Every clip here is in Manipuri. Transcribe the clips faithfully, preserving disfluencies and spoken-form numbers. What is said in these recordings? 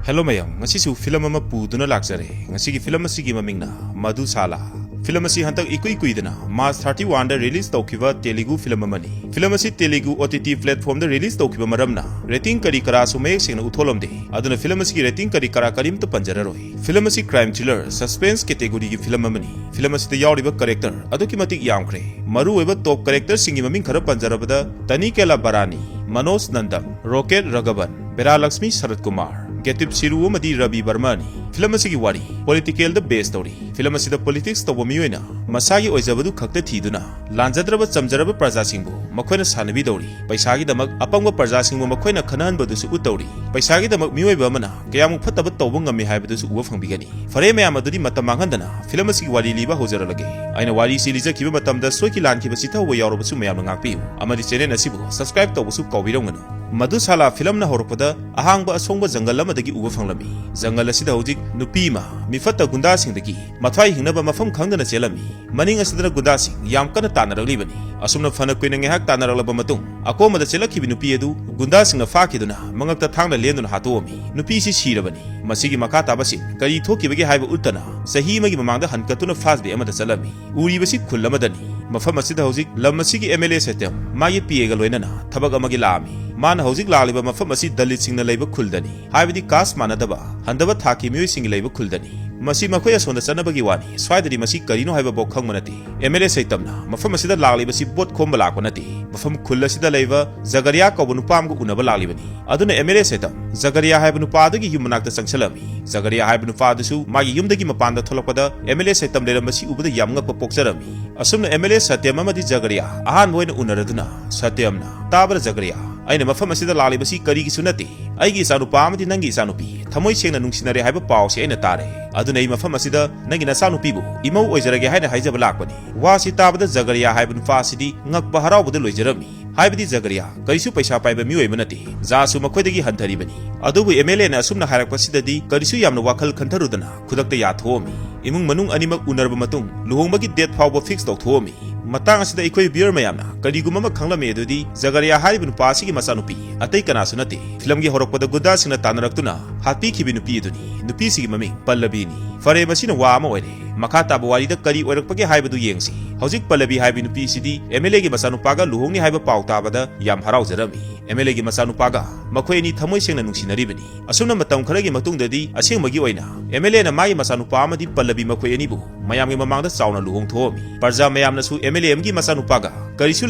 Hello ꯃꯌꯥꯝ, ꯉꯁꯤꯁꯨ ꯐꯤꯂꯝ ꯑꯃ ꯄꯨꯗꯨꯅ ꯂꯥꯛꯆꯔꯦ꯫ ꯉꯁꯤꯒꯤ ꯐꯤꯂꯝ ꯑꯁꯤꯒꯤ ꯃꯃꯤꯡꯅ ꯃꯙꯨꯁꯥꯂꯥ꯫ ꯐꯤꯂꯝ ꯑꯁꯤ ꯍꯟꯗꯛ ꯏꯀꯨꯏ ꯀꯨꯏꯗꯅ March thirty one ꯗ release ꯇꯧꯈꯤꯕ Telugu ꯐꯤꯂꯝ ꯑꯃꯅꯤ꯫ ꯐꯤꯂꯝ ꯑꯁꯤ Telugu O T T platform ꯗ release ꯇꯧꯈꯤꯕ ꯃꯔꯝꯅ rating ꯀꯔꯤ ꯀꯔꯥꯁꯨ ꯃꯌꯦꯛ ꯁꯦꯡꯅ ꯎꯠꯊꯣꯛꯂꯝꯗꯦ꯫ ꯑꯗꯨꯅ ꯐꯤꯂꯝ ꯑꯁꯤꯒꯤ rating ꯀꯔꯤ ꯀꯔꯥ ꯀꯔꯤꯝꯇ ꯄꯟꯖꯔꯔꯣꯏ꯫ ꯐꯤꯂꯝ ꯑꯁꯤ crime thriller, suspense category ꯒꯤ ꯐꯤꯂꯝ ꯑꯃꯅꯤ꯫ ꯐꯤꯂꯝ ꯑꯁꯤꯗ ꯌꯥꯎꯔꯤꯕ character ꯑꯗꯨꯛꯀꯤ ꯃꯇꯤꯛ ꯌꯥꯝꯈ꯭ꯔꯦ꯫ ꯃꯔꯨꯑꯣꯏꯕ top character ꯁꯤꯡꯒꯤ ꯃꯃꯤꯡ ꯈꯔ ꯄꯟꯖꯔꯕꯗ, ꯇꯅꯤꯀꯦꯂꯥ ꯕꯔꯥꯅꯤ, ꯃꯅꯣꯖ ꯅꯟꯗꯝ, ꯔꯣꯀꯦꯠ ꯔꯥꯘꯕꯟ, ꯕꯦꯔꯥꯂꯛꯁꯃꯤ ꯁꯔꯠ ꯀꯨꯃꯥꯔ, ꯒꯦꯇꯤꯞ ꯁꯤꯔꯨ ꯑꯃꯗꯤ ꯔꯕꯤ ꯕꯔꯃꯅꯤ꯫ ꯐꯤꯂꯝ ꯑꯁꯤꯒꯤ ꯋꯥꯔꯤ political ꯗ base ꯇꯧꯔꯤ꯫ ꯐꯤꯂꯝ ꯑꯁꯤꯗ politics ꯇꯧꯕ ꯃꯤꯑꯣꯏꯅ ꯃꯁꯥꯒꯤ ꯑꯣꯏꯖꯕꯗꯨ ꯈꯛꯇ ꯊꯤꯗꯨꯅ ꯂꯥꯟꯖꯗ꯭ꯔꯕ ꯆꯝꯖꯔꯕ ꯄ꯭ꯔꯖꯥꯁꯤꯡꯕꯨ ꯃꯈꯣꯏꯅ ꯁꯥꯟꯅꯕꯤꯗꯧꯔꯤ꯫ ꯄꯩꯁꯥꯒꯤꯗꯃꯛ ꯑꯄꯪꯕ ꯄ꯭ꯔꯖꯥꯁꯤꯡꯕꯨ ꯃꯈꯣꯏꯅ ꯈꯟꯅꯍꯟꯕꯗꯨꯁꯨ ꯎꯠꯇꯧꯔꯤ꯫ ꯄꯩꯁꯥꯒꯤꯗꯃꯛ ꯃꯤꯑꯣꯏꯕ ꯑꯃꯅ ꯀꯌꯥꯃꯨꯛ ꯐꯠꯇꯕ ꯇꯧꯕ ꯉꯝꯃꯤ ꯍꯥꯏꯕꯗꯨꯁꯨ ꯎꯕ ꯐꯪꯕꯤꯒꯅꯤ꯫ ꯐꯔꯦ ꯃꯌꯥꯝ, ꯑꯗꯨꯗꯤ ꯃꯇꯝ ꯃꯥꯡꯍꯟꯗꯅ ꯐꯤꯂꯝ ꯑꯁꯤꯒꯤ ꯋꯥꯔꯤ ꯂꯤꯕ ꯍꯧꯖꯔꯛꯂꯒꯦ꯫ ꯑꯩꯅ ꯋꯥꯔꯤꯁꯤ ꯂꯤꯖꯈꯤꯕ ꯃꯇꯝꯗ ꯁꯣꯏꯈꯤ ꯂꯥꯟꯈꯤꯕ ꯆꯤꯊꯍꯧꯕ ꯌꯥꯎꯔꯕꯁꯨ ꯃꯌꯥꯝꯅ ꯉꯥꯛꯄꯤꯌꯨ, ꯑꯃꯗꯤ channel ꯑꯁꯤꯕꯨ subscribe ꯇꯧꯕꯁꯨ ꯀꯥꯎꯕꯤꯔꯝꯒꯅꯨ꯫ ꯃꯙꯨꯁꯥꯂꯥ ꯐꯤꯂꯝꯅ ꯍꯧꯔꯛꯄꯗ ꯑꯍꯥꯡꯕ ꯑꯁꯣꯡꯕ ꯖꯪꯒꯜ ꯑꯃꯗꯒꯤ ꯎꯕ ꯐꯪꯂꯝꯃꯤ꯫ ꯖꯪꯒꯜ ꯑꯁꯤꯗ ꯍꯧꯖꯤꯛ ꯅꯨꯄꯤ ꯑꯃ ꯃꯤꯐꯠꯇ ꯒꯨꯟꯗꯥꯁꯤꯡꯗꯒꯤ ꯃꯊ꯭ꯋꯥꯏ ꯍꯤꯡꯅꯕ ꯃꯐꯝ ꯈꯪꯗꯅ ꯆꯦꯜꯂꯝꯃꯤ꯫ ꯃꯅꯤꯡ ꯑꯁꯤꯗꯅ ꯒꯨꯟꯗꯥꯁꯤꯡ ꯌꯥꯝ ꯀꯟꯅ ꯇꯥꯟꯅꯔꯛꯂꯤꯕꯅꯤ꯫ ꯑꯁꯨꯝꯅ ꯐꯅ ꯀꯨꯏꯅ ꯉꯥꯏꯍꯥꯛ ꯇꯥꯟꯅꯔꯛꯂꯕ ꯃꯇꯨꯡ, ꯑꯀꯣꯝꯕꯗ ꯆꯦꯜꯂꯛꯈꯤꯕ ꯅꯨꯄꯤ ꯑꯗꯨ ꯒꯨꯟꯗꯥꯁꯤꯡꯅ ꯐꯥꯈꯤꯗꯨꯅ ꯃꯉꯛꯇ ꯊꯥꯡꯅ ꯂꯦꯟꯗꯨꯅ ꯍꯥꯠꯇꯣꯛꯑꯝꯃꯤ꯫ ꯅꯨꯄꯤꯁꯤ ꯁꯤꯔꯕꯅꯤ꯫ ꯃꯁꯤꯒꯤ ꯃꯈꯥ ꯇꯥꯕꯁꯤꯡ ꯀꯔꯤ ꯊꯣꯛꯈꯤꯕꯒꯦ ꯍꯥꯏꯕ ꯎꯠꯇꯅ ꯆꯍꯤ ꯑꯃꯒꯤ ꯃꯃꯥꯡꯗ ꯍꯟꯀꯠꯇꯨꯅ flashback ꯑꯃꯗ ꯆꯠꯂꯝꯃꯤ꯫ ꯎꯔꯤꯕꯁꯤ ꯈꯨꯜ ꯑꯃꯗꯅꯤ꯫ ꯃꯐꯝ ꯑꯁꯤꯗ ꯍꯧꯖꯤꯛ ꯂꯝ ꯑꯁꯤꯒꯤ M L A ꯁꯇ꯭ꯌꯝ ꯃꯥꯒꯤ P A ꯒ ꯂꯣꯏꯅꯅ ꯊꯕꯛ ꯑꯃꯒꯤ ꯂꯥꯛꯑꯝꯃꯤ꯫ ꯃꯥꯅ ꯍꯧꯖꯤꯛ ꯂꯥꯛꯂꯤꯕ ꯃꯐꯝ ꯑꯁꯤ ꯗꯂꯤꯠꯁꯤꯡꯅ ꯂꯩꯕ ꯈꯨꯜꯗꯅꯤ, ꯍꯥꯏꯕꯗꯤ caste ꯃꯥꯟꯅꯗꯕ, ꯍꯟꯊꯕ ꯊꯥꯛꯀꯤ ꯃꯤꯑꯣꯏꯁꯤꯡꯒꯤ ꯂꯩꯕ ꯈꯨꯜꯗꯅꯤ꯫ ꯃꯁꯤ ꯃꯈꯣꯏ ꯑꯁꯣꯝꯗ ꯆꯠꯅꯕꯒꯤ ꯋꯥꯅꯤ, ꯁ꯭ꯋꯥꯏꯗꯗꯤ ꯃꯁꯤ ꯀꯔꯤꯅꯣ ꯍꯥꯏꯕꯐꯥꯎ ꯈꯪꯕ ꯅꯠꯇꯦ꯫ M L A ꯁꯩꯇꯝꯅ ꯃꯐꯝ ꯑꯁꯤꯗ ꯂꯥꯛꯂꯤꯕꯁꯤ vote ꯈꯣꯝꯕ ꯂꯥꯛꯄ ꯅꯠꯇꯦ꯫ ꯃꯐꯝ ꯈꯨꯜ ꯑꯁꯤꯗ ꯂꯩꯕ ꯖꯒꯔꯤꯌꯥ ꯀꯧꯕ ꯅꯨꯄꯥ ꯑꯃꯒ ꯎꯅꯕ ꯂꯥꯛꯂꯤꯕꯅꯤ꯫ ꯑꯗꯨꯅ M L A ꯁꯩꯇꯝ ꯖꯒꯔꯤꯌꯥ ꯍꯥꯏꯕ ꯅꯨꯄꯥ ꯑꯗꯨꯒꯤ ꯌꯨꯝ ꯃꯅꯥꯛꯇ ꯆꯪꯁꯤꯜꯂꯝꯃꯤ꯫ ꯖꯒꯔꯤꯌꯥ ꯍꯥꯏꯕ ꯅꯨꯄꯥ ꯑꯗꯨꯁꯨ ꯃꯥꯒꯤ ꯌꯨꯝꯗꯒꯤ ꯃꯄꯥꯟꯗ ꯊꯣꯛꯂꯛꯄꯗ M L A ꯁꯩꯇꯝ ꯂꯩꯔꯝꯕꯁꯤ ꯎꯕꯗ ꯌꯥꯝ ꯉꯛꯄ ꯄꯣꯛꯆꯔꯝꯃꯤ꯫ ꯑꯁꯨꯝꯅ M L A ꯁꯇ꯭ꯌꯝ ꯑꯃꯗꯤ ꯖꯒꯔꯤꯌꯥ ꯑꯍꯥꯟꯕ ꯑꯣꯏꯅ ꯎꯅꯔꯗꯨꯅ, ꯁꯇ꯭ꯌꯝꯅ, "ꯇꯥꯕ꯭ꯔꯥ ꯖꯒꯔꯤꯌꯥ? ꯑꯩꯅ ꯃꯐꯝ ꯑꯁꯤꯗ ꯂꯥꯛꯂꯤꯕꯁꯤ ꯀꯔꯤꯒꯤꯁꯨ ꯅꯠꯇꯦ꯫ ꯑꯩꯒꯤ ꯏꯆꯥꯅꯨꯄꯥ ꯑꯃꯗꯤ ꯅꯪꯒꯤ ꯏꯆꯥꯅꯨꯄꯤ ꯊꯃꯣꯏ ꯁꯦꯡꯅ ꯅꯨꯡꯁꯤꯅꯔꯦ ꯍꯥꯏꯕ ꯄꯥꯎꯁꯤ ꯑꯩꯅ ꯇꯥꯔꯦ꯫ ꯑꯗꯨꯅ ꯑꯩ ꯃꯐꯝ ꯑꯁꯤꯗ ꯅꯪꯒꯤ ꯅꯆꯥꯅꯨꯄꯤꯕꯨ ꯏꯃꯧ ꯑꯣꯏꯖꯔꯒꯦ ꯍꯥꯏꯅ ꯍꯥꯏꯖꯕ ꯂꯥꯛꯄꯅꯤ꯫" ꯋꯥꯁꯤ ꯇꯥꯕꯗ ꯖꯒꯔꯤꯌꯥ ꯍꯥꯏꯕ ꯅꯨꯄꯥ ꯑꯁꯤꯗꯤ ꯉꯛꯄ ꯍꯔꯥꯎꯕꯗ ꯂꯣꯏꯖꯔꯝꯃꯤ꯫ ꯍꯥꯏꯕꯗꯤ ꯖꯒꯔꯤꯌꯥ ꯀꯔꯤꯁꯨ ꯄꯩꯁꯥ ꯄꯥꯏꯕ ꯃꯤꯑꯣꯏ ꯑꯃ ꯅꯠꯇꯦ, ꯖꯥꯁꯨ ꯃꯈꯣꯏꯗꯒꯤ ꯍꯟꯊꯔꯤꯕꯅꯤ꯫ ꯑꯗꯨꯕꯨ M L A ꯅ ꯑꯁꯨꯝꯅ ꯍꯥꯏꯔꯛꯄꯁꯤꯗꯗꯤ ꯀꯔꯤꯁꯨ ꯌꯥꯝꯅ ꯋꯥꯈꯜ ꯈꯟꯊꯔꯨꯗꯅ ꯈꯨꯗꯛꯇ ꯌꯥꯊꯣꯛꯑꯝꯃꯤ꯫ ꯏꯃꯨꯡ ꯃꯅꯨꯡ ꯑꯅꯤꯃꯛ ꯎꯅꯔꯕ ꯃꯇꯨꯡ ꯂꯨꯍꯣꯡꯕꯒꯤ date ꯐꯥꯎꯕ fix ꯇꯧꯊꯣꯛꯑꯝꯃꯤ꯫ ꯃꯇꯥꯡ ꯑꯁꯤꯗ ꯑꯩꯈꯣꯏ viewer ꯃꯌꯥꯝꯅ ꯀꯔꯤꯒꯨꯝꯕ ꯑꯃ ꯈꯪꯂꯝꯃꯤ, ꯑꯗꯨꯗꯤ ꯖꯒꯔꯤꯌꯥ ꯍꯥꯏꯔꯤꯕ ꯅꯨꯄꯥ ꯑꯁꯤꯒꯤ ꯃꯆꯥꯅꯨꯄꯤ ꯑꯇꯩ ꯀꯅꯥꯁꯨ ꯅꯠꯇꯦ꯫ ꯐꯤꯂꯝꯒꯤ ꯍꯧꯔꯛꯄꯗ ꯒꯨꯟꯗꯥꯁꯤꯡꯅ ꯇꯥꯟꯅꯔꯛꯇꯨꯅ ꯍꯥꯠꯄꯤꯈꯤꯕ ꯅꯨꯄꯤ ꯑꯗꯨꯅꯤ꯫ ꯅꯨꯄꯤꯁꯤꯒꯤ ꯃꯃꯤꯡ ꯄꯜꯂꯕꯤꯅꯤ꯫ ꯐꯔꯦ, ꯃꯁꯤꯅ ꯋꯥ ꯑꯃ ꯑꯣꯏꯔꯦ꯫ ꯃꯈꯥ ꯇꯥꯕ ꯋꯥꯔꯤꯗ ꯀꯔꯤ ꯑꯣꯏꯔꯛꯄꯒꯦ ꯍꯥꯏꯕꯗꯨ ꯌꯦꯡꯁꯤ꯫ ꯍꯧꯖꯤꯛ ꯄꯜꯂꯕꯤ ꯍꯥꯏꯕꯤ ꯅꯨꯄꯤꯁꯤꯗꯤ ꯑꯦꯝ ꯑꯦꯜ ꯑꯦꯒꯤ ꯃꯆꯥꯅꯨꯄꯥꯒ ꯂꯨꯍꯣꯡꯅꯤ ꯍꯥꯏꯕ ꯄꯥꯎ ꯇꯥꯕꯗ ꯌꯥꯝ ꯍꯔꯥꯎꯖꯔꯝꯃꯤ꯫ ꯑꯦꯝ ꯑꯦꯜ ꯑꯦꯒꯤ ꯃꯆꯥꯅꯨꯄꯥꯒ ꯃꯈꯣꯏ ꯑꯅꯤ ꯊꯃꯣꯏ ꯁꯦꯡꯅ ꯅꯨꯡꯁꯤꯅꯔꯤꯕꯅꯤ꯫ ꯑꯁꯨꯝꯅ ꯃꯇꯝ ꯈꯔꯒꯤ ꯃꯇꯨꯡꯗꯗꯤ ꯑꯁꯦꯡꯕꯒꯤ ꯑꯣꯏꯅ ꯑꯦꯝ ꯑꯦꯜ ꯑꯦꯅ ꯃꯥꯒꯤ ꯃꯆꯥꯅꯨꯄꯥ ꯑꯃꯗꯤ ꯄꯜꯂꯕꯤ ꯃꯈꯣꯏ ꯑꯅꯤꯕꯨ ꯃꯌꯥꯝꯒꯤ ꯃꯃꯥꯡꯗ ꯆꯥꯎꯅ ꯂꯨꯍꯣꯡꯊꯣꯛꯑꯝꯃꯤ꯫ ꯄ꯭ꯔꯖꯥ ꯃꯌꯥꯝꯅꯁꯨ ꯑꯦꯝ ꯑꯦꯜ ꯑꯦ ꯑꯃꯒꯤ ꯃꯆꯥꯅꯨꯄꯥꯒ ꯀꯔꯤꯁꯨ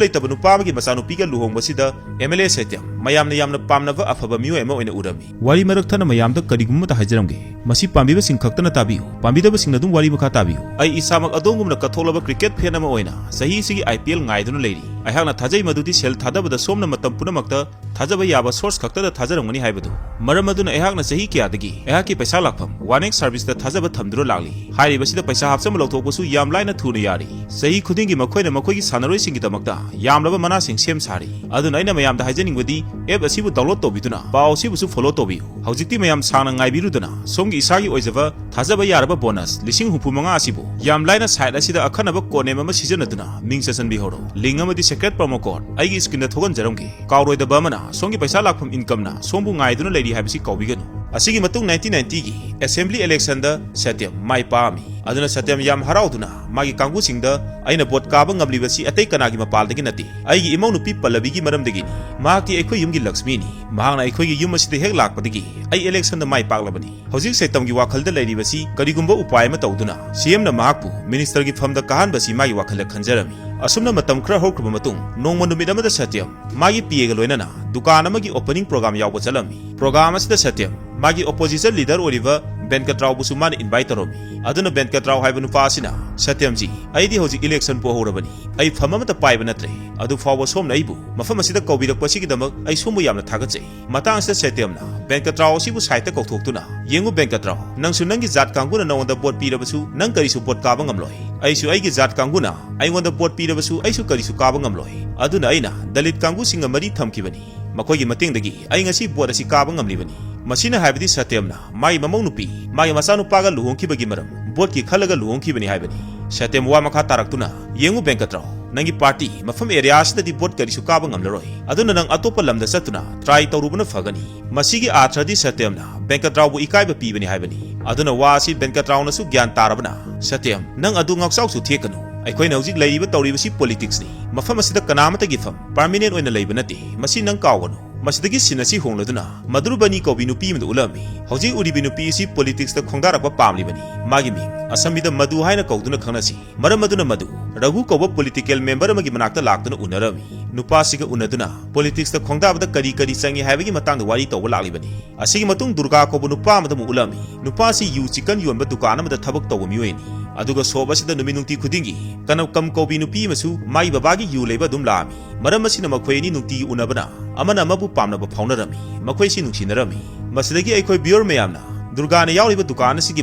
ꯂꯩꯇꯕ ꯅꯨꯄꯥ ꯑꯃꯒꯤ ꯃꯆꯥꯅꯨꯄꯤꯒ ꯂꯨꯍꯣꯡꯕꯁꯤꯗ ꯑꯦꯝ ꯑꯦꯜ ꯑꯦ ꯁꯇ꯭ꯌꯝ ꯃꯌꯥꯝꯅ ꯌꯥꯝꯅ ꯄꯥꯝꯅꯕ ꯑꯐꯕ ꯃꯤꯑꯣꯏ ꯑꯃ ꯑꯣꯏꯅ ꯎꯔꯝꯃꯤ꯫ ꯋꯥꯔꯤ ꯃꯔꯛ ꯊꯠꯅ ꯃꯌꯥꯝꯗ ꯀꯔꯤꯒꯨꯝꯕ ꯑꯃꯇ ꯍꯥꯏꯖꯔꯝꯒꯦ꯫ ꯃꯁꯤ ꯄꯥꯝꯕꯤꯕꯁꯤꯡ ꯈꯛꯇꯅ ꯇꯥꯕꯤꯌꯨ, ꯄꯥꯝꯕꯤꯗꯕꯁꯤꯡꯅ ꯑꯗꯨꯝ ꯋꯥꯔꯤ ꯃꯈꯥ ꯇꯥꯕꯤꯌꯨ꯫ ꯑꯩ ꯏꯁꯥꯃꯛ ꯑꯗꯣꯝꯒꯨꯝꯅ ꯀꯠꯊꯣꯛꯂꯕ ꯀ꯭ꯔꯤꯀꯦꯠ ꯐꯦꯟ ꯑꯃ ꯑꯣꯏꯅ ꯆꯍꯤꯁꯤꯒꯤ ꯑꯥꯏ ꯄꯤ ꯑꯦꯜ ꯉꯥꯏꯗꯨꯅ ꯂꯩꯔꯤ꯫ ꯑꯩꯍꯥꯛꯅ ꯊꯥꯖꯩ ꯃꯗꯨꯗꯤ ꯁꯦꯜ ꯊꯥꯗꯕꯗ ꯁꯣꯝꯅ ꯃꯇꯝ ꯄꯨꯝꯅꯃꯛꯇ ꯊꯥꯖꯕ ꯌꯥꯕ ꯁꯣꯔꯁ ꯈꯛꯇꯗ ꯊꯥꯖꯔꯝꯒꯅꯤ ꯍꯥꯏꯕꯗꯨ꯫ ꯃꯔꯝ ꯑꯗꯨꯅ ꯑꯩꯍꯥꯛꯅ ꯆꯍꯤ ꯀꯌꯥꯗꯒꯤ ꯑꯩꯍꯥꯛꯀꯤ ꯄꯩꯁꯥ ꯂꯥꯛꯐꯝ ꯋꯥꯟ ꯑꯦꯛꯁ ꯁꯥꯔꯚꯤꯁꯇ ꯊꯥꯖꯕ ꯊꯝꯗꯨꯅ ꯂꯥꯛꯂꯤ꯫ ꯍꯥꯏꯔꯤꯕꯁꯤꯗ ꯄꯩꯁꯥ ꯍꯥꯞꯆꯟꯕ ꯂꯧꯊꯣꯛꯄꯁꯨ ꯌꯥꯝ ꯂꯥꯏꯅ ꯊꯨꯅ ꯌꯥꯔꯤ꯫ ꯆꯍꯤ ꯈꯨꯗꯤꯡꯒꯤ ꯃꯈꯣꯏꯅ ꯃꯈꯣꯏꯒꯤ ꯁꯥꯟꯅꯔꯣꯏꯁꯤꯡꯒꯤꯗꯃꯛꯇ ꯌꯥꯝꯂꯕ ꯃꯅꯥꯁꯤꯡ ꯁꯦꯝ ꯁꯥꯔꯤ꯫ ꯑꯗꯨꯅ ꯑꯩꯅ ꯃꯌꯥꯝꯗ ꯍꯥꯏꯖꯅꯤꯡꯕꯗꯤ ꯑꯦꯞ ꯑꯁꯤꯕꯨ ꯗꯥꯎꯟꯂꯣꯗ ꯇꯧꯕꯤꯗꯨꯅ ꯄꯥꯎ ꯑꯁꯤꯕꯨꯁꯨ ꯐꯣꯂꯣ ꯇꯧꯕꯤꯌꯨ꯫ ꯍꯧꯖꯤꯛꯇꯤ ꯃꯌꯥꯝ ꯁꯥꯡꯅ ꯉꯥꯏꯕꯤꯔꯨꯗꯅ ꯁꯣꯝꯒꯤ ꯏꯁꯥꯒꯤ ꯑꯣꯏꯖꯕ ꯊꯥꯖꯕ ꯌꯥꯔꯕ ꯕꯣꯅꯁ ꯂꯤꯁꯤꯡ ꯍꯨꯝꯐꯨ ꯃꯉꯥ ꯑꯁꯤꯕꯨ ꯌꯥꯝ ꯂꯥꯏꯅ ꯁꯥꯏꯠ ꯑꯁꯤꯗ ꯑꯈꯟꯅꯕ ꯀꯣꯗ ꯅꯦꯝ ꯑꯃ ꯁꯤꯖꯤꯟꯅꯗꯨꯅ ꯃꯤꯡ ꯆꯟꯁꯤꯟꯕꯤꯍꯧꯔꯣ꯫ ꯂꯤꯡ ꯑꯃꯗꯤ ꯁꯦꯀ꯭ꯔꯦꯠ ꯄ꯭ꯔꯣꯃꯣ ꯀꯣꯗ ꯑꯩꯒꯤ ꯁ꯭ꯀ꯭ꯔꯤꯟꯗ ꯊꯣꯛꯍꯟꯖꯔꯝꯒꯦ꯫ ꯀꯥꯎꯔꯣꯏꯗꯕ ꯑꯃꯅ, ꯁꯣꯝꯒꯤ ꯄꯩꯁꯥ ꯂꯥꯛꯐꯝ ꯏꯟꯀꯝꯅ ꯁꯣꯝꯕꯨ ꯉꯥꯏꯗꯨꯅ ꯂꯩꯔꯤ ꯍꯥꯏꯕꯁꯤ ꯀꯥꯎꯕꯤꯒꯅꯨ꯫ ꯑꯁꯤꯒꯤ ꯃꯇꯨꯡ ꯅꯥꯏꯟꯇꯤꯟ ꯅꯥꯏꯟꯇꯤꯒꯤ ꯑꯦꯁꯦꯝꯕ꯭ꯂꯤ ꯏꯂꯦꯛꯁꯟꯗ ꯁꯇ꯭ꯌꯝ ꯃꯥꯏ ꯄꯥꯛꯑꯝꯃꯤ꯫ ꯑꯗꯨꯅ ꯁꯇ꯭ꯌꯝ ꯌꯥꯝ ꯍꯔꯥꯎꯗꯨꯅ ꯃꯥꯒꯤ ꯀꯥꯡꯕꯨꯁꯤꯡꯗ, "ꯑꯩꯅ ꯚꯣꯠ ꯀꯥꯕ ꯉꯝꯂꯤꯕꯁꯤ ꯑꯇꯩ ꯀꯅꯥꯒꯤ ꯃꯄꯥꯜꯗꯒꯤ ꯅꯠꯇꯦ, ꯑꯩꯒꯤ ꯏꯃꯧ ꯅꯨꯄꯤ ꯄꯜꯂꯕꯤꯒꯤ ꯃꯔꯝꯗꯒꯤꯅꯤ꯫ ꯃꯍꯥꯛꯇꯤ ꯑꯩꯈꯣꯏ ꯌꯨꯝꯒꯤ ꯂꯛꯁꯃꯤꯅꯤ꯫ ꯃꯍꯥꯛꯅ ꯑꯩꯈꯣꯏꯒꯤ ꯌꯨꯝ ꯑꯁꯤꯗ ꯍꯦꯛ ꯂꯥꯛꯄꯗꯒꯤ ꯑꯩ ꯏꯂꯦꯛꯁꯟꯗ ꯃꯥꯏ ꯄꯥꯛꯂꯕꯅꯤ"꯫ ꯍꯧꯖꯤꯛ ꯁꯇ꯭ꯌꯝꯒꯤ ꯋꯥꯈꯜꯗ ꯂꯩꯔꯤꯕꯁꯤ ꯀꯔꯤꯒꯨꯝꯕ ꯎꯄꯥꯏ ꯑꯃ ꯇꯧꯗꯨꯅ ꯁꯤ ꯑꯦꯝꯅ ꯃꯍꯥꯛꯄꯨ ꯃꯤꯅꯤꯁꯇꯔꯒꯤ ꯐꯝꯗ ꯀꯥꯍꯟꯕꯁꯤ ꯃꯥꯒꯤ ꯋꯥꯈꯜꯗ ꯈꯟꯖꯔꯝꯃꯤ꯫ ꯑꯁꯨꯝꯅ ꯃꯇꯝ ꯈꯔ ꯍꯧꯈ꯭ꯔꯕ ꯃꯇꯨꯡ ꯅꯣꯡꯃ ꯅꯨꯃꯤꯠ ꯑꯃꯗ ꯁꯇ꯭ꯌꯝ ꯃꯥꯒꯤ ꯄꯤ ꯑꯦꯒ ꯂꯣꯏꯅꯅ ꯗꯨꯀꯥꯟ ꯑꯃꯒꯤ ꯑꯣꯄꯅꯤꯡ ꯄ꯭ꯔꯣꯒ꯭ꯔꯥꯝ ꯌꯥꯎꯕ ꯆꯠꯂꯝꯃꯤ꯫ ꯄ꯭ꯔꯣꯒ꯭ꯔꯥꯝ ꯑꯁꯤꯗ ꯁꯇ꯭ꯌꯝ ꯃꯥꯒꯤ ꯑꯣꯄꯣꯖꯤꯁꯟ ꯂꯤꯗꯔ ꯑꯣꯏꯔꯤꯕ ꯕꯦꯟꯀꯠꯔꯥꯎꯕꯨꯁꯨ ꯃꯥꯅ ꯏꯟꯚꯥꯏꯠ ꯇꯧꯔꯝꯃꯤ꯫ ꯑꯗꯨꯅ ꯕꯦꯟꯀꯠꯔꯥꯎ ꯍꯥꯏꯕ ꯅꯨꯄꯥ ꯑꯁꯤꯅ, "ꯁꯇ꯭ꯌꯝꯖꯤ, ꯑꯩꯗꯤ ꯍꯧꯖꯤꯛ ꯏꯂꯦꯛꯁꯟ ꯄꯣꯍꯧꯔꯕꯅꯤ꯫ ꯑꯩ ꯐꯝ ꯑꯃꯠꯇ ꯄꯥꯏꯕ ꯅꯠꯇ꯭ꯔꯦ꯫ ꯑꯗꯨ ꯐꯥꯎꯕ ꯁꯣꯝꯅ ꯑꯩꯕꯨ ꯃꯐꯝ ꯑꯁꯤꯗ ꯀꯧꯕꯤꯔꯛꯄ ꯑꯁꯤꯒꯤꯗꯃꯛ ꯑꯩ ꯁꯣꯝꯕꯨ ꯌꯥꯝꯅ ꯊꯥꯒꯠꯆꯩ"꯫ ꯃꯇꯥꯡ ꯑꯁꯤꯗ ꯁꯇ꯭ꯌꯝꯅ ꯕꯦꯟꯀꯠꯔꯥꯎ ꯑꯁꯤꯕꯨ ꯁꯥꯏꯠꯇ ꯀꯧꯊꯣꯛꯇꯨꯅ, "ꯌꯦꯡꯉꯨ ꯕꯦꯟꯀꯠꯔꯥꯎ, ꯅꯪꯁꯨ ꯅꯪꯒꯤ ꯖꯥꯠ ꯀꯥꯡꯕꯨꯅ ꯅꯉꯣꯟꯗ ꯚꯣꯠ ꯄꯤꯔꯕꯁꯨ ꯅꯪ ꯀꯔꯤꯁꯨ ꯚꯣꯠ ꯀꯥꯕ ꯉꯝꯂꯣꯏ꯫ ꯑꯩꯁꯨ ꯑꯩꯒꯤ ꯖꯥꯠ ꯀꯥꯡꯕꯨꯅ ꯑꯩꯉꯣꯟꯗ ꯚꯣꯠ ꯄꯤꯔꯕꯁꯨ ꯑꯩꯁꯨ ꯀꯔꯤꯁꯨ ꯀꯥꯕ ꯉꯝꯂꯣꯏ꯫ ꯑꯗꯨꯅ ꯑꯩꯅ ꯗꯂꯤꯠ ꯀꯥꯡꯕꯨꯁꯤꯡꯒ ꯃꯔꯤ ꯊꯝꯈꯤꯕꯅꯤ꯫ ꯃꯈꯣꯏꯒꯤ ꯃꯇꯦꯡꯗꯒꯤ ꯑꯩ ꯉꯁꯤ ꯚꯣꯠ ꯑꯁꯤ ꯀꯥꯕ ꯉꯝꯂꯤꯕꯅꯤ"꯫ ꯃꯁꯤꯅ ꯍꯥꯏꯕꯗꯤ ꯁꯇ꯭ꯌꯝꯅ ꯃꯥꯒꯤ ꯃꯃꯧ ꯅꯨꯄꯤ, ꯃꯥꯒꯤ ꯃꯆꯥꯅꯨꯄꯥꯒ ꯂꯨꯍꯣꯡꯈꯤꯕꯒꯤ ꯃꯔꯝ ꯚꯣꯠꯀꯤ ꯈꯜꯂꯒ ꯂꯨꯍꯣꯡꯈꯤꯕꯅꯤ ꯍꯥꯏꯕꯅꯤ꯫ ꯁꯇ꯭ꯌꯝ ꯋꯥ ꯃꯈꯥ ꯇꯥꯔꯛꯇꯨꯅ, "ꯌꯦꯡꯉꯨ ꯕꯦꯡꯀꯠꯔꯥꯎ, ꯅꯪꯒꯤ ꯄꯥꯔꯇꯤ ꯃꯐꯝ ꯑꯦꯔꯤꯌꯥ ꯑꯁꯤꯗꯗꯤ ꯚꯣꯠ ꯀꯔꯤꯁꯨ ꯀꯥꯕ ꯉꯝꯂꯔꯣꯏ, ꯑꯗꯨꯅ ꯅꯪ ꯑꯇꯣꯞꯄ ꯂꯝꯗ ꯆꯠꯇꯨꯅ ꯇ꯭ꯔꯥꯏ ꯇꯧꯔꯨꯕꯅ ꯐꯒꯅꯤ꯫ ꯃꯁꯤꯒꯤ ꯑꯥꯔꯊꯗꯤ ꯁꯇ꯭ꯌꯝꯅ ꯕꯦꯡꯀꯠꯔꯥꯎꯕꯨ ꯏꯀꯥꯏꯕ ꯄꯤꯕꯅꯤ ꯍꯥꯏꯕꯅꯤ꯫ ꯑꯗꯨꯅ ꯋꯥ ꯑꯁꯤ ꯕꯦꯡꯀꯠꯔꯥꯎꯅꯁꯨ ꯒ꯭ꯌꯥꯟ ꯇꯥꯔꯕꯅ, ꯁꯇ꯭ꯌꯝ, ꯅꯪ ꯑꯗꯨ ꯉꯥꯎꯆꯥꯎꯁꯨ ꯊꯦꯛꯀꯅꯨ꯫ ꯑꯩꯈꯣꯏꯅ ꯍꯧꯖꯤꯛ ꯂꯩꯔꯤꯕ ꯇꯧꯔꯤꯕꯁꯤ ꯄꯣꯂꯤꯇꯤꯛꯁꯅꯤ꯫ ꯃꯐꯝ ꯑꯁꯤꯗ ꯀꯅꯥꯃꯠꯇꯒꯤ ꯐꯝ ꯄꯥꯔꯃꯤꯅꯦꯟ ꯑꯣꯏꯅ ꯂꯩꯕ ꯅꯠꯇꯦ꯫ ꯃꯁꯤ ꯅꯪ ꯀꯥꯎꯒꯅꯨ꯫" ꯃꯁꯤꯗꯒꯤ ꯁꯤꯟ ꯑꯁꯤ ꯍꯣꯡꯂꯗꯨꯅ ꯃꯗꯨꯔꯕꯅꯤ ꯀꯧꯕꯤ ꯅꯨꯄꯤ ꯑꯃꯗ ꯎꯠꯂꯝꯃꯤ꯫ "ꯍꯧꯖꯤꯛ ꯎꯔꯤꯕꯤ ꯅꯨꯄꯤ ꯑꯁꯤ ꯄꯣꯂꯤꯇꯤꯛꯁꯇ ꯈꯣꯡꯗꯥꯔꯛꯄ ꯄꯥꯝꯂꯤꯕꯅꯤ꯫ ꯃꯥꯒꯤ ꯃꯤꯡ ꯑꯁꯝꯕꯤꯗ ꯃꯗꯨ ꯍꯥꯏꯅ ꯀꯧꯗꯨꯅ ꯈꯪꯅꯁꯤ꯫" ꯃꯔꯝ ꯑꯗꯨꯅ ꯃꯗꯨ ꯔꯘꯨ ꯀꯧꯕ ꯄꯣꯂꯤꯇꯤꯀꯦꯜ ꯃꯦꯝꯕꯔ ꯑꯃꯒꯤ ꯃꯅꯥꯛꯇ ꯂꯥꯛꯇꯨꯅ ꯎꯅꯔꯝꯃꯤ꯫ ꯅꯨꯄꯥꯁꯤꯒ ꯎꯅꯗꯨꯅ ꯄꯣꯂꯤꯇꯤꯛꯁꯇ ꯈꯣꯡꯗꯥꯕꯗ ꯀꯔꯤ ꯀꯔꯤ ꯆꯪꯏ ꯍꯥꯏꯕꯒꯤ ꯃꯇꯥꯡꯗ ꯋꯥꯔꯤ ꯇꯧꯕ ꯂꯥꯛꯂꯤꯕꯅꯤ꯫ ꯑꯁꯤꯒꯤ ꯃꯇꯨꯡ ꯗꯨꯔꯒꯥ ꯀꯧꯕ ꯅꯨꯄꯥ ꯑꯃꯗ ꯑꯃꯨꯛ ꯎꯠꯂꯝꯃꯤ꯫ ꯅꯨꯄꯥꯁꯤ ꯌꯨ ꯆꯤꯀꯟ ꯌꯣꯟꯕ ꯗꯨꯀꯥꯟ ꯑꯃꯗ ꯊꯕꯛ ꯇꯧꯕ ꯃꯤꯑꯣꯏꯅꯤ꯫ ꯑꯗꯨꯒ ꯁꯣꯞ ꯑꯁꯤꯗ ꯅꯨꯃꯤꯠ ꯅꯨꯡꯇꯤ ꯈꯨꯗꯤꯡꯒꯤ ꯀꯅꯞꯀꯝ ꯀꯧꯕꯤ ꯅꯨꯄꯤ ꯑꯃꯁꯨ ꯃꯥꯒꯤ ꯕꯕꯥꯒꯤ ꯌꯨ ꯂꯩꯕ ꯑꯗꯨꯝ ꯂꯥꯛꯑꯝꯃꯤ꯫ ꯃꯔꯝ ꯑꯁꯤꯅ ꯃꯈꯣꯏ ꯑꯅꯤ ꯅꯨꯡꯇꯤꯒꯤ ꯎꯅꯕꯅ ꯑꯃꯅ ꯑꯃꯕꯨ ꯄꯥꯝꯅꯕ ꯐꯥꯎꯅꯔꯝꯃꯤ꯫ ꯃꯈꯣꯏꯁꯤ ꯅꯨꯡꯁꯤꯅꯔꯝꯃꯤ꯫ ꯃꯁꯤꯗꯒꯤ ꯑꯩꯈꯣꯏ ꯚꯤꯌꯨꯔ ꯃꯌꯥꯝꯅ ꯗꯨꯔꯒꯥꯅ ꯌꯥꯎꯔꯤꯕ ꯗꯨꯀꯥꯟ ꯑꯁꯤꯒꯤ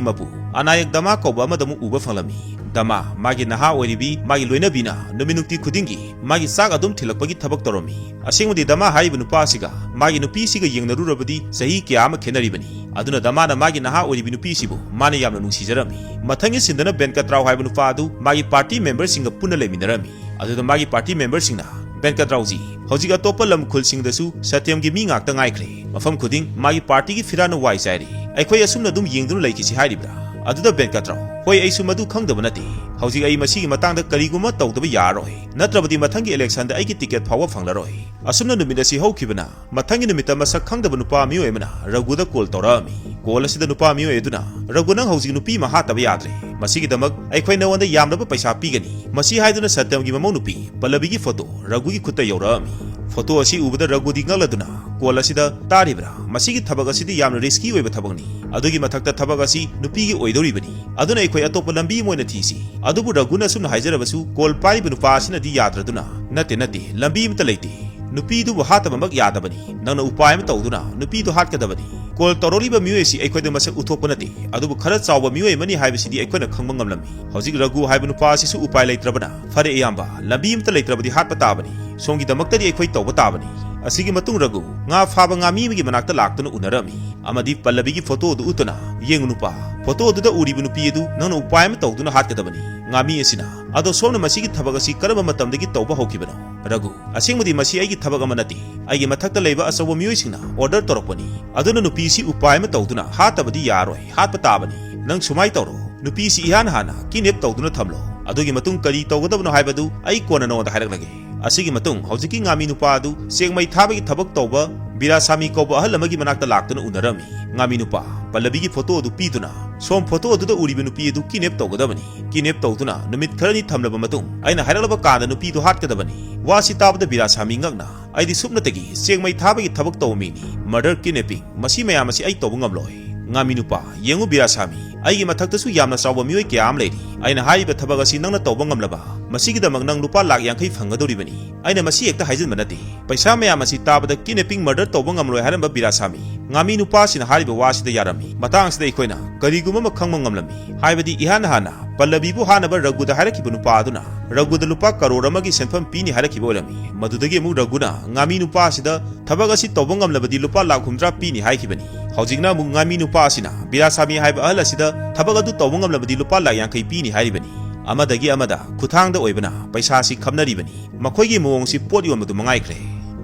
ꯃꯄꯨ ꯑꯅꯥꯌꯛ ꯗꯃꯥ ꯀꯧꯕ ꯑꯃꯗ ꯑꯃꯨꯛ ꯎꯕ ꯐꯪꯂꯝꯃꯤ꯫ ꯗꯃꯥ, ꯃꯥꯒꯤ ꯅꯍꯥ ꯑꯣꯏꯔꯤꯕꯤ ꯃꯥꯒꯤ ꯂꯣꯏꯅꯕꯤꯅ ꯅꯨꯃꯤꯠ ꯅꯨꯡꯇꯤ ꯈꯨꯗꯤꯡꯒꯤ ꯃꯥꯒꯤ ꯆꯥꯛ ꯑꯗꯨꯝ ꯊꯤꯜꯂꯛꯄꯒꯤ ꯊꯕꯛ ꯇꯧꯔꯝꯃꯤ꯫ ꯑꯁꯦꯡꯕꯗꯤ ꯗꯃꯥ ꯍꯥꯏꯔꯤꯕ ꯅꯨꯄꯥ ꯑꯁꯤꯒ ꯃꯥꯒꯤ ꯅꯨꯄꯤꯁꯤꯒ ꯌꯦꯡꯅꯔꯨꯔꯕꯗꯤ ꯆꯍꯤ ꯀꯌꯥ ꯑꯃ ꯈꯦꯠꯅꯔꯤꯕꯅꯤ꯫ ꯑꯗꯨꯅ ꯗꯃꯥꯅ ꯃꯥꯒꯤ ꯅꯍꯥ ꯑꯣꯏꯔꯤꯕꯤ ꯅꯨꯄꯤꯁꯤꯕꯨ ꯃꯥꯅ ꯌꯥꯝꯅ ꯅꯨꯡꯁꯤꯖꯔꯝꯃꯤ꯫ ꯃꯊꯪꯒꯤ ꯁꯤꯟꯗꯅ ꯕꯦꯟꯀꯠꯔꯥꯎ ꯍꯥꯏꯕ ꯅꯨꯄꯥ ꯑꯗꯨ ꯃꯥꯒꯤ ꯄꯥꯔꯇꯤ ꯃꯦꯝꯕꯔꯁꯤꯡꯒ ꯄꯨꯟꯅ ꯂꯩꯃꯤꯟꯅꯔꯝꯃꯤ꯫ ꯑꯗꯨꯗ ꯃꯥꯒꯤ ꯄꯥꯔꯇꯤ ꯃꯦꯝꯕꯔꯁꯤꯡꯅ, "ꯕꯦꯟꯀꯠꯔꯥꯎꯖꯤ, ꯍꯧꯖꯤꯛ ꯑꯇꯣꯞꯄ ꯂꯝ ꯈꯨꯜꯁꯤꯡꯗꯁꯨ ꯁꯇ꯭ꯌꯝꯒꯤ ꯃꯤ ꯉꯥꯛꯇ ꯉꯥꯏꯈ꯭ꯔꯦ꯫ ꯃꯐꯝ ꯈꯨꯗꯤꯡ ꯃꯥꯒꯤ ꯄꯥꯔꯇꯤꯒꯤ ꯐꯤꯔꯥꯟꯅ ꯋꯥꯏ ꯆꯥꯏꯔꯦ꯫ ꯑꯩꯈꯣꯏ ꯑꯁꯨꯝꯅ ꯑꯗꯨꯝ ꯌꯦꯡꯗꯨꯅ ꯂꯩꯈꯤꯁꯤ ꯍꯥꯏꯔꯤꯕ꯭ꯔꯥ?" ꯑꯗꯨꯗ ꯕꯦꯟꯀꯠꯔꯥꯎ, "ꯍꯣꯏ, ꯑꯩꯁꯨ ꯃꯗꯨ ꯈꯪꯗꯕ ꯅꯠꯇꯦ꯫ ꯍꯧꯖꯤꯛ ꯑꯩ ꯃꯁꯤꯒꯤ ꯃꯇꯥꯡꯗ ꯀꯔꯤꯒꯨꯝꯕ ꯇꯧꯗꯕ ꯌꯥꯔꯔꯣꯏ, ꯅꯠꯇ꯭ꯔꯕꯗꯤ ꯃꯊꯪꯒꯤ ꯏꯂꯦꯛꯁꯟꯗ ꯑꯩꯒꯤ ꯇꯤꯀꯦꯠ ꯐꯥꯎꯕ ꯐꯪꯂꯔꯣꯏ꯫" ꯑꯁꯨꯝꯅ ꯅꯨꯃꯤꯠ ꯑꯁꯤ ꯍꯧꯈꯤꯕꯅ ꯃꯊꯪꯒꯤ ꯅꯨꯃꯤꯠꯇ ꯃꯁꯛ ꯈꯪꯗꯕ ꯅꯨꯄꯥ ꯃꯤꯑꯣꯏ ꯑꯃꯅ ꯔꯘꯨꯗ ꯀꯣꯜ ꯇꯧꯔꯛꯑꯝꯃꯤ꯫ ꯀꯣꯜ ꯑꯁꯤꯗ ꯅꯨꯄꯥ ꯃꯤꯑꯣꯏ ꯑꯗꯨꯅ, "ꯔꯘꯨ, ꯅꯪ ꯍꯧꯖꯤꯛ ꯅꯨꯄꯤ ꯑꯃ ꯍꯥꯠꯇꯕ ꯌꯥꯗ꯭ꯔꯦ꯫ ꯃꯁꯤꯒꯤꯗꯃꯛ ꯑꯩꯈꯣꯏ ꯅꯉꯣꯟꯗ ꯌꯥꯝꯂꯕ ꯄꯩꯁꯥ ꯄꯤꯒꯅꯤ꯫" ꯃꯁꯤ ꯍꯥꯏꯗꯨꯅ ꯁꯇ꯭ꯌꯝꯒꯤ ꯃꯃꯧ ꯅꯨꯄꯤ ꯄꯜꯂꯕꯤꯒꯤ ꯐꯣꯇꯣ ꯔꯘꯨꯒꯤ ꯈꯨꯠꯇ ꯌꯧꯔꯛꯑꯝꯃꯤ꯫ ꯐꯣꯇꯣ ꯑꯁꯤ ꯎꯕꯗ ꯔꯘꯨꯗꯤ ꯉꯛꯂꯗꯨꯅ, "ꯀꯣꯜ ꯑꯁꯤꯗ ꯇꯥꯔꯤꯕ꯭ꯔꯥ? ꯃꯁꯤꯒꯤ ꯊꯕꯛ ꯑꯁꯤꯗꯤ ꯌꯥꯝꯅ ꯔꯤꯁꯀꯤ ꯑꯣꯏꯕ ꯊꯕꯛꯅꯤ꯫ ꯑꯗꯨꯒꯤ ꯃꯊꯛꯇ ꯊꯕꯛ ꯑꯁꯤ ꯅꯨꯄꯤꯒꯤ ꯑꯣꯏꯗꯧꯔꯤꯕꯅꯤ꯫ ꯑꯗꯨꯅ ꯑꯩꯈꯣꯏ ꯑꯇꯣꯞꯄ ꯂꯝꯕꯤ ꯑꯃ ꯑꯣꯏꯅ ꯊꯤꯁꯤ꯫ ꯑꯗꯨꯕꯨ ꯔꯘꯨꯅ ꯑꯁꯨꯝꯅ ꯍꯥꯏꯖꯔꯕꯁꯨ ꯀꯣꯜ ꯄꯥꯏꯔꯤꯕ ꯅꯨꯄꯥ ꯑꯁꯤꯅꯗꯤ ꯌꯥꯗ꯭ꯔꯗꯨꯅ, "ꯅꯠꯇꯦ, ꯅꯠꯇꯦ, ꯂꯝꯕꯤ ꯑꯃꯠꯇ ꯂꯩꯇꯦ꯫ ꯅꯨꯄꯤꯗꯨꯕꯨ ꯍꯥꯠꯇꯕꯃꯛ ꯌꯥꯗꯕꯅꯤ꯫ ꯅꯪꯅ ꯎꯄꯥꯏ ꯑꯃ ꯇꯧꯗꯨꯅ ꯅꯨꯄꯤꯗꯨ ꯍꯥꯠꯀꯗꯕꯅꯤ꯫ ꯀꯣꯜ ꯇꯧꯔꯛꯂꯤꯕ ꯃꯤꯑꯣꯏ ꯑꯁꯤ ꯑꯩꯈꯣꯏꯗ ꯃꯁꯛ ꯎꯊꯣꯛꯄ ꯅꯠꯇꯦ, ꯑꯗꯨꯕꯨ ꯈꯔ ꯆꯥꯎꯕ ꯃꯤꯑꯣꯏ ꯑꯃꯅꯤ ꯍꯥꯏꯕꯁꯤꯗꯤ ꯑꯩꯈꯣꯏꯅ ꯈꯪꯕ ꯉꯝꯂꯝꯃꯤ꯫ ꯍꯧꯖꯤꯛ ꯔꯘꯨ ꯍꯥꯏꯕ ꯅꯨꯄꯥ ꯑꯁꯤꯁꯨ ꯎꯄꯥꯏ ꯂꯩꯇ꯭ꯔꯕꯅ, ꯐꯔꯦ ꯏꯌꯥꯝꯕ, ꯂꯝꯕꯤ ꯑꯃꯠꯇ ꯂꯩꯇ꯭ꯔꯕꯗꯤ ꯍꯥꯠꯄ ꯇꯥꯕꯅꯤ꯫ ꯁꯣꯝꯒꯤꯗꯃꯛꯇꯗꯤ ꯑꯩꯈꯣꯏ ꯇꯧꯕ ꯇꯥꯕꯅꯤ꯫" ꯑꯁꯤꯒꯤ ꯃꯇꯨꯡ ꯔꯘꯨ ꯉꯥ ꯐꯥꯕ ꯉꯥꯃꯤ ꯑꯃꯒꯤ ꯃꯅꯥꯛꯇ ꯂꯥꯛꯇꯨꯅ ꯎꯅꯔꯝꯃꯤ ꯑꯃꯗꯤ ꯄꯜꯂꯕꯤꯒꯤ ꯐꯣꯇꯣ ꯑꯗꯨ ꯎꯠꯇꯨꯅ, "ꯌꯦꯡꯉꯨ ꯅꯨꯄꯥ, ꯐꯣꯇꯣ ꯑꯗꯨꯗ ꯎꯔꯤꯕ ꯅꯨꯄꯤ ꯑꯗꯨ ꯅꯪꯅ ꯎꯄꯥꯏ ꯑꯃ ꯇꯧꯗꯨꯅ ꯍꯥꯠꯀꯗꯕꯅꯤ꯫ ꯉꯥꯃꯤ ꯑꯁꯤꯅ, "ꯑꯗꯣ ꯁꯣꯝꯅ ꯃꯁꯤꯒꯤ ꯊꯕꯛ ꯑꯁꯤ ꯀꯔꯝꯕ ꯃꯇꯝꯗꯒꯤ ꯇꯧꯕ ꯍꯧꯈꯤꯕꯅꯣ?" ꯔꯘꯨ, "ꯑꯁꯦꯡꯕꯗꯤ ꯃꯁꯤ ꯑꯩꯒꯤ ꯊꯕꯛ ꯑꯃ ꯅꯠꯇꯦ꯫ ꯑꯩꯒꯤ ꯃꯊꯛꯇ ꯂꯩꯕ ꯑꯆꯧꯕ ꯃꯤꯑꯣꯏꯁꯤꯡꯅ order ꯇꯧꯔꯛꯄꯅꯤ꯫ ꯑꯗꯨꯅ ꯅꯨꯄꯤꯁꯤ ꯎꯄꯥꯏ ꯑꯃ ꯇꯧꯗꯨꯅ ꯍꯥꯠꯇꯕꯗꯤ ꯌꯥꯔꯣꯏ, ꯍꯥꯠꯄ ꯇꯥꯕꯅꯤ꯫ ꯅꯪ ꯁꯨꯃꯥꯏ ꯇꯧꯔꯣ, ꯅꯨꯄꯤꯁꯤ ꯏꯍꯥꯟ ꯍꯥꯟꯅ kidnap ꯇꯧꯗꯨꯅ ꯊꯝꯂꯣ꯫ ꯑꯗꯨꯒꯤ ꯃꯇꯨꯡ ꯀꯔꯤ ꯇꯧꯒꯗꯕꯅꯣ ꯍꯥꯏꯕꯗꯨ ꯑꯩ ꯀꯣꯟꯅ ꯅꯉꯣꯟꯗ ꯍꯥꯏꯔꯛꯂꯒꯦ꯫" ꯑꯁꯤꯒꯤ ꯃꯇꯨꯡ ꯍꯧꯖꯤꯛꯀꯤ ꯉꯥꯃꯤ ꯅꯨꯄꯥ ꯑꯗꯨ ꯆꯦꯛꯃꯩ ꯊꯥꯕꯒꯤ ꯊꯕꯛ ꯇꯧꯕ ꯕꯤꯔꯥꯁꯥꯃꯤ ꯀꯧꯕ ꯑꯍꯜ ꯑꯃꯒꯤ ꯃꯅꯥꯛꯇ ꯂꯥꯛꯇꯨꯅ ꯎꯅꯔꯝꯃꯤ꯫ ꯉꯥꯃꯤ ꯅꯨꯄꯥ ꯄꯜꯂꯕꯤꯒꯤ ꯐꯣꯇꯣ ꯑꯗꯨ ꯄꯤꯗꯨꯅ, "ꯁꯣꯝ ꯐꯣꯇꯣ ꯑꯗꯨꯗ ꯎꯔꯤꯕ ꯅꯨꯄꯤ ꯑꯗꯨ kidnap ꯇꯧꯒꯗꯕꯅꯤ꯫ Kidnap ꯇꯧꯗꯨꯅ ꯅꯨꯃꯤꯠ ꯈꯔꯅꯤ ꯊꯝꯂꯕ ꯃꯇꯨꯡ ꯑꯩꯅ ꯍꯥꯏꯔꯛꯂꯕ ꯀꯥꯟꯗ ꯅꯨꯄꯤꯗꯨ ꯍꯥꯠꯀꯗꯕꯅꯤ꯫" ꯋꯥꯁꯤ ꯇꯥꯕꯗ ꯕꯤꯔꯥꯁꯥꯃꯤ ꯉꯛꯅ, "ꯑꯩꯗꯤ ꯁꯨꯞꯅꯇꯒꯤ ꯆꯦꯛꯃꯩ ꯊꯥꯕꯒꯤ ꯊꯕꯛ ꯇꯧꯕ ꯃꯤꯅꯤ꯫ Murder, kidnapping, ꯃꯁꯤ ꯃꯌꯥꯝ ꯑꯁꯤ ꯑꯩ ꯇꯧꯕ ꯉꯝꯂꯣꯏ꯫" ꯉꯥꯃꯤ ꯅꯨꯄꯥ, "ꯌꯦꯡꯉꯨ ꯕꯤꯔꯥꯁꯥꯃꯤ, ꯑꯩꯒꯤ ꯃꯊꯛꯇꯁꯨ ꯌꯥꯝꯅ ꯆꯥꯎꯕ ꯃꯤꯑꯣꯏ ꯀꯌꯥ ꯑꯃ ꯂꯩꯔꯤ꯫ ꯑꯩꯅ ꯍꯥꯏꯔꯤꯕ ꯊꯕꯛ ꯑꯁꯤ ꯅꯪꯅ ꯇꯧꯕ ꯉꯝꯂꯕ, ꯃꯁꯤꯒꯤꯗꯃꯛ ꯅꯪ ꯂꯨꯄꯥ ꯂꯥꯈ ꯌꯥꯡꯈꯩ ꯐꯪꯒꯗꯧꯔꯤꯕꯅꯤ꯫ ꯑꯩꯅ ꯃꯁꯤ ꯍꯦꯛꯇ ꯍꯥꯏꯖꯤꯟꯕ ꯅꯠꯇꯦ꯫" ꯄꯩꯁꯥ ꯃꯌꯥꯝ ꯑꯁꯤ ꯇꯥꯕꯗ kidnapping, murder ꯇꯧꯕ ꯉꯝꯂꯣꯏ ꯍꯥꯏꯔꯝꯕ ꯕꯤꯔꯥꯁꯥꯃꯤ ꯉꯥꯃꯤ ꯅꯨꯄꯥꯁꯤꯅ ꯍꯥꯏꯔꯤꯕ ꯋꯥꯁꯤꯗ ꯌꯥꯔꯝꯃꯤ꯫ ꯃꯇꯥꯡꯁꯤꯗ ꯑꯩꯈꯣꯏꯅ ꯀꯔꯤꯒꯨꯝꯕ ꯑꯃ ꯈꯪꯕ ꯉꯝꯂꯝꯃꯤ꯫ ꯍꯥꯏꯕꯗꯤ ꯏꯍꯥꯟ ꯍꯥꯟꯅ ꯄꯜꯂꯕꯤꯕꯨ ꯍꯥꯠꯅꯕ ꯔꯘꯨꯗ ꯍꯥꯏꯔꯛꯈꯤꯕ ꯅꯨꯄꯥ ꯑꯗꯨꯅ ꯔꯘꯨꯗ ꯂꯨꯄꯥ ꯀꯔꯣꯔ ꯑꯃꯒꯤ ꯁꯦꯟꯐꯝ ꯄꯤꯅꯤ ꯍꯥꯏꯔꯛꯈꯤꯕ ꯑꯣꯏꯔꯝꯃꯤ꯫ ꯃꯗꯨꯗꯒꯤ ꯑꯃꯨꯛ ꯔꯘꯨꯅ ꯉꯥꯃꯤ ꯅꯨꯄꯥ ꯑꯁꯤꯗ ꯊꯕꯛ ꯑꯁꯤ ꯇꯧꯕ ꯉꯝꯂꯕꯗꯤ ꯂꯨꯄꯥ ꯂꯥꯈ ꯍꯨꯝꯗ꯭ꯔꯥ ꯄꯤꯅꯤ ꯍꯥꯏꯈꯤꯕꯅꯤ꯫ ꯍꯧꯖꯤꯛꯅ ꯑꯃꯨꯛ ꯉꯥꯃꯤ ꯅꯨꯄꯥ ꯑꯁꯤꯅ ꯕꯤꯔꯥꯁꯥꯃꯤ ꯍꯥꯏꯕ ꯑꯍꯜ ꯑꯁꯤꯗ ꯊꯕꯛ ꯑꯗꯨ ꯇꯧꯕ ꯉꯝꯂꯕꯗꯤ ꯂꯨꯄꯥ ꯂꯥꯈ ꯌꯥꯡꯈꯩ ꯄꯤꯅꯤ ꯍꯥꯏꯔꯤꯕꯅꯤ꯫ ꯑꯃꯗꯒꯤ ꯑꯃꯗ ꯈꯨꯠꯊꯥꯡꯗ ꯑꯣꯏꯕꯅ ꯄꯩꯁꯥꯁꯤ ꯈꯞꯅꯔꯤꯕꯅꯤ꯫ ꯃꯈꯣꯏꯒꯤ ꯃꯑꯣꯡꯁꯤ ꯄꯣꯠ ꯌꯣꯟꯕꯗꯨ ꯃꯉꯥꯏꯈ꯭ꯔꯦ꯫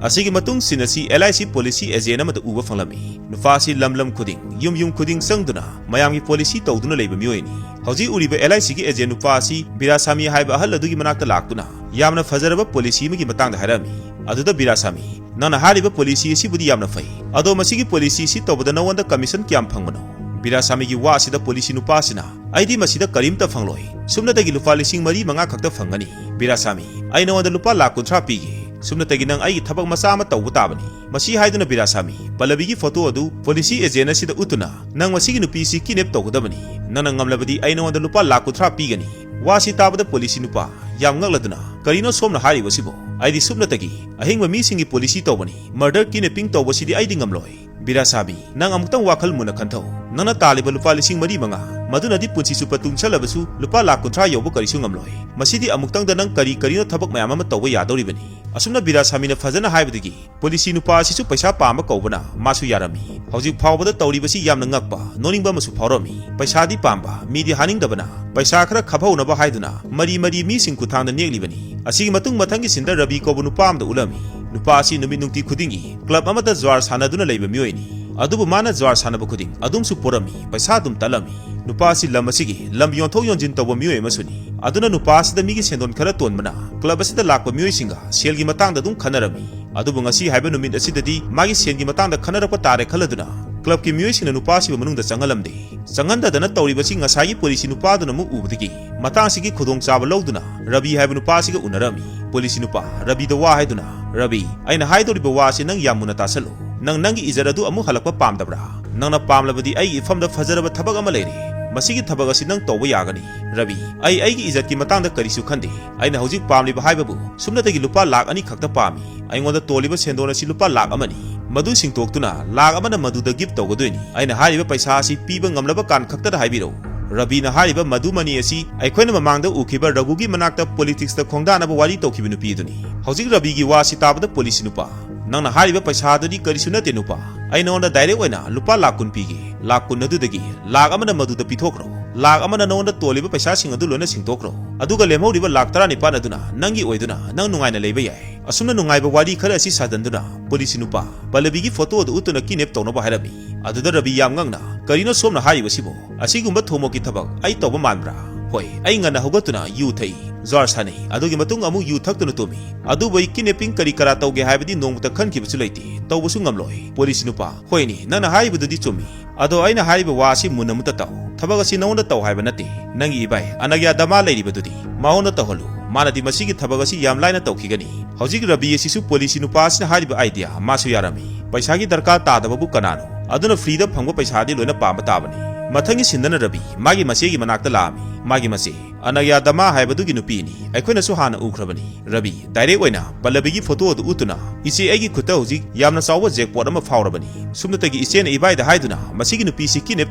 ꯑꯁꯤꯒꯤ ꯃꯇꯨꯡ scene ꯑꯁꯤ LIC policy agent ꯑꯃꯗ ꯎꯕ ꯐꯪꯂꯝꯃꯤ꯫ ꯅꯨꯄꯥꯁꯤ ꯂꯝ ꯂꯝ ꯈꯨꯗꯤꯡ, ꯌꯨꯝ ꯌꯨꯝ ꯈꯨꯗꯤꯡ ꯆꯪꯗꯨꯅ ꯃꯌꯥꯝꯒꯤ policy ꯇꯧꯗꯨꯅ ꯂꯩꯕ ꯃꯤꯑꯣꯏꯅꯤ꯫ ꯍꯧꯖꯤꯛ ꯎꯔꯤꯕ LICꯒꯤ agent ꯅꯨꯄꯥ ꯑꯁꯤ ꯕꯤꯔꯥꯁꯥꯃꯤ ꯍꯥꯏꯕ ꯑꯍꯜ ꯑꯗꯨꯒꯤ ꯃꯅꯥꯛꯇ ꯂꯥꯛꯇꯨꯅ ꯌꯥꯝꯅ ꯐꯖꯔꯕ policy ꯑꯃꯒꯤ ꯃꯇꯥꯡꯗ ꯍꯥꯏꯔꯛꯑꯝꯃꯤ꯫ ꯑꯗꯨꯗ ꯕꯤꯔꯥꯁꯥꯃꯤ, "ꯅꯪꯅ ꯍꯥꯏꯔꯤꯕ policy ꯑꯁꯤꯕꯨꯗꯤ ꯌꯥꯝꯅ ꯐꯩ꯫ ꯑꯗꯣ ꯃꯁꯤꯒꯤ policy ꯑꯁꯤ ꯇꯧꯕꯗ ꯅꯉꯣꯟꯗ commission ꯀꯌꯥꯝ ꯐꯪꯕꯅꯣ?" ꯕꯤꯔꯥꯁꯥꯃꯤꯒꯤ ꯋꯥ ꯑꯁꯤꯗ policy ꯅꯨꯄꯥ ꯑꯁꯤꯅ, "ꯑꯩꯗꯤ ꯃꯁꯤꯗ ꯀꯔꯤꯝꯇ ꯐꯪꯂꯣꯏ꯫ ꯁꯨꯞꯅꯇꯒꯤ ꯂꯨꯄꯥ ꯂꯤꯁꯤꯡ ꯃꯔꯤ ꯃꯉꯥ ꯈꯛꯇ ꯐꯪꯒꯅꯤ꯫" ꯕꯤꯔꯥꯁꯥꯃꯤ, "ꯑꯩ ꯅꯉꯣꯟꯗ ꯂꯨꯄꯥ ꯂꯥꯈ ꯀꯨꯟꯊ꯭ꯔꯥ ꯄꯤꯒꯦ꯫ ꯁꯨꯞꯅꯇꯒꯤ ꯅꯪ ꯑꯩꯒꯤ ꯊꯕꯛ ꯃꯆꯥ ꯑꯃ ꯇꯧꯕ ꯇꯥꯕꯅꯤ꯫" ꯃꯁꯤ ꯍꯥꯏꯗꯨꯅ ꯕꯤꯔꯥꯁꯥꯃꯤ ꯄꯜꯂꯕꯤꯒꯤ ꯐꯣꯇꯣ ꯑꯗꯨ policy agent ꯑꯁꯤꯗ ꯎꯠꯇꯨꯅ, "ꯅꯪ ꯃꯁꯤꯒꯤ ꯅꯨꯄꯤꯁꯤ kidnap ꯇꯧꯒꯗꯕꯅꯤ꯫ ꯅꯪꯅ ꯉꯝꯂꯕꯗꯤ ꯑꯩ ꯅꯉꯣꯟꯗ ꯂꯨꯄꯥ ꯂꯥꯈ ꯀꯨꯟꯊ꯭ꯔꯥ ꯄꯤꯒꯅꯤ꯫" ꯋꯥꯁꯤ ꯇꯥꯕꯗ policy ꯅꯨꯄꯥ ꯌꯥꯝ ꯉꯛꯂꯗꯨꯅ, "ꯀꯔꯤꯅꯣ ꯁꯣꯝꯅ ꯍꯥꯏꯔꯤꯕꯁꯤꯕꯣ? ꯑꯩꯗꯤ ꯁꯨꯞꯅꯇꯒꯤ ꯑꯍꯤꯡꯕ ꯃꯤꯁꯤꯡꯒꯤ policy ꯇꯧꯕꯅꯤ꯫ Murder, kidnapping ꯇꯧꯕꯁꯤꯗꯤ ꯑꯩꯗꯤ ꯉꯝꯂꯣꯏ꯫" ꯕꯤꯔꯥꯁꯥꯃꯤ, ꯅꯪ ꯑꯃꯨꯛꯇꯪ ꯋꯥꯈꯜ ꯃꯨꯟꯅ ꯈꯟꯊꯧ꯫ ꯅꯪꯅ ꯇꯥꯜꯂꯤꯕ ꯂꯨꯄꯥ ꯂꯤꯁꯤꯡ ꯃꯔꯤ ꯃꯉꯥ, ꯃꯗꯨꯅꯗꯤ ꯄꯨꯟꯁꯤ ꯆꯨꯞꯄ ꯇꯨꯡꯁꯜꯂꯕꯁꯨ ꯂꯨꯄꯥ ꯂꯥꯈ ꯀꯨꯟꯊ꯭ꯔꯥ ꯌꯧꯕ ꯀꯔꯤꯁꯨ ꯉꯝꯂꯣꯏ꯫ ꯃꯁꯤꯗꯤ ꯑꯃꯨꯛꯇꯪꯗ ꯅꯪ ꯀꯔꯤ ꯀꯔꯤꯅꯣ ꯊꯕꯛ ꯃꯌꯥꯝ ꯑꯃ ꯇꯧꯕ ꯌꯥꯗꯧꯔꯤꯕꯅꯤ꯫ ꯑꯁꯨꯝꯅ ꯕꯤꯔꯥꯁꯥꯃꯤꯅ ꯐꯖꯅ ꯍꯥꯏꯕꯗꯒꯤ ꯄꯨꯂꯤꯁꯤ ꯅꯨꯄꯥ ꯑꯁꯤꯁꯨ ꯄꯩꯁꯥ ꯄꯥꯝꯕ ꯀꯧꯕꯅ ꯃꯥꯁꯨ ꯌꯥꯔꯝꯃꯤ꯫ ꯍꯧꯖꯤꯛ ꯐꯥꯎꯕꯗ ꯇꯧꯔꯤꯕꯁꯤ ꯌꯥꯝꯅ ꯉꯛꯄ, ꯅꯣꯛꯅꯤꯡꯕ ꯑꯃꯁꯨ ꯐꯥꯎꯔꯝꯃꯤ꯫ ꯄꯩꯁꯥꯗꯤ ꯄꯥꯝꯕ, ꯃꯤꯗꯤ ꯍꯥꯅꯤꯡꯗꯕꯅ ꯄꯩꯁꯥ ꯈꯔ ꯈꯞꯍꯧꯅꯕ ꯍꯥꯏꯗꯨꯅ ꯃꯔꯤ ꯃꯔꯤ ꯃꯤꯁꯤꯡ ꯈꯨꯠꯊꯥꯡꯗ ꯅꯦꯛꯂꯤꯕꯅꯤ꯫ ꯑꯁꯤꯒꯤ ꯃꯇꯨꯡ ꯃꯊꯪꯒꯤ ꯁꯤꯟꯗ ꯔꯕꯤ ꯀꯧꯕ ꯅꯨꯄꯥ ꯑꯃꯗ ꯎꯠꯂꯝꯃꯤ꯫ ꯅꯨꯄꯥ ꯑꯁꯤ ꯅꯨꯃꯤꯠ ꯅꯨꯡꯇꯤ ꯈꯨꯗꯤꯡꯒꯤ ꯀ꯭ꯂꯕ ꯑꯃꯗ ꯖ꯭ꯋꯥꯔ ꯁꯥꯟꯅꯗꯨꯅ ꯂꯩꯕ ꯃꯤꯑꯣꯏꯅꯤ꯫ ꯑꯗꯨꯕꯨ ꯃꯥꯅ ꯖ꯭ꯋꯥꯔ ꯁꯥꯟꯅꯕ ꯈꯨꯗꯤꯡ ꯑꯗꯨꯝꯁꯨ ꯄꯣꯔꯝꯃꯤ, ꯄꯩꯁꯥ ꯑꯗꯨꯝ ꯇꯠꯂꯝꯃꯤ꯫ ꯅꯨꯄꯥ ꯑꯁꯤ ꯂꯝ ꯑꯁꯤꯒꯤ ꯂꯝ ꯌꯣꯟꯊꯣꯛ ꯌꯣꯟꯁꯤꯟ ꯇꯧꯕ ꯃꯤꯑꯣꯏ ꯑꯃꯁꯨꯅꯤ꯫ ꯑꯗꯨꯅ ꯅꯨꯄꯥ ꯑꯁꯤꯗ ꯃꯤꯒꯤ ꯁꯦꯟꯗꯣꯟ ꯈꯔ ꯇꯣꯟꯕꯅ ꯀ꯭ꯂꯕ ꯑꯁꯤꯗ ꯂꯥꯛꯄ ꯃꯤꯑꯣꯏꯁꯤꯡꯒ ꯁꯦꯜꯒꯤ ꯃꯇꯥꯡꯗ ꯑꯗꯨꯝ ꯈꯟꯅꯔꯝꯃꯤ꯫ ꯑꯗꯨꯕꯨ ꯉꯁꯤ ꯍꯥꯏꯕ ꯅꯨꯃꯤꯠ ꯑꯁꯤꯗꯗꯤ ꯃꯥꯒꯤ ꯁꯦꯟꯒꯤ ꯃꯇꯥꯡꯗ ꯈꯟꯅꯔꯛꯄ ꯇꯥꯔꯦ ꯈꯜꯂꯗꯨꯅ ꯀ꯭ꯂꯕꯀꯤ ꯃꯤꯑꯣꯏꯁꯤꯡꯅ ꯅꯨꯄꯥ ꯑꯁꯤꯕꯨ ꯃꯅꯨꯡꯗ ꯆꯪꯍꯜꯂꯝꯗꯦ꯫ ꯆꯪꯍꯟꯗꯗꯅ ꯇꯧꯔꯤꯕꯁꯤ ꯉꯁꯥꯏꯒꯤ ꯄꯨꯂꯤꯁꯤ ꯅꯨꯄꯥꯗꯨꯅ ꯑꯃꯨꯛ ꯎꯕꯗꯒꯤ ꯃꯇꯥꯡꯁꯤꯒꯤ ꯈꯨꯗꯣꯡꯆꯥꯕ ꯂꯧꯗꯨꯅ ꯔꯕꯤ ꯍꯥꯏꯕ ꯅꯨꯄꯥ ꯑꯁꯤꯒ ꯎꯅꯔꯝꯃꯤ꯫ ꯄꯨꯂꯤꯁꯤ ꯅꯨꯄꯥ ꯔꯕꯤꯗ ꯋꯥ ꯍꯥꯏꯗꯨꯅ, "ꯔꯕꯤ, ꯑꯩꯅ ꯍꯥꯏꯗꯧꯔꯤꯕ ꯋꯥ ꯑꯁꯤ ꯅꯪ ꯌꯥꯝ ꯃꯨꯟꯅ ꯇꯥꯁꯜꯂꯨ꯫ ꯅꯪ ꯅꯪꯒꯤ ꯏꯖꯠ ꯑꯗꯨ ꯑꯃꯨꯛ ꯍꯜꯂꯛꯄ ꯄꯥꯝꯗꯕ꯭ꯔꯥ? ꯅꯪꯅ ꯄꯥꯝꯂꯕꯗꯤ ꯑꯩꯒꯤ ꯏꯐꯝꯗ ꯐꯖꯔꯕ ꯊꯕꯛ ꯑꯃ ꯂꯩꯔꯦ꯫ ꯃꯁꯤꯒꯤ ꯊꯕꯛ ꯑꯁꯤ ꯅꯪ ꯇꯧꯕ ꯌꯥꯒꯅꯤ꯫ ꯔꯕꯤ, ꯑꯩ ꯑꯩꯒꯤ ꯏꯖꯠꯀꯤ ꯃꯇꯥꯡꯗ ꯀꯔꯤꯁꯨ ꯈꯟꯗꯦ꯫ ꯑꯩꯅ ꯍꯧꯖꯤꯛ ꯄꯥꯝꯂꯤꯕ ꯍꯥꯏꯕꯕꯨ ꯁꯨꯞꯅꯇꯒꯤ ꯂꯨꯄꯥ ꯂꯥꯛ ꯑꯅꯤ ꯈꯛꯇ ꯄꯥꯝꯃꯤ꯫ ꯑꯩꯉꯣꯟꯗ ꯇꯣꯜꯂꯤꯕ ꯁꯦꯟꯗꯣꯟ ꯑꯁꯤ ꯂꯨꯄꯥ ꯂꯥꯛ ꯑꯃꯅꯤ꯫ ꯃꯗꯨ ꯁꯤꯡꯇꯣꯛꯇꯨꯅ ꯂꯥꯛ ꯑꯃꯅ ꯃꯗꯨꯗ ꯒꯤꯐ ꯇꯧꯒꯗꯣꯏꯅꯤ꯫ ꯑꯩꯅ ꯍꯥꯏꯔꯤꯕ ꯄꯩꯁꯥ ꯑꯁꯤ ꯄꯤꯕ ꯉꯝꯂꯕ ꯀꯥꯟ ꯈꯛꯇꯗ ꯍꯥꯏꯕꯤꯔꯛꯎ꯫" ꯔꯕꯤꯅ ꯍꯥꯏꯔꯤꯕ ꯃꯗꯨ ꯃꯅꯤ ꯑꯁꯤ ꯑꯩꯈꯣꯏꯅ ꯃꯃꯥꯡꯗ ꯎꯈꯤꯕ ꯔꯘꯨꯒꯤ ꯃꯅꯥꯛꯇ ꯄꯣꯂꯤꯇꯤꯛꯁꯇ ꯈꯣꯡꯗꯥꯅꯕ ꯋꯥꯔꯤ ꯇꯧꯈꯤꯕ ꯅꯨꯄꯤ ꯑꯗꯨꯅꯤ꯫ ꯍꯧꯖꯤꯛ ꯔꯕꯤꯒꯤ ꯋꯥꯁꯤ ꯇꯥꯕꯗ ꯄꯨꯂꯤꯁ ꯅꯨꯄꯥ, "ꯅꯪꯅ ꯍꯥꯏꯔꯤꯕ ꯄꯩꯁꯥ ꯑꯗꯨꯗꯤ ꯀꯔꯤꯁꯨ ꯅꯠꯇꯦ ꯅꯨꯄꯥ꯫ ꯑꯩ ꯅꯉꯣꯟꯗ ꯗꯥꯏꯔꯦꯛ ꯑꯣꯏꯅ ꯂꯨꯄꯥ ꯂꯥꯛ ꯀꯨꯟ ꯄꯤꯒꯦ꯫ ꯂꯥꯛ ꯀꯨꯟ ꯑꯗꯨꯗꯒꯤ ꯂꯥꯛ ꯑꯃꯅ ꯃꯗꯨꯗ ꯄꯤꯊꯣꯛꯈ꯭ꯔꯣ꯫ ꯂꯥꯛ ꯑꯃꯅ ꯅꯉꯣꯟꯗ ꯇꯣꯜꯂꯤꯕ ꯄꯩꯁꯥꯁꯤꯡ ꯑꯗꯨ ꯂꯣꯏꯅ ꯁꯤꯡꯗꯣꯛꯈ꯭ꯔꯣ꯫ ꯑꯗꯨꯒ ꯂꯦꯝꯍꯧꯔꯤꯕ ꯂꯥꯛ ꯇꯔꯥꯅꯤꯄꯥꯟ ꯑꯗꯨꯅ ꯅꯪꯒꯤ ꯑꯣꯏꯗꯨꯅ ꯅꯪ ꯅꯨꯡꯉꯥꯏꯅ ꯂꯩꯕ ꯌꯥꯏ꯫" ꯑꯁꯨꯝꯅ ꯅꯨꯡꯉꯥꯏꯕ ꯋꯥꯔꯤ ꯈꯔ ꯑꯁꯤ ꯁꯥꯗꯟꯗꯨꯅ ꯄꯨꯂꯤꯁ ꯅꯨꯄꯥ ꯄꯜꯂꯕꯤꯒꯤ ꯐꯣꯇꯣ ꯑꯗꯨ ꯎꯠꯇꯨꯅ ꯀꯤꯗꯅꯦꯞ ꯇꯧꯅꯕ ꯍꯥꯏꯔꯝꯃꯤ꯫ ꯑꯗꯨꯗ ꯔꯕꯤ ꯌꯥꯝ ꯉꯛꯅ, "ꯀꯔꯤꯅꯣ ꯁꯣꯝꯅ ꯍꯥꯏꯔꯤꯕꯁꯤꯕꯨ? ꯑꯁꯤꯒꯨꯝꯕ ꯊꯧꯃꯣꯛꯀꯤ ꯊꯕꯛ ꯑꯩ ꯇꯧꯕ ꯃꯥꯟꯕ꯭ꯔꯥ? ꯍꯣꯏ, ꯑꯩ ꯉꯟꯅ ꯍꯧꯒꯠꯇꯨꯅ ꯌꯨ ꯊꯛꯏ, ꯖ꯭ꯋꯥꯔ ꯁꯥꯟꯅꯩ, ꯑꯗꯨꯒꯤ ꯃꯇꯨꯡ ꯑꯃꯨꯛ ꯌꯨ ꯊꯛꯇꯨꯅ ꯇꯨꯝꯃꯤ꯫ ꯑꯗꯨꯕꯨ ꯑꯩ ꯀꯤꯗꯅꯦꯄꯤꯡ ꯀꯔꯤ ꯀꯔꯥ ꯇꯧꯒꯦ ꯍꯥꯏꯕꯗꯤ ꯅꯣꯡꯃꯇ ꯈꯟꯈꯤꯕꯁꯨ ꯂꯩꯇꯦ, ꯇꯧꯕꯁꯨ ꯉꯝꯂꯣꯏ꯫" ꯄꯨꯂꯤꯁ ꯅꯨꯄꯥ, "ꯍꯣꯏꯅꯦ, ꯅꯪꯅ ꯍꯥꯏꯔꯤꯕꯗꯨꯗꯤ ꯆꯨꯝꯃꯤ꯫ ꯑꯗꯣ ꯑꯩꯅ ꯍꯥꯏꯔꯤꯕ ꯋꯥ ꯑꯁꯤ ꯃꯨꯟꯅ ꯑꯃꯨꯛꯇ ꯇꯥꯎ꯫ ꯊꯕꯛ ꯑꯁꯤ ꯅꯉꯣꯟꯗ ꯇꯧ ꯍꯥꯏꯕ ꯅꯠꯇꯦ꯫ ꯅꯪꯒꯤ ꯏꯕꯥꯏ ꯑꯅꯒ꯭ꯌꯥ ꯗꯃꯥ ꯂꯩꯔꯤꯕꯗꯨꯗꯤ ꯃꯉꯣꯟꯗ ꯇꯧꯍꯜꯂꯨ꯫ ꯃꯥꯅꯗꯤ ꯃꯁꯤꯒꯤ ꯊꯕꯛ ꯑꯁꯤ ꯌꯥꯝ ꯂꯥꯏꯅ ꯇꯧꯈꯤꯒꯅꯤ꯫ ꯍꯧꯖꯤꯛ ꯔꯕꯤ ꯑꯁꯤꯁꯨ ꯄꯨꯂꯤꯁ ꯅꯨꯄꯥ ꯑꯁꯤꯅ ꯍꯥꯏꯔꯤꯕ ꯑꯥꯏꯗꯤꯌꯥ ꯃꯥꯁꯨ ꯌꯥꯔꯝꯃꯤ꯫ ꯄꯩꯁꯥꯒꯤ ꯗꯔꯀꯥꯔ ꯇꯥꯗꯕꯕꯨ ꯀꯅꯥꯅꯣ? ꯑꯗꯨꯅ ꯐ꯭ꯔꯤꯗ ꯐꯪꯕ ꯄꯩꯁꯥꯗꯤ ꯂꯣꯏꯅ ꯄꯥꯝꯕ ꯇꯥꯕꯅꯤ꯫ ꯃꯊꯪꯒꯤ ꯁꯤꯟꯗꯅ ꯔꯕꯤ ꯃꯥꯒꯤ ꯃꯆꯦꯒꯤ ꯃꯅꯥꯛꯇ ꯂꯥꯛꯑꯝꯃꯤ꯫ ꯃꯥꯒꯤ ꯃꯆꯦ ꯑꯅꯒ꯭ꯌꯥ ꯗꯃꯥ ꯍꯥꯏꯕꯗꯨꯒꯤ ꯅꯨꯄꯤꯅꯤ꯫ ꯑꯩꯈꯣꯏꯅꯁꯨ ꯍꯥꯟꯅ ꯎꯈ꯭ꯔꯕꯅꯤ꯫ ꯔꯕꯤ ꯗꯥꯏꯔꯦꯛ ꯑꯣꯏꯅ ꯄꯜꯂꯕꯤꯒꯤ ꯐꯣꯇꯣ ꯑꯗꯨ ꯎꯠꯇꯨꯅ, "ꯏꯆꯦ, ꯑꯩꯒꯤ ꯈꯨꯠꯇ ꯍꯧꯖꯤꯛ ꯌꯥꯝꯅ ꯆꯥꯎꯕ ꯖꯦꯛꯄꯣꯠ ꯑꯃ ꯐꯥꯎꯔꯕꯅꯤ꯫ ꯁꯨꯞꯅꯇꯒꯤ ꯏꯆꯦꯅ ꯏꯕꯥꯏꯗ ꯍꯥꯏꯗꯨꯅ ꯃꯁꯤꯒꯤ ꯅꯨꯄꯤꯁꯤ ꯀꯤꯗꯅꯦꯞ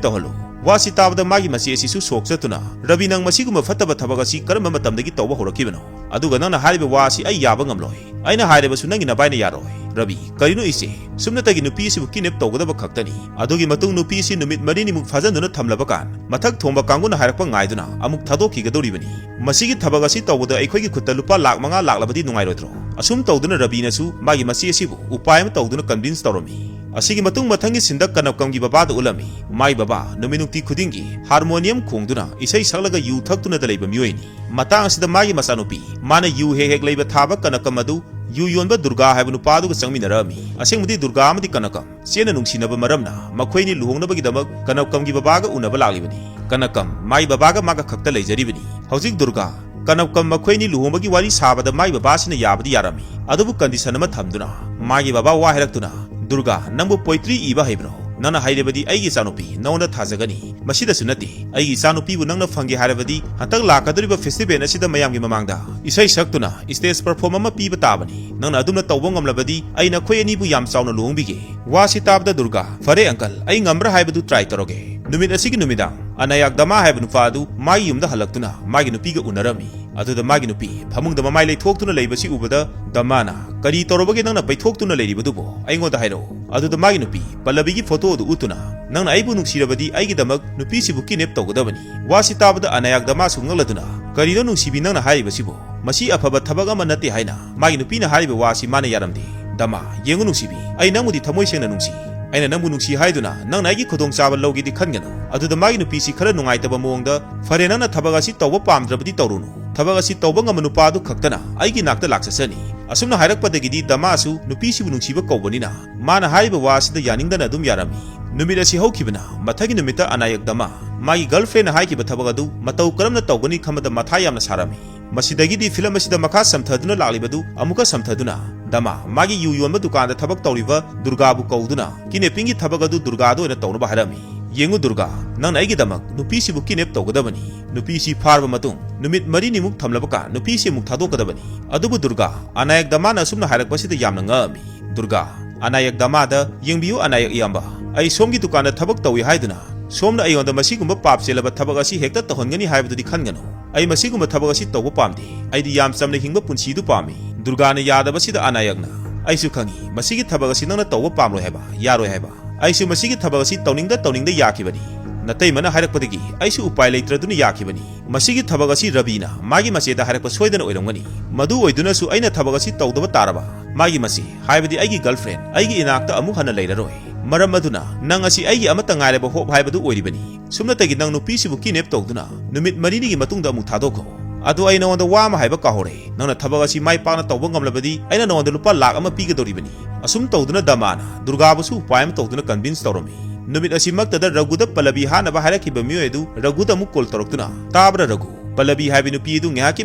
ꯇꯧꯍꯜꯂꯨ꯫" ꯋꯥꯁꯤ ꯇꯥꯕꯗ ꯃꯥꯒꯤ ꯃꯆꯦ ꯑꯁꯤꯁꯨ ꯁꯣꯛ ꯆꯠꯇꯨꯅ, "ꯔꯕꯤ, ꯅꯪ ꯃꯁꯤꯒꯨꯝꯕ ꯐꯠꯇꯕ ꯊꯕꯛ ꯑꯁꯤ ꯀꯔꯝꯕ ꯃꯇꯝꯗꯒꯤ ꯇꯧꯕ ꯍꯧꯔꯛꯈꯤꯕꯅꯣ? ꯑꯗꯨꯒ ꯅꯪꯅ ꯍꯥꯏꯔꯤꯕ ꯋꯥ ꯑꯁꯤ ꯑꯩ ꯌꯥꯕ ꯉꯝꯂꯣꯏ꯫ ꯑꯩꯅ ꯍꯥꯏꯔꯕꯁꯨ ꯅꯪꯒꯤ ꯅꯕꯥꯏꯅ ꯌꯥꯔꯣꯏ꯫ ꯔꯕꯤ, ꯀꯔꯤꯅꯣ ꯏꯆꯦ? ꯁꯨꯞꯅꯇꯒꯤ ꯅꯨꯄꯤ ꯑꯁꯤꯕꯨ ꯀꯤꯗꯅꯦꯞ ꯇꯧꯒꯗꯕ ꯈꯛꯇꯅꯤ꯫ ꯑꯗꯨꯒꯤ ꯃꯇꯨꯡ ꯅꯨꯄꯤ ꯑꯁꯤ ꯅꯨꯃꯤꯠ ꯃꯔꯤꯅꯤꯃꯨꯛ ꯐꯥꯖꯟꯗꯨꯅ ꯊꯝꯂꯕ ꯀꯥꯟ, ꯃꯊꯛ ꯊꯣꯡꯕ ꯀꯥꯡꯕꯨꯅ ꯍꯥꯏꯔꯛꯄ ꯉꯥꯏꯗꯨꯅ ꯑꯃꯨꯛ ꯊꯥꯗꯣꯛꯈꯤꯒꯗꯧꯔꯤꯕꯅꯤ꯫ ꯃꯁꯤꯒꯤ ꯊꯕꯛ ꯑꯁꯤ ꯇꯧꯕꯗ ꯑꯩꯈꯣꯏꯒꯤ ꯈꯨꯠꯇ ꯂꯨꯄꯥ ꯂꯥꯈ ꯃꯉꯥ ꯂꯥꯛꯂꯕꯗꯤ ꯅꯨꯡꯉꯥꯏꯔꯣꯏꯗ꯭ꯔꯣ? ꯑꯁꯨꯝ ꯇꯧꯗꯨꯅ ꯔꯕꯤꯅꯁꯨ ꯃꯥꯒꯤ ꯃꯆꯦ ꯑꯁꯤꯕꯨ ꯎꯄꯥꯏ ꯑꯃ ꯇꯧꯗꯨꯅ convince ꯇꯧꯔꯝꯃꯤ꯫ ꯑꯁꯤꯒꯤ ꯃꯇꯨꯡ ꯃꯊꯪꯒꯤ ꯁꯤꯟꯗ ꯀꯅꯞꯀꯝꯒꯤ ꯕꯕꯥꯗ ꯎꯠꯂꯝꯃꯤ꯫ ꯃꯥꯒꯤ ꯕꯕꯥ ꯅꯨꯃꯤꯠ ꯅꯨꯡꯇꯤ ꯈꯨꯗꯤꯡꯒꯤ ꯍꯥꯔꯃꯣꯅꯤꯌꯝ ꯈꯣꯡꯗꯨꯅ ꯏꯁꯩ ꯁꯛꯂꯒ ꯌꯨ ꯊꯛꯇꯨꯅꯗ ꯂꯩꯕ ꯃꯤꯑꯣꯏꯅꯤ꯫ ꯃꯇꯥꯡ ꯑꯁꯤꯗ ꯃꯥꯒꯤ ꯃꯆꯥꯅꯨꯄꯤ, ꯃꯥꯅ ꯌꯨ ꯍꯦꯛ ꯍꯦꯛ ꯂꯩꯕ ꯊꯥꯕ ꯀꯅꯀꯝ ꯑꯗꯨ ꯌꯨ ꯌꯣꯟꯕ ꯗꯨꯔꯒꯥ ꯍꯥꯏꯕ ꯅꯨꯄꯥ ꯑꯗꯨꯒ ꯆꯪꯃꯤꯟꯅꯔꯛꯑꯝꯃꯤ꯫ ꯑꯁꯦꯡꯕꯗꯤ ꯗꯨꯔꯒꯥ ꯑꯃꯗꯤ ꯀꯅꯀꯝ ꯆꯦꯟꯅ ꯅꯨꯡꯁꯤꯅꯕ ꯃꯔꯝꯅ ꯃꯈꯣꯏꯅꯤ ꯂꯨꯍꯣꯡꯅꯕꯒꯤꯗꯃꯛ ꯀꯅꯀꯝꯒꯤ ꯕꯕꯥꯒ ꯎꯅꯕ ꯂꯥꯛꯂꯤꯕꯅꯤ꯫ ꯀꯅꯀꯝ ꯃꯥꯒꯤ ꯕꯕꯥꯒ ꯃꯥꯒ ꯈꯛꯇ ꯂꯩꯖꯔꯤꯕꯅꯤ꯫ ꯍꯧꯖꯤꯛ ꯗꯨꯔꯒꯥ, ꯀꯅꯀꯝ ꯃꯈꯣꯏꯅꯤ ꯂꯨꯍꯣꯡꯕꯒꯤ ꯋꯥꯔꯤ ꯁꯥꯕꯗ ꯃꯥꯒꯤ ꯕꯕꯥꯁꯤꯅ ꯌꯥꯕꯗꯤ ꯌꯥꯔꯝꯃꯤ, ꯑꯗꯨꯕꯨ condition ꯑꯃ ꯊꯝꯗꯨꯅ꯫ ꯃꯥꯒꯤ ꯕꯕꯥ ꯋꯥ ꯍꯥꯏꯔꯛꯇꯨꯅ, "ꯗꯨꯔꯒꯥ, ꯅꯪꯕꯨ poetry ꯏꯕ ꯍꯩꯕ꯭ꯔꯣ? ꯅꯪꯅ ꯍꯩꯔꯕꯗꯤ ꯑꯩꯒꯤ ꯏꯆꯥꯅꯨꯄꯤ ꯅꯉꯣꯟꯗ ꯊꯥꯖꯒꯅꯤ꯫ ꯃꯁꯤꯗꯁꯨ ꯅꯠꯇꯦ, ꯑꯩꯒꯤ ꯏꯆꯥꯅꯨꯄꯤꯕꯨ ꯅꯪꯅ ꯐꯪꯒꯦ ꯍꯥꯏꯔꯕꯗꯤ ꯍꯟꯗꯛ ꯂꯥꯛꯀꯗꯧꯔꯤꯕ festival ꯑꯁꯤꯗ ꯃꯌꯥꯝꯒꯤ ꯃꯃꯥꯡꯗ ꯏꯁꯩ ꯁꯛꯇꯨꯅ stage perform ꯑꯃ ꯄꯤꯕ ꯇꯥꯕꯅꯤ꯫ ꯅꯪꯅ ꯑꯗꯨꯝꯅ ꯇꯧꯕ ꯉꯝꯂꯕꯗꯤ ꯑꯩ ꯅꯈꯣꯏ ꯑꯅꯤꯕꯨ ꯌꯥꯝ ꯆꯥꯎꯅ ꯂꯨꯍꯣꯡꯕꯤꯒꯦ꯫" ꯋꯥꯁꯤ ꯇꯥꯕꯗ ꯗꯨꯔꯒꯥ, "ꯐꯔꯦ uncle, ꯑꯩ ꯉꯝꯕ꯭ꯔꯥ ꯍꯥꯏꯕꯗꯨ try ꯇꯧꯔꯒꯦ꯫" ꯅꯨꯃꯤꯠ ꯑꯁꯤꯒꯤ ꯅꯨꯃꯤꯗꯥꯡ ꯑꯅꯥꯌꯥꯛ ꯗꯃꯥ ꯍꯥꯏꯕ ꯅꯨꯄꯥ ꯑꯗꯨ ꯃꯥꯒꯤ ꯌꯨꯝꯗ ꯍꯜꯂꯛꯇꯨꯅ ꯃꯥꯒꯤ ꯅꯨꯄꯤꯒ ꯎꯅꯔꯝꯃꯤ꯫ ꯑꯗꯨꯗ ꯃꯥꯒꯤ ꯅꯨꯄꯤ ꯐꯃꯨꯡꯗ ꯃꯃꯥꯏ ꯂꯩꯊꯣꯛꯇꯨꯅ ꯂꯩꯕꯁꯤ ꯎꯕꯗ ꯗꯃꯥꯅ, "ꯀꯔꯤ ꯇꯧꯔꯕꯒꯦ ꯅꯪꯅ ꯄꯩꯊꯣꯛꯇꯨꯅ ꯂꯩꯔꯤꯕꯗꯨꯕꯨ? ꯑꯩꯉꯣꯟꯗ ꯍꯥꯏꯔꯛꯎ꯫" ꯑꯗꯨꯗ ꯃꯥꯒꯤ ꯅꯨꯄꯤ ꯄꯜꯂꯕꯤꯒꯤ photo ꯑꯗꯨ ꯎꯠꯇꯨꯅ, "ꯅꯪꯅ ꯑꯩꯕꯨ ꯅꯨꯡꯁꯤꯔꯕꯗꯤ ꯑꯩꯒꯤꯗꯃꯛ ꯅꯨꯄꯤꯁꯤꯕꯨ kidnap ꯇꯧꯒꯗꯕꯅꯤ꯫" ꯋꯥꯁꯤ ꯇꯥꯕꯗ ꯑꯅꯥꯌꯥꯛ ꯗꯃꯥꯁꯨ ꯉꯛꯂꯗꯨꯅ, "ꯀꯔꯤꯅꯣ ꯅꯨꯡꯁꯤꯕꯤ ꯅꯪꯅ ꯍꯥꯏꯔꯤꯕꯁꯤꯕꯨ? ꯃꯁꯤ ꯑꯐꯕ ꯊꯕꯛ ꯑꯃ ꯅꯠꯇꯦ" ꯍꯥꯏꯅ ꯃꯥꯒꯤ ꯅꯨꯄꯤꯅ ꯍꯥꯏꯔꯤꯕ ꯋꯥꯁꯤ ꯃꯥꯅ ꯌꯥꯔꯝꯗꯦ꯫ "ꯗꯃꯥ, ꯌꯦꯡꯉꯨ ꯅꯨꯡꯁꯤꯕꯤ, ꯑꯩ ꯅꯪꯕꯨꯗꯤ ꯊꯃꯣꯏ ꯁꯦꯡꯅ ꯅꯨꯡꯁꯤ꯫ ꯑꯩꯅ ꯅꯪꯕꯨ ꯅꯨꯡꯁꯤ ꯍꯥꯏꯗꯨꯅ ꯅꯪꯅ ꯑꯩꯒꯤ ꯈꯨꯗꯣꯡꯆꯥꯕ ꯂꯧꯒꯦꯗꯤ ꯈꯟꯒꯅꯨ꯫" ꯑꯗꯨꯗ ꯃꯥꯒꯤ ꯅꯨꯄꯤꯁꯤ ꯈꯔ ꯅꯨꯡꯉꯥꯏꯇꯕ ꯃꯑꯣꯡꯗ, "ꯐꯔꯦ, ꯅꯪꯅ ꯊꯕꯛ ꯑꯁꯤ ꯇꯧꯕ ꯄꯥꯝꯗ꯭ꯔꯕꯗꯤ ꯇꯧꯔꯨꯅꯨ꯫ ꯊꯕꯛ ꯑꯁꯤ ꯇꯧꯕ ꯉꯝꯕ ꯅꯨꯄꯥ ꯑꯗꯨ ꯈꯛꯇꯅ ꯑꯩꯒꯤ ꯅꯥꯛꯇ ꯂꯥꯛꯆꯁꯅꯤ꯫" ꯑꯁꯨꯝꯅ ꯍꯥꯏꯔꯛꯄꯗꯒꯤꯗꯤ ꯗꯃꯥꯁꯨ ꯅꯨꯄꯤꯁꯤꯕꯨ ꯅꯨꯡꯁꯤꯕ ꯀꯧꯕꯅꯤꯅ ꯃꯥꯅ ꯍꯥꯏꯔꯤꯕ ꯋꯥ ꯑꯁꯤꯗ ꯌꯥꯅꯤꯡꯗꯅ ꯑꯗꯨꯝ ꯌꯥꯔꯝꯃꯤ꯫ ꯅꯨꯃꯤꯠ ꯑꯁꯤ ꯍꯧꯈꯤꯕꯅ ꯃꯊꯪꯒꯤ ꯅꯨꯃꯤꯠꯇ ꯑꯅꯥꯌꯛ ꯗꯃꯥ ꯃꯥꯒꯤ girlfriendꯅ ꯍꯥꯏꯈꯤꯕ ꯊꯕꯛ ꯑꯗꯨ ꯃꯇꯧ ꯀꯔꯝꯅ ꯇꯧꯒꯅꯤ ꯈꯟꯕꯗ ꯃꯊꯥ ꯌꯥꯝꯅ ꯁꯥꯔꯝꯃꯤ꯫ ꯃꯁꯤꯗꯒꯤꯗꯤ film ꯑꯁꯤꯗ ꯃꯈꯥ ꯁꯝꯊꯗꯨꯅ ꯂꯥꯛꯂꯤꯕꯗꯨ ꯑꯃꯨꯛꯀ ꯁꯝꯊꯗꯨꯅ, ꯗꯃꯥ ꯃꯥꯒꯤ ꯌꯨ ꯌꯣꯟꯕ ꯗꯨꯀꯥꯟꯗ ꯊꯕꯛ ꯇꯧꯔꯤꯕ ꯗꯨꯔꯒꯥꯕꯨ ꯀꯧꯗꯨꯅ kidnappingꯒꯤ ꯊꯕꯛ ꯑꯗꯨ ꯗꯨꯔꯒꯥꯗ ꯑꯣꯏꯅ ꯇꯧꯅꯕ ꯍꯥꯏꯔꯝꯃꯤ꯫ "ꯌꯦꯡꯉꯨ ꯗꯨꯔꯒꯥ, ꯅꯪꯅ ꯑꯩꯒꯤꯗꯃꯛ ꯅꯨꯄꯤꯁꯤꯕꯨ kidnap ꯇꯧꯒꯗꯕꯅꯤ꯫ ꯅꯨꯄꯤꯁꯤ ꯐꯥꯔꯕ ꯃꯇꯨꯡ ꯅꯨꯃꯤꯠ ꯃꯔꯤꯅꯤꯃꯨꯛ ꯊꯝꯂꯕ ꯀꯥꯟ ꯅꯨꯄꯤꯁꯤ ꯑꯃꯨꯛ ꯊꯥꯗꯣꯛꯀꯗꯕꯅꯤ꯫" ꯑꯗꯨꯕꯨ ꯗꯨꯔꯒꯥ, ꯑꯅꯥꯌꯛ ꯗꯃꯥꯅ ꯑꯁꯨꯝꯅ ꯍꯥꯏꯔꯛꯄꯁꯤꯗ ꯌꯥꯝꯅ ꯉꯛꯑꯝꯃꯤ꯫ ꯗꯨꯔꯒꯥ, ꯑꯅꯥꯌꯛ ꯗꯃꯥꯗ, "ꯌꯦꯡꯕꯤꯌꯨ ꯑꯅꯥꯌꯛ ꯏꯌꯥꯝꯕ, ꯑꯩ ꯁꯣꯝꯒꯤ ꯗꯨꯀꯥꯟꯗ ꯊꯕꯛ ꯇꯧꯏ ꯍꯥꯏꯗꯨꯅ ꯁꯣꯝꯅ ꯑꯩꯉꯣꯟꯗ ꯃꯁꯤꯒꯨꯝꯕ ꯄꯥꯞ ꯆꯦꯜꯂꯕ ꯊꯕꯛ ꯑꯁꯤ ꯍꯦꯛꯇ ꯇꯧꯍꯟꯒꯅꯤ ꯍꯥꯏꯕꯗꯨꯗꯤ ꯈꯟꯒꯅꯨ꯫ ꯑꯩ ꯃꯁꯤꯒꯨꯝꯕ ꯊꯕꯛ ꯑꯁꯤ ꯇꯧꯕ ꯄꯥꯝꯗꯦ꯫ ꯑꯩꯗꯤ ꯌꯥꯝ ꯆꯝꯅ ꯍꯤꯡꯕ ꯄꯨꯟꯁꯤꯗꯨ ꯄꯥꯝꯃꯤ꯫" ꯗꯨꯔꯒꯥꯅ ꯌꯥꯗꯕꯁꯤꯗ ꯑꯅꯥꯌꯛꯅ, "ꯑꯩꯁꯨ ꯈꯪꯏ, ꯃꯁꯤꯒꯤ ꯊꯕꯛ ꯑꯁꯤ ꯅꯪꯅ ꯇꯧꯕ ꯄꯥꯝꯂꯣꯏ ꯍꯥꯏꯕ, ꯌꯥꯔꯣꯏ ꯍꯥꯏꯕ꯫ ꯑꯩꯁꯨ ꯃꯁꯤꯒꯤ ꯊꯕꯛ ꯑꯁꯤ ꯇꯧꯅꯤꯡꯗ ꯇꯧꯅꯤꯡꯗ ꯌꯥꯈꯤꯕꯅꯤ꯫ ꯅꯇꯩꯃꯅ ꯍꯥꯏꯔꯛꯄꯗꯒꯤ ꯑꯩꯁꯨ ꯎꯄꯥꯏ ꯂꯩꯇ꯭ꯔꯗꯨꯅ ꯌꯥꯈꯤꯕꯅꯤ꯫ ꯃꯁꯤꯒꯤ ꯊꯕꯛ ꯑꯁꯤ ꯔꯕꯤꯅ ꯃꯥꯒꯤ ꯃꯆꯦꯗ ꯍꯥꯏꯔꯛꯄ ꯁꯣꯏꯗꯅ ꯑꯣꯏꯔꯝꯒꯅꯤ꯫ ꯃꯗꯨ ꯑꯣꯏꯗꯨꯅꯁꯨ ꯑꯩꯅ ꯊꯕꯛ ꯑꯁꯤ ꯇꯧꯗꯕ ꯇꯥꯔꯕ, ꯃꯥꯒꯤ ꯃꯆꯦ, ꯍꯥꯏꯕꯗꯤ ꯑꯩꯒꯤ ꯒꯔꯜꯐ꯭ꯔꯦꯟ, ꯑꯩꯒꯤ ꯏꯅꯥꯛꯇ ꯑꯃꯨꯛ ꯍꯟꯅ ꯂꯩꯔꯔꯣꯏ꯫ ꯃꯔꯝ ꯑꯗꯨꯅ ꯅꯪ ꯑꯁꯤ ꯑꯩꯒꯤ ꯑꯃꯠꯇ ꯉꯥꯏꯔꯕ ꯍꯣꯞ ꯍꯥꯏꯕꯗꯨ ꯑꯣꯏꯔꯤꯕꯅꯤ꯫ ꯁꯨꯞꯅꯇꯒꯤ ꯅꯪ ꯅꯨꯄꯤꯁꯤꯕꯨ ꯀꯤꯗꯅꯦꯞ ꯇꯧꯗꯨꯅ ꯅꯨꯃꯤꯠ ꯃꯔꯤꯅꯤꯒꯤ ꯃꯇꯨꯡꯗ ꯑꯃꯨꯛ ꯊꯥꯗꯣꯛꯈꯣ꯫ ꯑꯗꯣ ꯑꯩ ꯅꯉꯣꯟꯗ ꯋꯥ ꯑꯃ ꯍꯥꯏꯕ ꯀꯥꯎꯍꯧꯔꯦ꯫ ꯅꯪꯅ ꯊꯕꯛ ꯑꯁꯤ ꯃꯥꯏ ꯄꯥꯛꯅ ꯇꯧꯕ ꯉꯝꯂꯕꯗꯤ ꯑꯩꯅ ꯅꯉꯣꯟꯗ ꯂꯨꯄꯥ ꯂꯥꯈ ꯑꯃ ꯄꯤꯒꯗꯧꯔꯤꯕꯅꯤ꯫" ꯑꯁꯨꯝ ꯇꯧꯗꯨꯅ ꯗꯃꯥꯅ ꯗꯨꯔꯒꯥꯕꯨꯁꯨ ꯎꯄꯥꯏ ꯑꯃ ꯇꯧꯗꯨꯅ ꯀꯟꯚꯤꯟꯁ ꯇꯧꯔꯝꯃꯤ꯫ ꯅꯨꯃꯤꯠ ꯑꯁꯤꯃꯛꯇꯗ ꯔꯘꯨꯗ ꯄꯜꯂꯕꯤ ꯍꯥꯠꯅꯕ ꯍꯥꯏꯔꯛꯈꯤꯕ ꯃꯤꯑꯣꯏ ꯑꯗꯨ ꯔꯘꯨꯗ ꯑꯃꯨꯛ ꯀꯣꯜ ꯇꯧꯔꯛꯇꯨꯅ, "ꯇꯥꯕ꯭ꯔꯥ ꯔꯘꯨ? ꯄꯜꯂꯕꯤ ꯍꯥꯏꯕꯤ ꯅꯨꯄꯤ ꯑꯗꯨ ꯉꯥꯏꯍꯥꯛꯀꯤ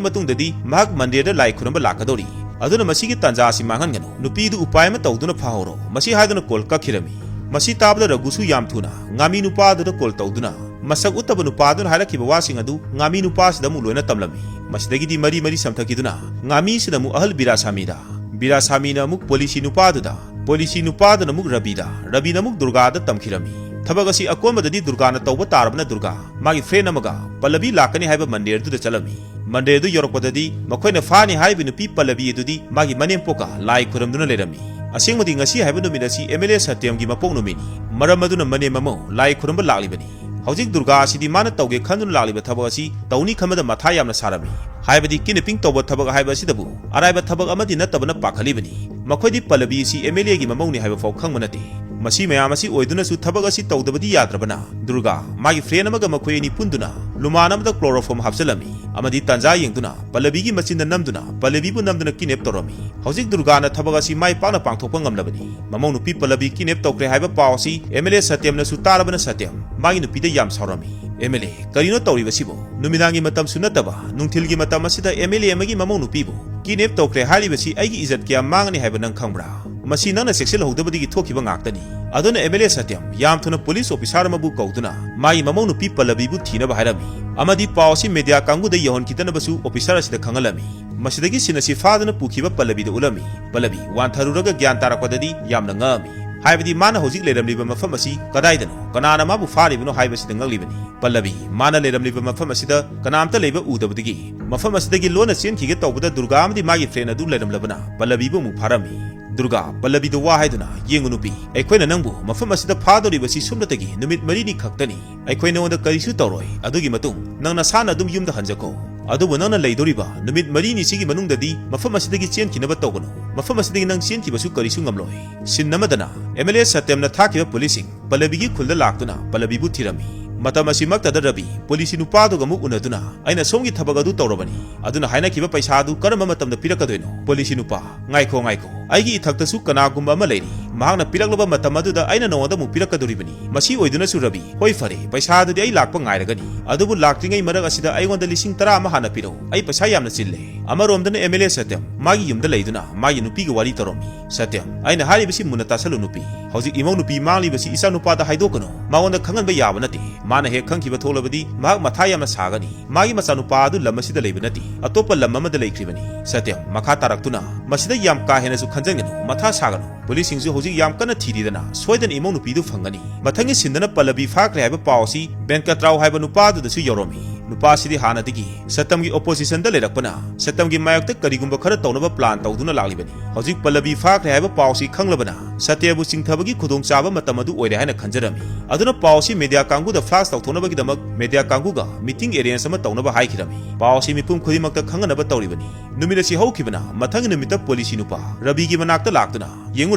ꯃꯇꯨꯡꯗꯗꯤ ꯃꯍꯥꯛ ꯃꯟꯗꯤꯔꯗ ꯂꯥꯏ ꯈꯨꯔꯨꯝꯕ ꯂꯥꯛꯀꯗꯧꯔꯤ꯫ ꯑꯗꯨꯅ ꯃꯁꯤꯒꯤ ꯇꯥꯟꯖꯥ ꯑꯁꯤ ꯃꯥꯡꯍꯟꯒꯅꯨ꯫ ꯅꯨꯄꯤꯗꯨ ꯎꯄꯥꯏ ꯑꯃ ꯇꯧꯗꯨꯅ ꯐꯥꯍꯧꯔꯣ꯫" ꯃꯁꯤ ꯍꯥꯏꯗꯨꯅ ꯀꯣꯜ ꯀꯛꯈꯤꯔꯝꯃꯤ꯫ ꯃꯁꯤ ꯇꯥꯕꯗ ꯔꯘꯨꯁꯨ ꯌꯥꯝ ꯊꯨꯅ ꯉꯥꯃꯤ ꯅꯨꯄꯥꯗꯨꯗ ꯀꯣꯜ ꯇꯧꯗꯨꯅ ꯃꯁꯛ ꯎꯠꯇꯕ ꯅꯨꯄꯥꯗꯨꯅ ꯍꯥꯏꯔꯛꯈꯤꯕ ꯋꯥꯁꯤꯡ ꯑꯗꯨ ꯉꯥꯃꯤ ꯅꯨꯄꯥꯁꯤꯗ ꯑꯃꯨꯛ ꯂꯣꯏꯅ ꯇꯝꯂꯝꯃꯤ꯫ ꯃꯁꯤꯗꯒꯤꯗꯤ ꯃꯔꯤ ꯃꯔꯤ ꯁꯝꯊꯈꯤꯗꯨꯅ ꯉꯥꯃꯤꯁꯤꯗ ꯑꯃꯨꯛ ꯑꯍꯜ ꯕꯤꯔꯥꯁꯥꯃꯤꯗ, ꯕꯤꯔꯥꯁꯥꯃꯤꯅ ꯑꯃꯨꯛ ꯄꯣꯂꯤꯁꯤ ꯅꯨꯄꯥꯗꯨꯗ, ꯄꯣꯂꯤꯁꯤ ꯅꯨꯄꯥꯗꯨꯅ ꯑꯃꯨꯛ ꯔꯕꯤꯗ, ꯔꯕꯤꯅ ꯑꯃꯨꯛ ꯗꯨꯔꯒꯥꯗ ꯇꯝꯈꯤꯔꯝꯃꯤ꯫ ꯊꯕꯛ ꯑꯁꯤ ꯑꯀꯣꯟꯕꯗꯗꯤ ꯗꯨꯔꯒꯥꯅ ꯇꯧꯕ ꯇꯥꯔꯕꯅ ꯗꯨꯔꯒꯥ, ꯃꯥꯒꯤ ꯐ꯭ꯔꯦꯟ ꯑꯃꯒ ꯄꯜꯂꯕꯤ ꯂꯥꯛꯀꯅꯤ ꯍꯥꯏꯕ ꯃꯟꯗꯤꯔꯗꯨꯗ ꯆꯠꯂꯝꯃꯤ꯫ ꯃꯟꯗꯤꯔꯗꯨ ꯌꯧꯔꯛꯄꯗꯗꯤ ꯃꯈꯣꯏꯅ ꯐꯥꯅꯤ ꯍꯥꯏꯔꯤꯕ ꯅꯨꯄꯤ ꯄꯜꯂꯕꯤ ꯑꯗꯨꯗꯤ ꯃꯥꯒꯤ ꯃꯅꯦꯝꯄꯣꯛꯀ ꯂꯥꯏ ꯈꯨꯔꯝꯗꯨꯅ ꯂꯩꯔꯝꯃꯤ꯫ ꯑꯁꯦꯡꯕꯗꯤ ꯉꯁꯤ ꯍꯥꯏꯕ ꯅꯨꯃꯤꯠ ꯑꯁꯤ ꯑꯦꯝ ꯑꯦꯜ ꯑꯦ ꯁꯇ꯭ꯌꯝꯒꯤ ꯃꯄꯣꯛ ꯅꯨꯃꯤꯠꯅꯤ꯫ ꯃꯔꯝ ꯑꯗꯨꯅ ꯃꯅꯦꯝ ꯃꯃꯧ ꯂꯥꯏ ꯈꯨꯔꯝꯕ ꯂꯥꯛꯂꯤꯕꯅꯤ꯫ ꯍꯧꯖꯤꯛ ꯗꯨꯔꯒꯥ ꯑꯁꯤꯗꯤ ꯃꯥꯅ ꯇꯧꯒꯦ ꯈꯟꯗꯨꯅ ꯂꯥꯛꯂꯤꯕ ꯊꯕꯛ ꯑꯁꯤ ꯇꯧꯅꯤ ꯈꯟꯕꯗ ꯃꯊꯥ ꯌꯥꯝꯅ ꯁꯥꯔꯝꯃꯤ꯫ ꯍꯥꯏꯕꯗꯤ ꯀꯤꯗꯅꯦꯄꯤꯡ ꯇꯧꯕ ꯊꯕꯛ ꯍꯥꯏꯕ ꯑꯁꯤꯗꯕꯨ ꯑꯔꯥꯏꯕ ꯊꯕꯛ ꯑꯃꯗꯤ ꯅꯠꯇꯕꯅ ꯄꯥꯈꯠꯂꯤꯕꯅꯤ꯫ ꯃꯈꯣꯏꯗꯤ ꯄꯜꯂꯕꯤ ꯑꯁꯤ ꯑꯦꯝ ꯑꯦꯜ ꯑꯦꯒꯤ ꯃꯃꯧꯅꯤ ꯍꯥꯏꯕ ꯐꯥꯎ ꯈꯪꯕ ꯅꯠꯇꯦ꯫ ꯃꯁꯤ ꯃꯌꯥꯝ ꯑꯁꯤ ꯑꯣꯏꯗꯨꯅꯁꯨ ꯊꯕꯛ ꯑꯁꯤ ꯇꯧꯗꯕꯗꯤ ꯌꯥꯗ꯭ꯔꯕꯅ ꯗꯨꯔꯒꯥ, ꯃꯥꯒꯤ ꯐ꯭ꯔꯦꯟ ꯑꯃꯒ ꯃꯈꯣꯏ ꯑꯅꯤ ꯄꯨꯟꯗꯨꯅ ꯂꯨꯃꯥꯟ ꯑꯃꯗ ꯀ꯭ꯂꯣꯔꯣꯐꯣꯝ ꯍꯥꯞꯆꯤꯜꯂꯝꯃꯤ ꯑꯃꯗꯤ ꯇꯥꯟꯖꯥ ꯌꯦꯡꯗꯨꯅ ꯄꯜꯂꯕꯤꯒꯤ ꯃꯆꯤꯟꯗ ꯅꯝꯗꯨꯅ ꯄꯜꯂꯕꯤꯕꯨ ꯅꯝꯗꯨꯅ ꯀꯤꯗꯅꯦꯞ ꯇꯧꯔꯝꯃꯤ꯫ ꯍꯧꯖꯤꯛ ꯗꯨꯔꯒꯥꯅ ꯊꯕꯛ ꯑꯁꯤ ꯃꯥꯏ ꯄꯥꯛꯅ ꯄꯥꯡꯊꯣꯛꯄ ꯉꯝꯂꯕꯅꯤ꯫ ꯃꯃꯧ ꯅꯨꯄꯤ ꯄꯜꯂꯕꯤ ꯀꯤꯗꯅꯦꯞ ꯇꯧꯈ꯭ꯔꯦ ꯍꯥꯏꯕ ꯄꯥꯎ ꯑꯁꯤ ꯑꯦꯝ ꯑꯦꯜ ꯑꯦ ꯁꯇ꯭ꯌꯝꯅꯁꯨ ꯇꯥꯔꯕꯅ ꯁꯇ꯭ꯌꯝ ꯃꯥꯒꯤ ꯅꯨꯄꯤꯗ ꯌꯥꯝ ꯁꯥꯎꯔꯝꯃꯤ꯫ "ꯑꯦꯝ ꯑꯦꯜ ꯑꯦ, ꯀꯔꯤꯅꯣ ꯇꯧꯔꯤꯕꯁꯤꯕꯨ? ꯅꯨꯃꯤꯗꯥꯡꯒꯤ ꯃꯇꯝꯁꯨ ꯅꯠꯇꯕ, ꯅꯨꯡꯊꯤꯜꯒꯤ ꯃꯇꯝ ꯑꯁꯤꯗ ꯑꯦꯝ ꯑꯦꯜ ꯑꯦ ꯑꯃꯒꯤ ꯃꯃꯧ ꯅꯨꯄꯤꯕꯨ ꯀꯤꯗꯅꯦꯞ ꯇꯧꯈ꯭ꯔꯦ ꯍꯥꯏꯔꯤꯕꯁꯤ ꯑꯩꯒꯤ ꯏꯖꯠ ꯀꯌꯥ ꯃꯥꯡꯒꯅꯤ ꯍꯥꯏꯕ ꯅꯪ ꯈꯪꯕ꯭ꯔꯥ? ꯃꯁꯤ ꯅꯪꯅ ꯆꯦꯛꯁꯤꯜꯍꯧꯗꯕꯗꯒꯤ ꯊꯣꯛꯈꯤꯕ ꯉꯥꯛꯇꯅꯤ꯫" ꯑꯗꯨꯅ ꯑꯦꯝ ꯑꯦꯜ ꯑꯦ ꯁꯇ꯭ꯌꯝ ꯌꯥꯝ ꯊꯨꯅ ꯄꯨꯂꯤꯁ ꯑꯣꯐꯤꯁꯥꯔ ꯑꯃꯕꯨ ꯀꯧꯗꯨꯅ ꯃꯥꯒꯤ ꯃꯃꯧ ꯅꯨꯄꯤ ꯄꯜꯂꯕꯤꯕꯨ ꯊꯤꯅꯕ ꯍꯥꯏꯔꯝꯃꯤ ꯑꯃꯗꯤ ꯄꯥꯎ ꯑꯁꯤ ꯃꯦꯗꯤꯌꯥ ꯀꯥꯡꯕꯨꯗ ꯌꯧꯍꯟꯈꯤꯗꯅꯕꯁꯨ ꯑꯣꯐꯤꯁꯥꯔ ꯑꯁꯤꯗ ꯈꯪꯍꯜꯂꯝꯃꯤ꯫ ꯃꯁꯤꯗꯒꯤ ꯁꯤꯟ ꯑꯁꯤ ꯐꯥꯗꯨꯅ ꯄꯨꯈꯤꯕ ꯄꯜꯂꯕꯤꯗ ꯎꯠꯂꯝꯃꯤ꯫ ꯄꯜꯂꯕꯤ ꯋꯥꯟꯊꯔꯨꯔꯒ ꯒ꯭ꯌꯥꯟ ꯇꯥꯔꯛꯄꯗꯗꯤ ꯌꯥꯝꯅ ꯉꯛꯑꯝꯃꯤ꯫ ꯍꯥꯏꯕꯗꯤ ꯃꯥꯅ ꯍꯧꯖꯤꯛ ꯂꯩꯔꯝꯂꯤꯕ ꯃꯐꯝ ꯑꯁꯤ ꯀꯗꯥꯏꯗꯅꯣ, ꯀꯅꯥꯅ ꯃꯥꯕꯨ ꯐꯥꯔꯤꯕꯅꯣ ꯍꯥꯏꯕꯁꯤꯗ ꯉꯛꯂꯤꯕꯅꯤ꯫ ꯄꯜꯂꯕꯤ ꯃꯥꯅ ꯂꯩꯔꯝꯂꯤꯕ ꯃꯐꯝ ꯑꯁꯤꯗ ꯀꯅꯥꯝꯇ ꯂꯩꯕ ꯎꯗꯕꯗꯒꯤ ꯃꯐꯝ ꯑꯁꯤꯗꯒꯤ ꯂꯣꯟꯅ ꯆꯦꯟꯈꯤꯒꯦ ꯇꯧꯕꯗ ꯗꯨꯔꯒꯥ ꯑꯃꯗꯤ ꯃꯥꯒꯤ ꯐ꯭ꯔꯦꯟ ꯑꯗꯨ ꯂꯩꯔꯝꯂꯕꯅ ꯄꯜꯂꯕꯤꯕꯨ ꯑꯃꯨꯛ ꯐꯥꯔꯝꯃꯤ꯫ ꯗꯨꯔꯒꯥ ꯄꯜꯂꯕꯤꯗ ꯋꯥ ꯍꯥꯏꯗꯨꯅ, "ꯌꯦꯡꯉꯨ ꯅꯨꯄꯤ, ꯑꯩꯈꯣꯏꯅ ꯅꯪꯕꯨ ꯃꯐꯝ ꯑꯁꯤꯗ ꯐꯥꯗꯧꯔꯤꯕꯁꯤ ꯁꯨꯞꯅꯇꯒꯤ ꯅꯨꯃꯤꯠ ꯃꯔꯤꯅꯤ ꯈꯛꯇꯅꯤ꯫ ꯑꯩꯈꯣꯏ ꯅꯉꯣꯟꯗ ꯀꯔꯤꯁꯨ ꯇꯧꯔꯣꯏ꯫ ꯑꯗꯨꯒꯤ ꯃꯇꯨꯡ ꯅꯪ ꯅꯁꯥꯅ ꯑꯗꯨꯝ ꯌꯨꯝꯗ ꯍꯟꯖꯈꯣ꯫ ꯑꯗꯨꯕꯨ ꯅꯪꯅ ꯂꯩꯗꯧꯔꯤꯕ ꯅꯨꯃꯤꯠ ꯃꯔꯤꯅꯤꯁꯤꯒꯤ ꯃꯅꯨꯡꯗꯗꯤ ꯃꯐꯝ ꯑꯁꯤꯗꯒꯤ ꯆꯦꯟꯈꯤꯅꯕ ꯇꯧꯒꯅꯨ꯫ ꯃꯐꯝ ꯑꯁꯤꯗꯒꯤ ꯅꯪ ꯆꯦꯟꯈꯤꯕꯁꯨ ꯀꯔꯤꯁꯨ ꯉꯝꯂꯣꯏ"꯫ ꯁꯤꯟ ꯑꯃꯗꯅ ꯑꯦꯝ ꯑꯦꯜ ꯑꯦ ꯁꯇ꯭ꯌꯝꯅ ꯊꯥꯈꯤꯕ ꯄꯨꯂꯤꯁꯁꯤꯡ ꯄꯜꯂꯕꯤꯒꯤ ꯈꯨꯜꯗ ꯂꯥꯛꯇꯨꯅ ꯄꯜꯂꯕꯤꯕꯨ ꯊꯤꯔꯝꯃꯤ꯫ ꯃꯇꯝ ꯑꯁꯤꯃꯛꯇꯗ ꯔꯕꯤ ꯄꯨꯂꯤꯁꯤ ꯅꯨꯄꯥꯗꯨꯒ ꯑꯃꯨꯛ ꯎꯅꯗꯨꯅ, "ꯑꯩꯅ ꯁꯣꯝꯒꯤ ꯊꯕꯛ ꯑꯗꯨ ꯇꯧꯔꯕꯅꯤ, ꯑꯗꯨꯅ ꯍꯥꯏꯅꯈꯤꯕ ꯄꯩꯁꯥ ꯑꯗꯨ ꯀꯔꯝꯕ ꯃꯇꯝꯗ ꯄꯤꯔꯛꯀꯗꯣꯏꯅꯣ?" ꯄꯨꯂꯤꯁꯤ ꯅꯨꯄꯥ, "ꯉꯥꯏꯈꯣ, ꯉꯥꯏꯈꯣ, ꯑꯩꯒꯤ ꯏꯊꯛꯇꯁꯨ ꯀꯅꯥꯒꯨꯝꯕ ꯑꯃ ꯂꯩꯔꯤ꯫ ꯃꯍꯥꯛꯅ ꯄꯤꯔꯛꯂꯕ ꯃꯇꯝ ꯑꯗꯨꯗ ꯑꯩꯅ ꯅꯉꯣꯟꯗ ꯑꯃꯨꯛ ꯄꯤꯔꯛꯀꯗꯧꯔꯤꯕꯅꯤ꯫ ꯃꯁꯤ ꯑꯣꯏꯗꯨꯅꯁꯨ ꯔꯕꯤ, ꯍꯣꯏ, ꯐꯔꯦ, ꯄꯩꯁꯥ ꯑꯗꯨꯗꯤ ꯑꯩ ꯂꯥꯛꯄ ꯉꯥꯏꯔꯒꯅꯤ꯫ ꯑꯗꯨꯕꯨ ꯂꯥꯛꯇ꯭ꯔꯤꯉꯩ ꯃꯔꯛ ꯑꯁꯤꯗ ꯑꯩꯉꯣꯟꯗ ꯂꯤꯁꯤꯡ ꯇꯔꯥ ꯑꯃ ꯍꯥꯟꯅ ꯄꯤꯔꯛꯎ꯫ ꯑꯩ ꯄꯩꯁꯥ ꯌꯥꯝꯅ ꯆꯤꯜꯂꯦ"꯫ ꯑꯃꯔꯣꯝꯗꯅ ꯑꯦꯝ ꯑꯦꯜ ꯑꯦ ꯁꯇ꯭ꯌꯝ ꯃꯥꯒꯤ ꯌꯨꯝꯗ ꯂꯩꯗꯨꯅ ꯃꯥꯒꯤ ꯅꯨꯄꯤꯒ ꯋꯥꯔꯤ ꯇꯧꯔꯝꯃꯤ꯫ "ꯁꯇ꯭ꯌꯝ, ꯑꯩꯅ ꯍꯥꯏꯔꯤꯕꯁꯤ ꯃꯨꯟꯅ ꯇꯥꯁꯜꯂꯨ ꯅꯨꯄꯤ꯫ ꯍꯧꯖꯤꯛ ꯏꯃꯧ ꯅꯨꯄꯤ ꯃꯥꯡꯂꯤꯕꯁꯤ ꯏꯆꯥ ꯅꯨꯄꯥꯗ ꯍꯥꯏꯗꯣꯛꯀꯅꯨ꯫ ꯃꯉꯣꯟꯗ ꯈꯪꯍꯟꯕ ꯌꯥꯕ ꯅꯠꯇꯦ꯫ ꯃꯥꯅ ꯍꯦꯛ ꯈꯪꯈꯤꯕ ꯊꯣꯛꯂꯕꯗꯤ ꯃꯍꯥꯛ ꯃꯊꯥ ꯌꯥꯝꯅ ꯁꯥꯒꯅꯤ꯫ ꯃꯥꯒꯤ ꯃꯆꯥꯅꯨꯄꯥ ꯑꯗꯨ ꯂꯝ ꯑꯁꯤꯗ ꯂꯩꯕ ꯅꯠꯇꯦ, ꯑꯇꯣꯞꯄ ꯂꯝ ꯑꯃꯗ ꯂꯩꯈ꯭ꯔꯤꯕꯅꯤ"꯫ ꯁꯇ꯭ꯌꯝ ꯃꯈꯥ ꯇꯥꯔꯛꯇꯨꯅ, "ꯃꯁꯤꯗ ꯌꯥꯝ ꯀꯥ ꯍꯦꯟꯅꯁꯨ ꯈꯟꯖꯟꯒꯅꯨ, ꯃꯊꯥ ꯁꯥꯒꯅꯨ꯫ ꯄꯨꯂꯤꯁꯁꯤꯡꯁꯨ ꯍꯧꯖꯤꯛ ꯌꯥꯝ ꯀꯟꯅ ꯊꯤꯔꯤꯗꯅ, ꯁꯣꯏꯗꯅ ꯏꯃꯧ ꯅꯨꯄꯤꯗꯨ ꯐꯪꯒꯅꯤ"꯫ ꯃꯊꯪꯒꯤ ꯁꯤꯟꯗꯅ ꯄꯜꯂꯕꯤ ꯐꯥꯈ꯭ꯔꯦ ꯍꯥꯏꯕ ꯄꯥꯎ ꯑꯁꯤ ꯕꯦꯟꯀꯠꯔꯥꯎ ꯍꯥꯏꯕ ꯅꯨꯄꯥ ꯑꯗꯨꯗꯁꯨ ꯌꯧꯔꯝꯃꯤ꯫ ꯅꯨꯄꯥꯁꯤꯗꯤ ꯍꯥꯟꯅꯗꯒꯤ ꯁꯇ꯭ꯌꯝꯒꯤ ꯑꯣꯄꯣꯖꯤꯁꯟꯗ ꯂꯩꯔꯛꯄꯅ ꯁꯇ꯭ꯌꯝꯒꯤ ꯃꯥꯌꯣꯛꯇ ꯀꯔꯤꯒꯨꯝꯕ ꯈꯔ ꯇꯧꯅꯕ ꯄ꯭ꯂꯥꯟ ꯇꯧꯗꯨꯅ ꯂꯥꯛꯂꯤꯕꯅꯤ꯫ ꯍꯧꯖꯤꯛ ꯄꯜꯂꯕꯤ ꯐꯥꯈ꯭ꯔꯦ ꯍꯥꯏꯕ ꯄꯥꯎꯁꯤ ꯈꯪꯂꯕꯅ ꯁꯇ꯭ꯌꯕꯨ ꯆꯤꯡꯊꯕꯒꯤ ꯈꯨꯗꯣꯡꯆꯥꯕ ꯃꯇꯝ ꯑꯗꯨ ꯑꯣꯏꯔꯦ ꯍꯥꯏꯅ ꯈꯟꯖꯔꯝꯃꯤ꯫ ꯑꯗꯨꯅ ꯄꯥꯎꯁꯤ ꯃꯦꯗꯤꯌꯥ ꯀꯥꯡꯕꯨꯗ ꯐ꯭ꯂꯥꯁ ꯇꯧꯊꯣꯛꯅꯕꯒꯤꯗꯃꯛ ꯃꯦꯗꯤꯌꯥ ꯀꯥꯡꯕꯨꯒ ꯃꯤꯇꯤꯡ ꯑꯦꯔꯦꯟꯖ ꯑꯃ ꯇꯧꯅꯕ ꯍꯥꯏꯈꯤꯔꯝꯃꯤ꯫ ꯄꯥꯎꯁꯤ ꯃꯤꯄꯨꯝ ꯈꯨꯗꯤꯡꯃꯛꯇ ꯈꯪꯍꯟꯅꯕ ꯇꯧꯔꯤꯕꯅꯤ꯫ ꯅꯨꯃꯤꯠ ꯑꯁꯤ ꯍꯧꯈꯤꯕꯅ ꯃꯊꯪꯒꯤ ꯅꯨꯃꯤꯠꯇ ꯄꯨꯂꯤꯁꯀꯤ ꯅꯨꯄꯥ ꯔꯕꯤꯒꯤ ꯃꯅꯥꯛꯇ ꯂꯥꯛꯇꯨꯅ, "ꯌꯦꯡꯉꯨ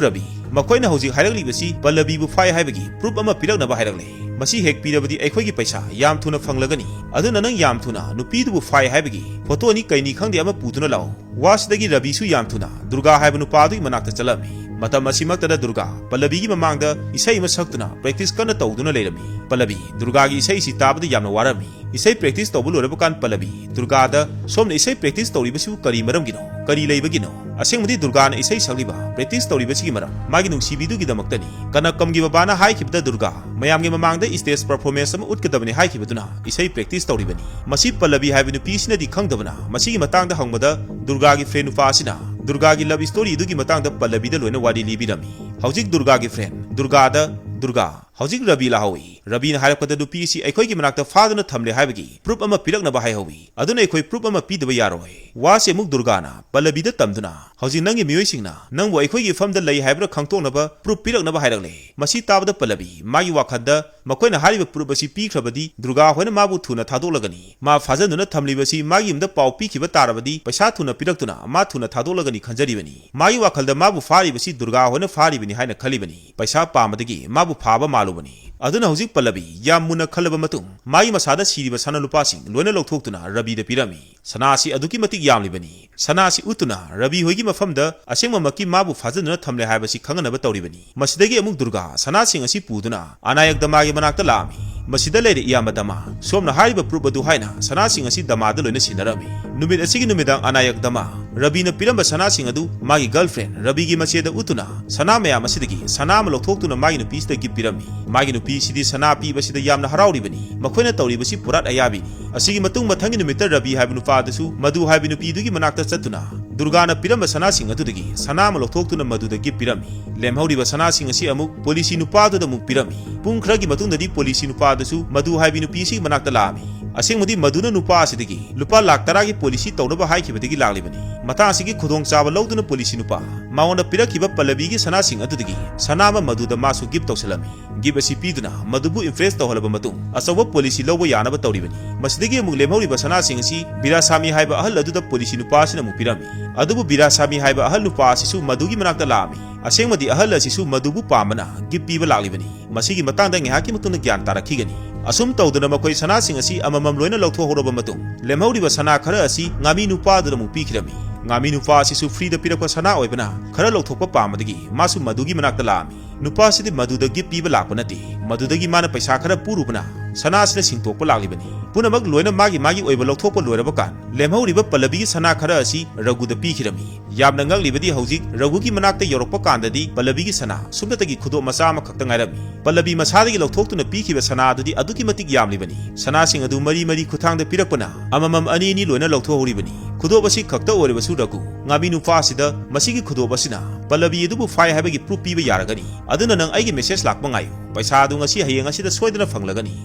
ꯔꯕꯤ, ꯃꯈꯣꯏꯅ ꯍꯧꯖꯤꯛ ꯍꯥꯏꯔꯛꯂꯤꯕꯁꯤ ꯄꯜꯂꯕꯤꯕꯨ ꯐꯥꯏ ꯍꯥꯏꯕꯒꯤ ꯄ꯭ꯔꯨꯐ ꯑꯃ ꯄꯤꯔꯛꯅꯕ ꯍꯥꯏꯔꯛꯂꯦ꯫ ꯃꯁꯤ ꯍꯦꯛ ꯄꯤꯔꯕꯗꯤ ꯑꯩꯈꯣꯏꯒꯤ ꯄꯩꯁꯥ ꯌꯥꯝ ꯊꯨꯅ ꯐꯪꯂꯒꯅꯤ꯫ ꯑꯗꯨꯅ ꯅꯪ ꯌꯥꯝ ꯊꯨꯅ ꯅꯨꯄꯤꯗꯨꯕꯨ ꯐꯥꯏ ꯍꯥꯏꯕꯒꯤ ꯐꯣꯇꯣꯅꯤ ꯀꯩꯅꯤ ꯈꯪꯗꯦ ꯑꯃ ꯄꯨꯗꯨꯅ ꯂꯥꯛꯎ"꯫ ꯋꯥꯁꯤꯗꯒꯤ ꯔꯕꯤꯁꯨ ꯌꯥꯝ ꯊꯨꯅ ꯗꯨꯔꯒꯥ ꯍꯥꯏꯕ ꯅꯨꯄꯥ ꯑꯗꯨꯒꯤ ꯃꯅꯥꯛꯇ ꯆꯠꯂꯝꯃꯤ꯫ ꯃꯇꯝ ꯑꯁꯤꯃꯛꯇꯗ ꯗꯨꯔꯒꯥ ꯄꯜꯂꯕꯤꯒꯤ ꯃꯃꯥꯡꯗ ꯏꯁꯩ ꯑꯃ ꯁꯛꯇꯨꯅ ꯄ꯭ꯔꯦꯛꯇꯤꯁ ꯀꯟꯅ ꯇꯧꯗꯨꯅ ꯂꯩꯔꯝꯃꯤ꯫ ꯄꯜꯂꯕꯤ ꯗꯨꯔꯒꯥꯒꯤ ꯏꯁꯩꯁꯤ ꯇꯥꯕꯗ ꯌꯥꯝꯅ ꯋꯥꯔꯝꯃꯤ꯫ ꯏꯁꯩ ꯄ꯭ꯔꯦꯛꯇꯤꯁ ꯇꯧꯕ ꯂꯣꯏꯔꯕ ꯀꯥꯟ ꯄꯜꯂꯕꯤ ꯗꯨꯔꯒꯥꯗ, "ꯁꯣꯝꯅ ꯏꯁꯩ ꯄ꯭ꯔꯦꯛꯇꯤꯁ ꯇꯧꯔꯤꯕꯁꯤꯕꯨ ꯀꯔꯤ ꯃꯔꯝꯒꯤꯅꯣ? ꯀꯔꯤ ꯂꯩꯕꯒꯤꯅꯣ?" ꯑꯁꯦꯡꯕꯗꯤ ꯗꯨꯔꯒꯥꯅ ꯏꯁꯩ ꯁꯛꯂꯤꯕ, ꯄ꯭ꯔꯦꯛꯇꯤꯁ ꯇꯧꯔꯤꯕꯁꯤꯒꯤ ꯃꯔꯝ ꯃꯥꯒꯤ ꯅꯨꯡꯁꯤꯕꯤꯗꯨꯒꯤꯗꯃꯛꯇꯅꯤ꯫ ꯀꯅꯀꯝꯒꯤ ꯕꯕꯥꯅ ꯍꯥꯏꯈꯤꯕꯗ ꯗꯨꯔꯒꯥ ꯃꯌꯥꯝꯒꯤ ꯃꯃꯥꯡꯗ ꯁ꯭ꯇꯦꯖ ꯄꯔꯐꯣꯔꯃꯦꯟꯁ ꯑꯃ ꯎꯠꯀꯗꯕꯅꯤ ꯍꯥꯏꯈꯤꯕꯗꯨꯅ ꯏꯁꯩ ꯄ꯭ꯔꯦꯛꯇꯤꯁ ꯇꯧꯔꯤꯕꯅꯤ꯫ ꯃꯁꯤ ꯄꯜꯂꯕꯤ ꯍꯥꯏꯕ ꯅꯨꯄꯤꯁꯤꯅꯗꯤ ꯈꯪꯗꯕꯅ ꯃꯁꯤꯒꯤ ꯃꯇꯥꯡꯗ ꯍꯪꯕꯗ ꯗꯨꯔꯒꯥꯒꯤ ꯐ꯭ꯔꯦꯟ ꯅꯨꯄꯥ ꯑꯁꯤꯅ ꯗꯨꯔꯒꯥꯒꯤ ꯂꯚ ꯁ꯭ꯇꯣꯔꯤ ꯑꯗꯨꯒꯤ ꯃꯇꯥꯡꯗ ꯄꯜꯂꯕꯤꯗ ꯂꯣꯏꯅ ꯋꯥꯔꯤ ꯂꯤꯕꯤꯔꯝꯃꯤ꯫ ꯍꯧꯖꯤꯛ ꯗꯨꯔꯒꯥꯒꯤ ꯐ꯭ꯔꯦꯟ ꯗꯨꯔꯒꯥꯗ, "ꯗꯨꯔꯒꯥ, ꯍꯧꯖꯤꯛ ꯔꯕꯤ ꯂꯥꯛꯍꯧꯏ꯫ ꯔꯕꯤꯅ ꯍꯥꯏꯔꯛꯄꯗ ꯅꯨꯄꯤ ꯑꯁꯤ ꯑꯩꯈꯣꯏꯒꯤ ꯃꯅꯥꯛꯇ ꯐꯥꯗꯨꯅ ꯊꯝꯂꯦ ꯍꯥꯏꯕꯒꯤ proof ꯑꯃ ꯄꯤꯔꯛꯅꯕ ꯍꯥꯏꯍꯧꯏ꯫ ꯑꯗꯨꯅ ꯑꯩꯈꯣꯏ proof ꯑꯃ ꯄꯤꯗꯕ ꯌꯥꯔꯣꯏ꯫ ꯋꯥꯁꯤ ꯑꯃꯨꯛ ꯗꯨꯔꯒꯥꯅ ꯄꯜꯂꯕꯤꯗ ꯇꯝꯗꯨꯅ, "ꯍꯧꯖꯤꯛ ꯅꯪꯒꯤ ꯃꯤꯑꯣꯏꯁꯤꯡꯅ ꯅꯪꯕꯨ ꯑꯩꯈꯣꯏꯒꯤ ꯐꯝꯗ ꯂꯩ ꯍꯥꯏꯕ꯭ꯔꯥ ꯈꯪꯗꯣꯛꯅꯕ proof ꯄꯤꯔꯛꯅꯕ ꯍꯥꯏꯔꯛꯂꯦ꯫" ꯃꯁꯤ ꯇꯥꯕꯗ ꯄꯜꯂꯕꯤ, ꯃꯥꯒꯤ ꯋꯥꯈꯜꯗ ꯃꯈꯣꯏꯅ ꯍꯥꯏꯔꯤꯕ proof ꯑꯁꯤ ꯄꯤꯈ꯭ꯔꯕꯗꯤ ꯗꯨꯔꯒꯥ ꯍꯣꯏꯅ ꯃꯥꯕꯨ ꯊꯨꯅ ꯊꯥꯗꯣꯛꯂꯒꯅꯤ꯫ ꯃꯥ ꯐꯥꯖꯟꯗꯨꯅ ꯊꯝꯂꯤꯕꯁꯤ ꯃꯥꯒꯤ ꯌꯨꯝꯗ ꯄꯥꯎ ꯄꯤꯈꯤꯕ ꯇꯥꯔꯕꯗꯤ ꯄꯩꯁꯥ ꯊꯨꯅ ꯄꯤꯔꯛꯇꯨꯅ ꯃꯥ ꯊꯨꯅ ꯊꯥꯗꯣꯛꯂꯒꯅꯤ ꯈꯟꯖꯔꯤꯕꯅꯤ꯫ ꯃꯥꯒꯤ ꯋꯥꯈꯜꯗ ꯃꯥꯕꯨ ꯐꯥꯔꯤꯕꯁꯤ ꯗꯨꯔꯒꯥ ꯍꯣꯏꯅ ꯐꯥꯔꯤꯕꯅꯤ ꯍꯥꯏꯅ ꯈꯜꯂꯤꯕꯅꯤ꯫ ꯄꯩꯁꯥ ꯄꯥꯝꯕꯗꯒꯤ ꯃꯥꯕꯨ ꯐꯥꯕ ꯃꯥꯜꯂꯨꯕꯅꯤ꯫ ꯑꯗꯨꯅ ꯍꯧꯖꯤꯛ ꯄꯜꯂꯕꯤ ꯌꯥꯝ ꯃꯨꯟꯅ ꯈꯜꯂꯕ ꯃꯇꯨꯡ ꯃꯥꯒꯤ ꯃꯁꯥꯗ ꯁꯤꯔꯤꯕ ꯁꯅꯥ ꯂꯨꯄꯥꯁꯤꯡ ꯂꯣꯏꯅ ꯂꯧꯊꯣꯛꯇꯨꯅ ꯔꯕꯤꯗ ꯄꯤꯔꯝꯃꯤ꯫ ꯁꯅꯥ ꯑꯁꯤ ꯑꯗꯨꯛꯀꯤ ꯃꯇꯤꯛ ꯌꯥꯝꯂꯤꯕꯅꯤ꯫ ꯁꯅꯥ ꯑꯁꯤ ꯎꯠꯇꯨꯅ ꯔꯕꯤ ꯍꯣꯏꯒꯤ ꯃꯐꯝꯗ ꯑꯁꯦꯡꯕꯃꯛꯀꯤ ꯃꯥꯕꯨ ꯐꯥꯖꯤꯟꯗꯨꯅ ꯊꯝꯂꯦ ꯍꯥꯏꯕꯁꯤ ꯈꯪꯍꯟꯅꯕ ꯇꯧꯔꯤꯕꯅꯤ꯫ ꯃꯁꯤꯗꯒꯤ ꯑꯃꯨꯛ ꯗꯨꯔꯒꯥ ꯁꯅꯥꯁꯤꯡ ꯑꯁꯤ ꯄꯨꯗꯨꯅ ꯑꯅꯥꯌꯛ ꯗꯃꯥꯒꯤ ꯃꯅꯥꯛꯇ ꯂꯥꯛꯑꯝꯃꯤ꯫ "ꯃꯁꯤꯗ ꯂꯩꯔꯦ ꯏꯌꯥꯝꯕ ꯗꯃꯥ, ꯁꯣꯝꯅ ꯍꯥꯏꯔꯤꯕ proof ꯑꯗꯨ" ꯍꯥꯏꯅ ꯁꯅꯥꯁꯤꯡ ꯑꯁꯤ ꯗꯃꯥꯗ ꯂꯣꯏꯅ ꯁꯤꯟꯅꯔꯝꯃꯤ꯫ ꯅꯨꯃꯤꯠ ꯑꯁꯤꯒꯤ ꯅꯨꯃꯤꯗꯥꯡ ꯑꯅꯥꯌꯛ ꯗꯃꯥ ꯔꯕꯤꯅ ꯄꯤꯔꯝꯕ ꯁꯅꯥꯁꯤꯡ ꯑꯗꯨ ꯃꯥꯒꯤ girlfriend ꯔꯕꯤꯒꯤ ꯃꯆꯦꯗ ꯎꯠꯇꯨꯅ ꯁꯅꯥ ꯃꯌꯥꯝ ꯑꯁꯤꯗꯒꯤ ꯁꯅꯥ ꯑꯃ ꯂꯧꯊꯣꯛꯇꯨꯅ ꯃꯥꯒꯤ ꯅꯨꯄꯤꯁꯤꯗ gift ꯄꯤꯔꯝꯃꯤ꯫ ꯃꯥꯒꯤ ꯅꯨꯄꯤꯁꯤꯗꯤ ꯁꯅꯥ ꯄꯤꯕꯁꯤꯗ ꯌꯥꯝꯅ ꯍꯔꯥꯎꯔꯤꯕꯅꯤ꯫ ꯃꯈꯣꯏꯅ ꯇꯧꯔꯤꯕꯁꯤ ꯄꯨꯔꯥꯠ ꯑꯌꯥꯕꯤꯅꯤ꯫ ꯑꯁꯤꯒꯤ ꯃꯇꯨꯡ ꯃꯊꯪꯒꯤ ꯅꯨꯃꯤꯠꯇ ꯔꯕꯤ ꯍꯥꯏꯕ ꯅꯨꯄꯥ ꯑꯗꯨꯁꯨ ꯃꯗꯨ ꯍꯥꯏꯕꯤ ꯅꯨꯄꯤꯗꯨꯒꯤ ꯃꯅꯥꯛꯇ ꯆꯠꯇꯨꯅ ꯗꯨꯔꯒꯥꯅ ꯄꯤꯔꯝꯕ ꯁꯅꯥꯁꯤꯡ ꯑꯗꯨꯗꯒꯤ ꯁꯅꯥ ꯑꯃ ꯂꯧꯊꯣꯛꯇꯨꯅ ꯃꯗꯨꯗ gift ꯄꯤꯔꯝꯃꯤ꯫ ꯂꯦꯝꯍꯧꯔꯤꯕ ꯁꯅꯥꯁꯤꯡ ꯑꯁꯤ ꯑꯃꯨꯛ ꯄꯣꯂꯤꯁꯤ ꯅꯨꯄꯥꯗꯨꯗ ꯑꯃꯨꯛ ꯄꯤꯔꯝꯃꯤ꯫ ꯄꯨꯡ ꯈꯔꯒꯤ ꯃꯇꯨꯡꯗꯗꯤ ꯄꯣꯂꯤꯁꯤ ꯅꯨꯄꯥ ꯑꯗꯨꯁꯨ ꯃꯗꯨ ꯍꯥꯏꯕꯤ ꯅꯨꯄꯤ ꯑꯁꯤꯒꯤ ꯃꯅꯥꯛꯇ ꯂꯥꯛꯑꯝꯃꯤ꯫ ꯑꯁꯦꯡꯕꯗꯤ ꯃꯗꯨꯅ ꯅꯨꯄꯥ ꯑꯁꯤꯗꯒꯤ ꯂꯨꯄꯥ ꯂꯥꯈ ꯇꯔꯥꯒꯤ ꯄꯣꯂꯤꯁꯤ ꯇꯧꯅꯕ ꯍꯥꯏꯈꯤꯕꯗꯒꯤ ꯂꯥꯛꯂꯤꯕꯅꯤ꯫ ꯃꯇꯥꯡ ꯑꯁꯤꯒꯤ ꯈꯨꯗꯣꯡꯆꯥꯕ ꯂꯧꯗꯨꯅ ꯄꯣꯂꯤꯁꯤ ꯅꯨꯄꯥ ꯃꯉꯣꯟꯗ ꯄꯤꯔꯛꯈꯤꯕ ꯄꯜꯂꯕꯤꯒꯤ ꯁꯅꯥꯁꯤꯡ ꯑꯗꯨꯗꯒꯤ ꯁꯅꯥ ꯑꯃ ꯃꯗꯨꯗ ꯃꯥꯁꯨ gift ꯇꯧꯁꯤꯜꯂꯝꯃꯤ꯫ Gift ꯑꯁꯤ ꯄꯤꯗꯨꯅ ꯃꯗꯨꯕꯨ impress ꯇꯧꯍꯜꯂꯕ ꯃꯇꯨꯡ ꯑꯆꯧꯕ ꯄꯣꯂꯤꯁꯤ ꯂꯧꯕ ꯌꯥꯅꯕ ꯇꯧꯔꯤꯕꯅꯤ꯫ ꯃꯁꯤꯗꯒꯤ ꯑꯃꯨꯛ ꯂꯦꯝꯍꯧꯔꯤꯕ ꯁꯅꯥꯁꯤꯡ ꯑꯁꯤ ꯕꯤꯔꯥꯁꯥꯃꯤ ꯍꯥꯏꯕ ꯑꯍꯜ ꯑꯗꯨꯗ ꯄꯣꯂꯤꯁꯤ ꯅꯨꯄꯥ ꯑꯁꯤꯅ ꯑꯃꯨꯛ ꯄꯤꯔꯝꯃꯤ꯫ ꯑꯗꯨꯕꯨ ꯕꯤꯔꯥꯁꯥꯃꯤ ꯍꯥꯏꯕ ꯑꯍꯜ ꯅꯨꯄꯥ ꯑꯁꯤꯁꯨ ꯃꯗꯨꯒꯤ ꯃꯅꯥꯛꯇ ꯂꯥꯛꯑꯝꯃꯤ꯫ ꯑꯁꯦꯡꯕꯗꯤ ꯑꯍꯜ ꯑꯁꯤꯁꯨ ꯃꯗꯨꯕꯨ ꯄꯥꯝꯕꯅ gift ꯄꯤꯕ ꯂꯥꯛꯂꯤꯕꯅꯤ꯫ ꯃꯁꯤꯒꯤ ꯃꯇꯥꯡꯗ ꯉꯥꯏꯍꯥꯛꯀꯤ ꯃꯇꯨꯡꯗ ꯒ꯭ꯌꯥꯟ ꯇꯥꯔꯛꯈꯤꯒꯅꯤ꯫ ꯑꯁꯨꯝ ꯇꯧꯗꯅ ꯃꯈꯣꯏ ꯁꯅꯥꯁꯤꯡ ꯑꯁꯤ ꯑꯃꯃꯝ ꯂꯣꯏꯅ ꯂꯧꯊꯣꯛꯍꯧꯔꯕ ꯃꯇꯨꯡ ꯂꯦꯝꯍꯧꯔꯤꯕ ꯁꯅꯥ ꯈꯔ ꯑꯁꯤ ꯉꯥꯃꯤ ꯅꯨꯄꯥ ꯑꯗꯨꯗ ꯑꯃꯨꯛ ꯄꯤꯈꯤꯔꯝꯃꯤ꯫ ꯉꯥꯃꯤ ꯅꯨꯄꯥ ꯑꯁꯤꯁꯨ free ꯗ ꯄꯤꯔꯛꯄ ꯁꯅꯥ ꯑꯣꯏꯕꯅ ꯈꯔ ꯂꯧꯊꯣꯛꯄ ꯄꯥꯝꯕꯗꯒꯤ ꯃꯥꯁꯨ ꯃꯗꯨꯒꯤ ꯃꯅꯥꯛꯇ ꯂꯥꯛꯑꯝꯃꯤ꯫ ꯅꯨꯄꯥꯁꯤꯗꯤ ꯃꯗꯨꯗ gift ꯄꯤꯕ ꯂꯥꯛꯄ ꯅꯠꯇꯦ, ꯃꯗꯨꯗꯒꯤ ꯃꯥꯅ ꯄꯩꯁꯥ ꯈꯔ ꯄꯨꯔꯨꯕꯅ ꯁꯅꯥꯁꯤꯅ ꯁꯤꯡꯇꯣꯛꯄ ꯂꯥꯛꯂꯤꯕꯅꯤ꯫ ꯄꯨꯝꯅꯃꯛ ꯂꯣꯏꯅ ꯃꯥꯒꯤ ꯃꯥꯒꯤ ꯑꯣꯏꯕ ꯂꯧꯊꯣꯛꯄ ꯂꯣꯏꯔꯕ ꯀꯥꯟ ꯂꯦꯝꯍꯧꯔꯤꯕ ꯄꯜꯂꯕꯤꯒꯤ ꯁꯅꯥ ꯈꯔ ꯑꯁꯤ ꯔꯘꯨꯗ ꯄꯤꯈꯤꯔꯝꯃꯤ꯫ ꯌꯥꯝꯅ ꯉꯛꯂꯤꯕꯗꯤ ꯍꯧꯖꯤꯛ ꯔꯘꯨꯒꯤ ꯃꯅꯥꯛꯇ ꯌꯧꯔꯛꯄ ꯀꯥꯟꯗꯗꯤ ꯄꯜꯂꯕꯤꯒꯤ ꯁꯅꯥ ꯁꯨꯞꯅꯇꯒꯤ ꯈꯨꯗꯣꯞ ꯃꯆꯥ ꯑꯃꯈꯛꯇ ꯉꯥꯏꯔꯝꯃꯤ꯫ ꯄꯜꯂꯕꯤ ꯃꯁꯥꯗꯒꯤ ꯂꯧꯊꯣꯛꯇꯨꯅ ꯄꯤꯈꯤꯕ ꯁꯅꯥ ꯑꯗꯨꯗꯤ ꯑꯗꯨꯛꯀꯤ ꯃꯇꯤꯛ ꯌꯥꯝꯂꯤꯕꯅꯤ꯫ ꯁꯅꯥꯁꯤꯡ ꯑꯗꯨ ꯃꯔꯤ ꯃꯔꯤ ꯈꯨꯠꯊꯥꯡꯗ ꯄꯤꯔꯛꯄꯅ ꯑꯃꯃꯝ ꯑꯅꯤ ꯑꯅꯤ ꯂꯣꯏꯅ ꯂꯧꯊꯣꯛꯍꯧꯔꯤꯕꯅꯤ꯫ ꯈꯨꯗꯣꯞ ꯑꯁꯤ ꯈꯛꯇ ꯑꯣꯏꯔꯕꯁꯨ ꯔꯘꯨ, ꯉꯥꯃꯤ ꯅꯨꯄꯥ ꯑꯁꯤꯗ ꯃꯁꯤꯒꯤ ꯈꯨꯗꯣꯞ ꯑꯁꯤꯅ ꯄꯜꯂꯕꯤ ꯑꯗꯨꯕꯨ ꯐꯥꯏ ꯍꯥꯏꯕꯒꯤ proof ꯄꯤꯕ ꯌꯥꯔꯒꯅꯤ꯫ ꯑꯗꯨꯅ ꯅꯪ ꯑꯩꯒꯤ message ꯂꯥꯛꯄ ꯉꯥꯏꯌꯨ꯫ ꯄꯩꯁꯥ ꯑꯗꯨ ꯉꯁꯤ ꯍꯌꯦꯡ ꯑꯁꯤꯗ ꯁꯣꯏꯗꯅ ꯐꯪꯂꯒꯅꯤ꯫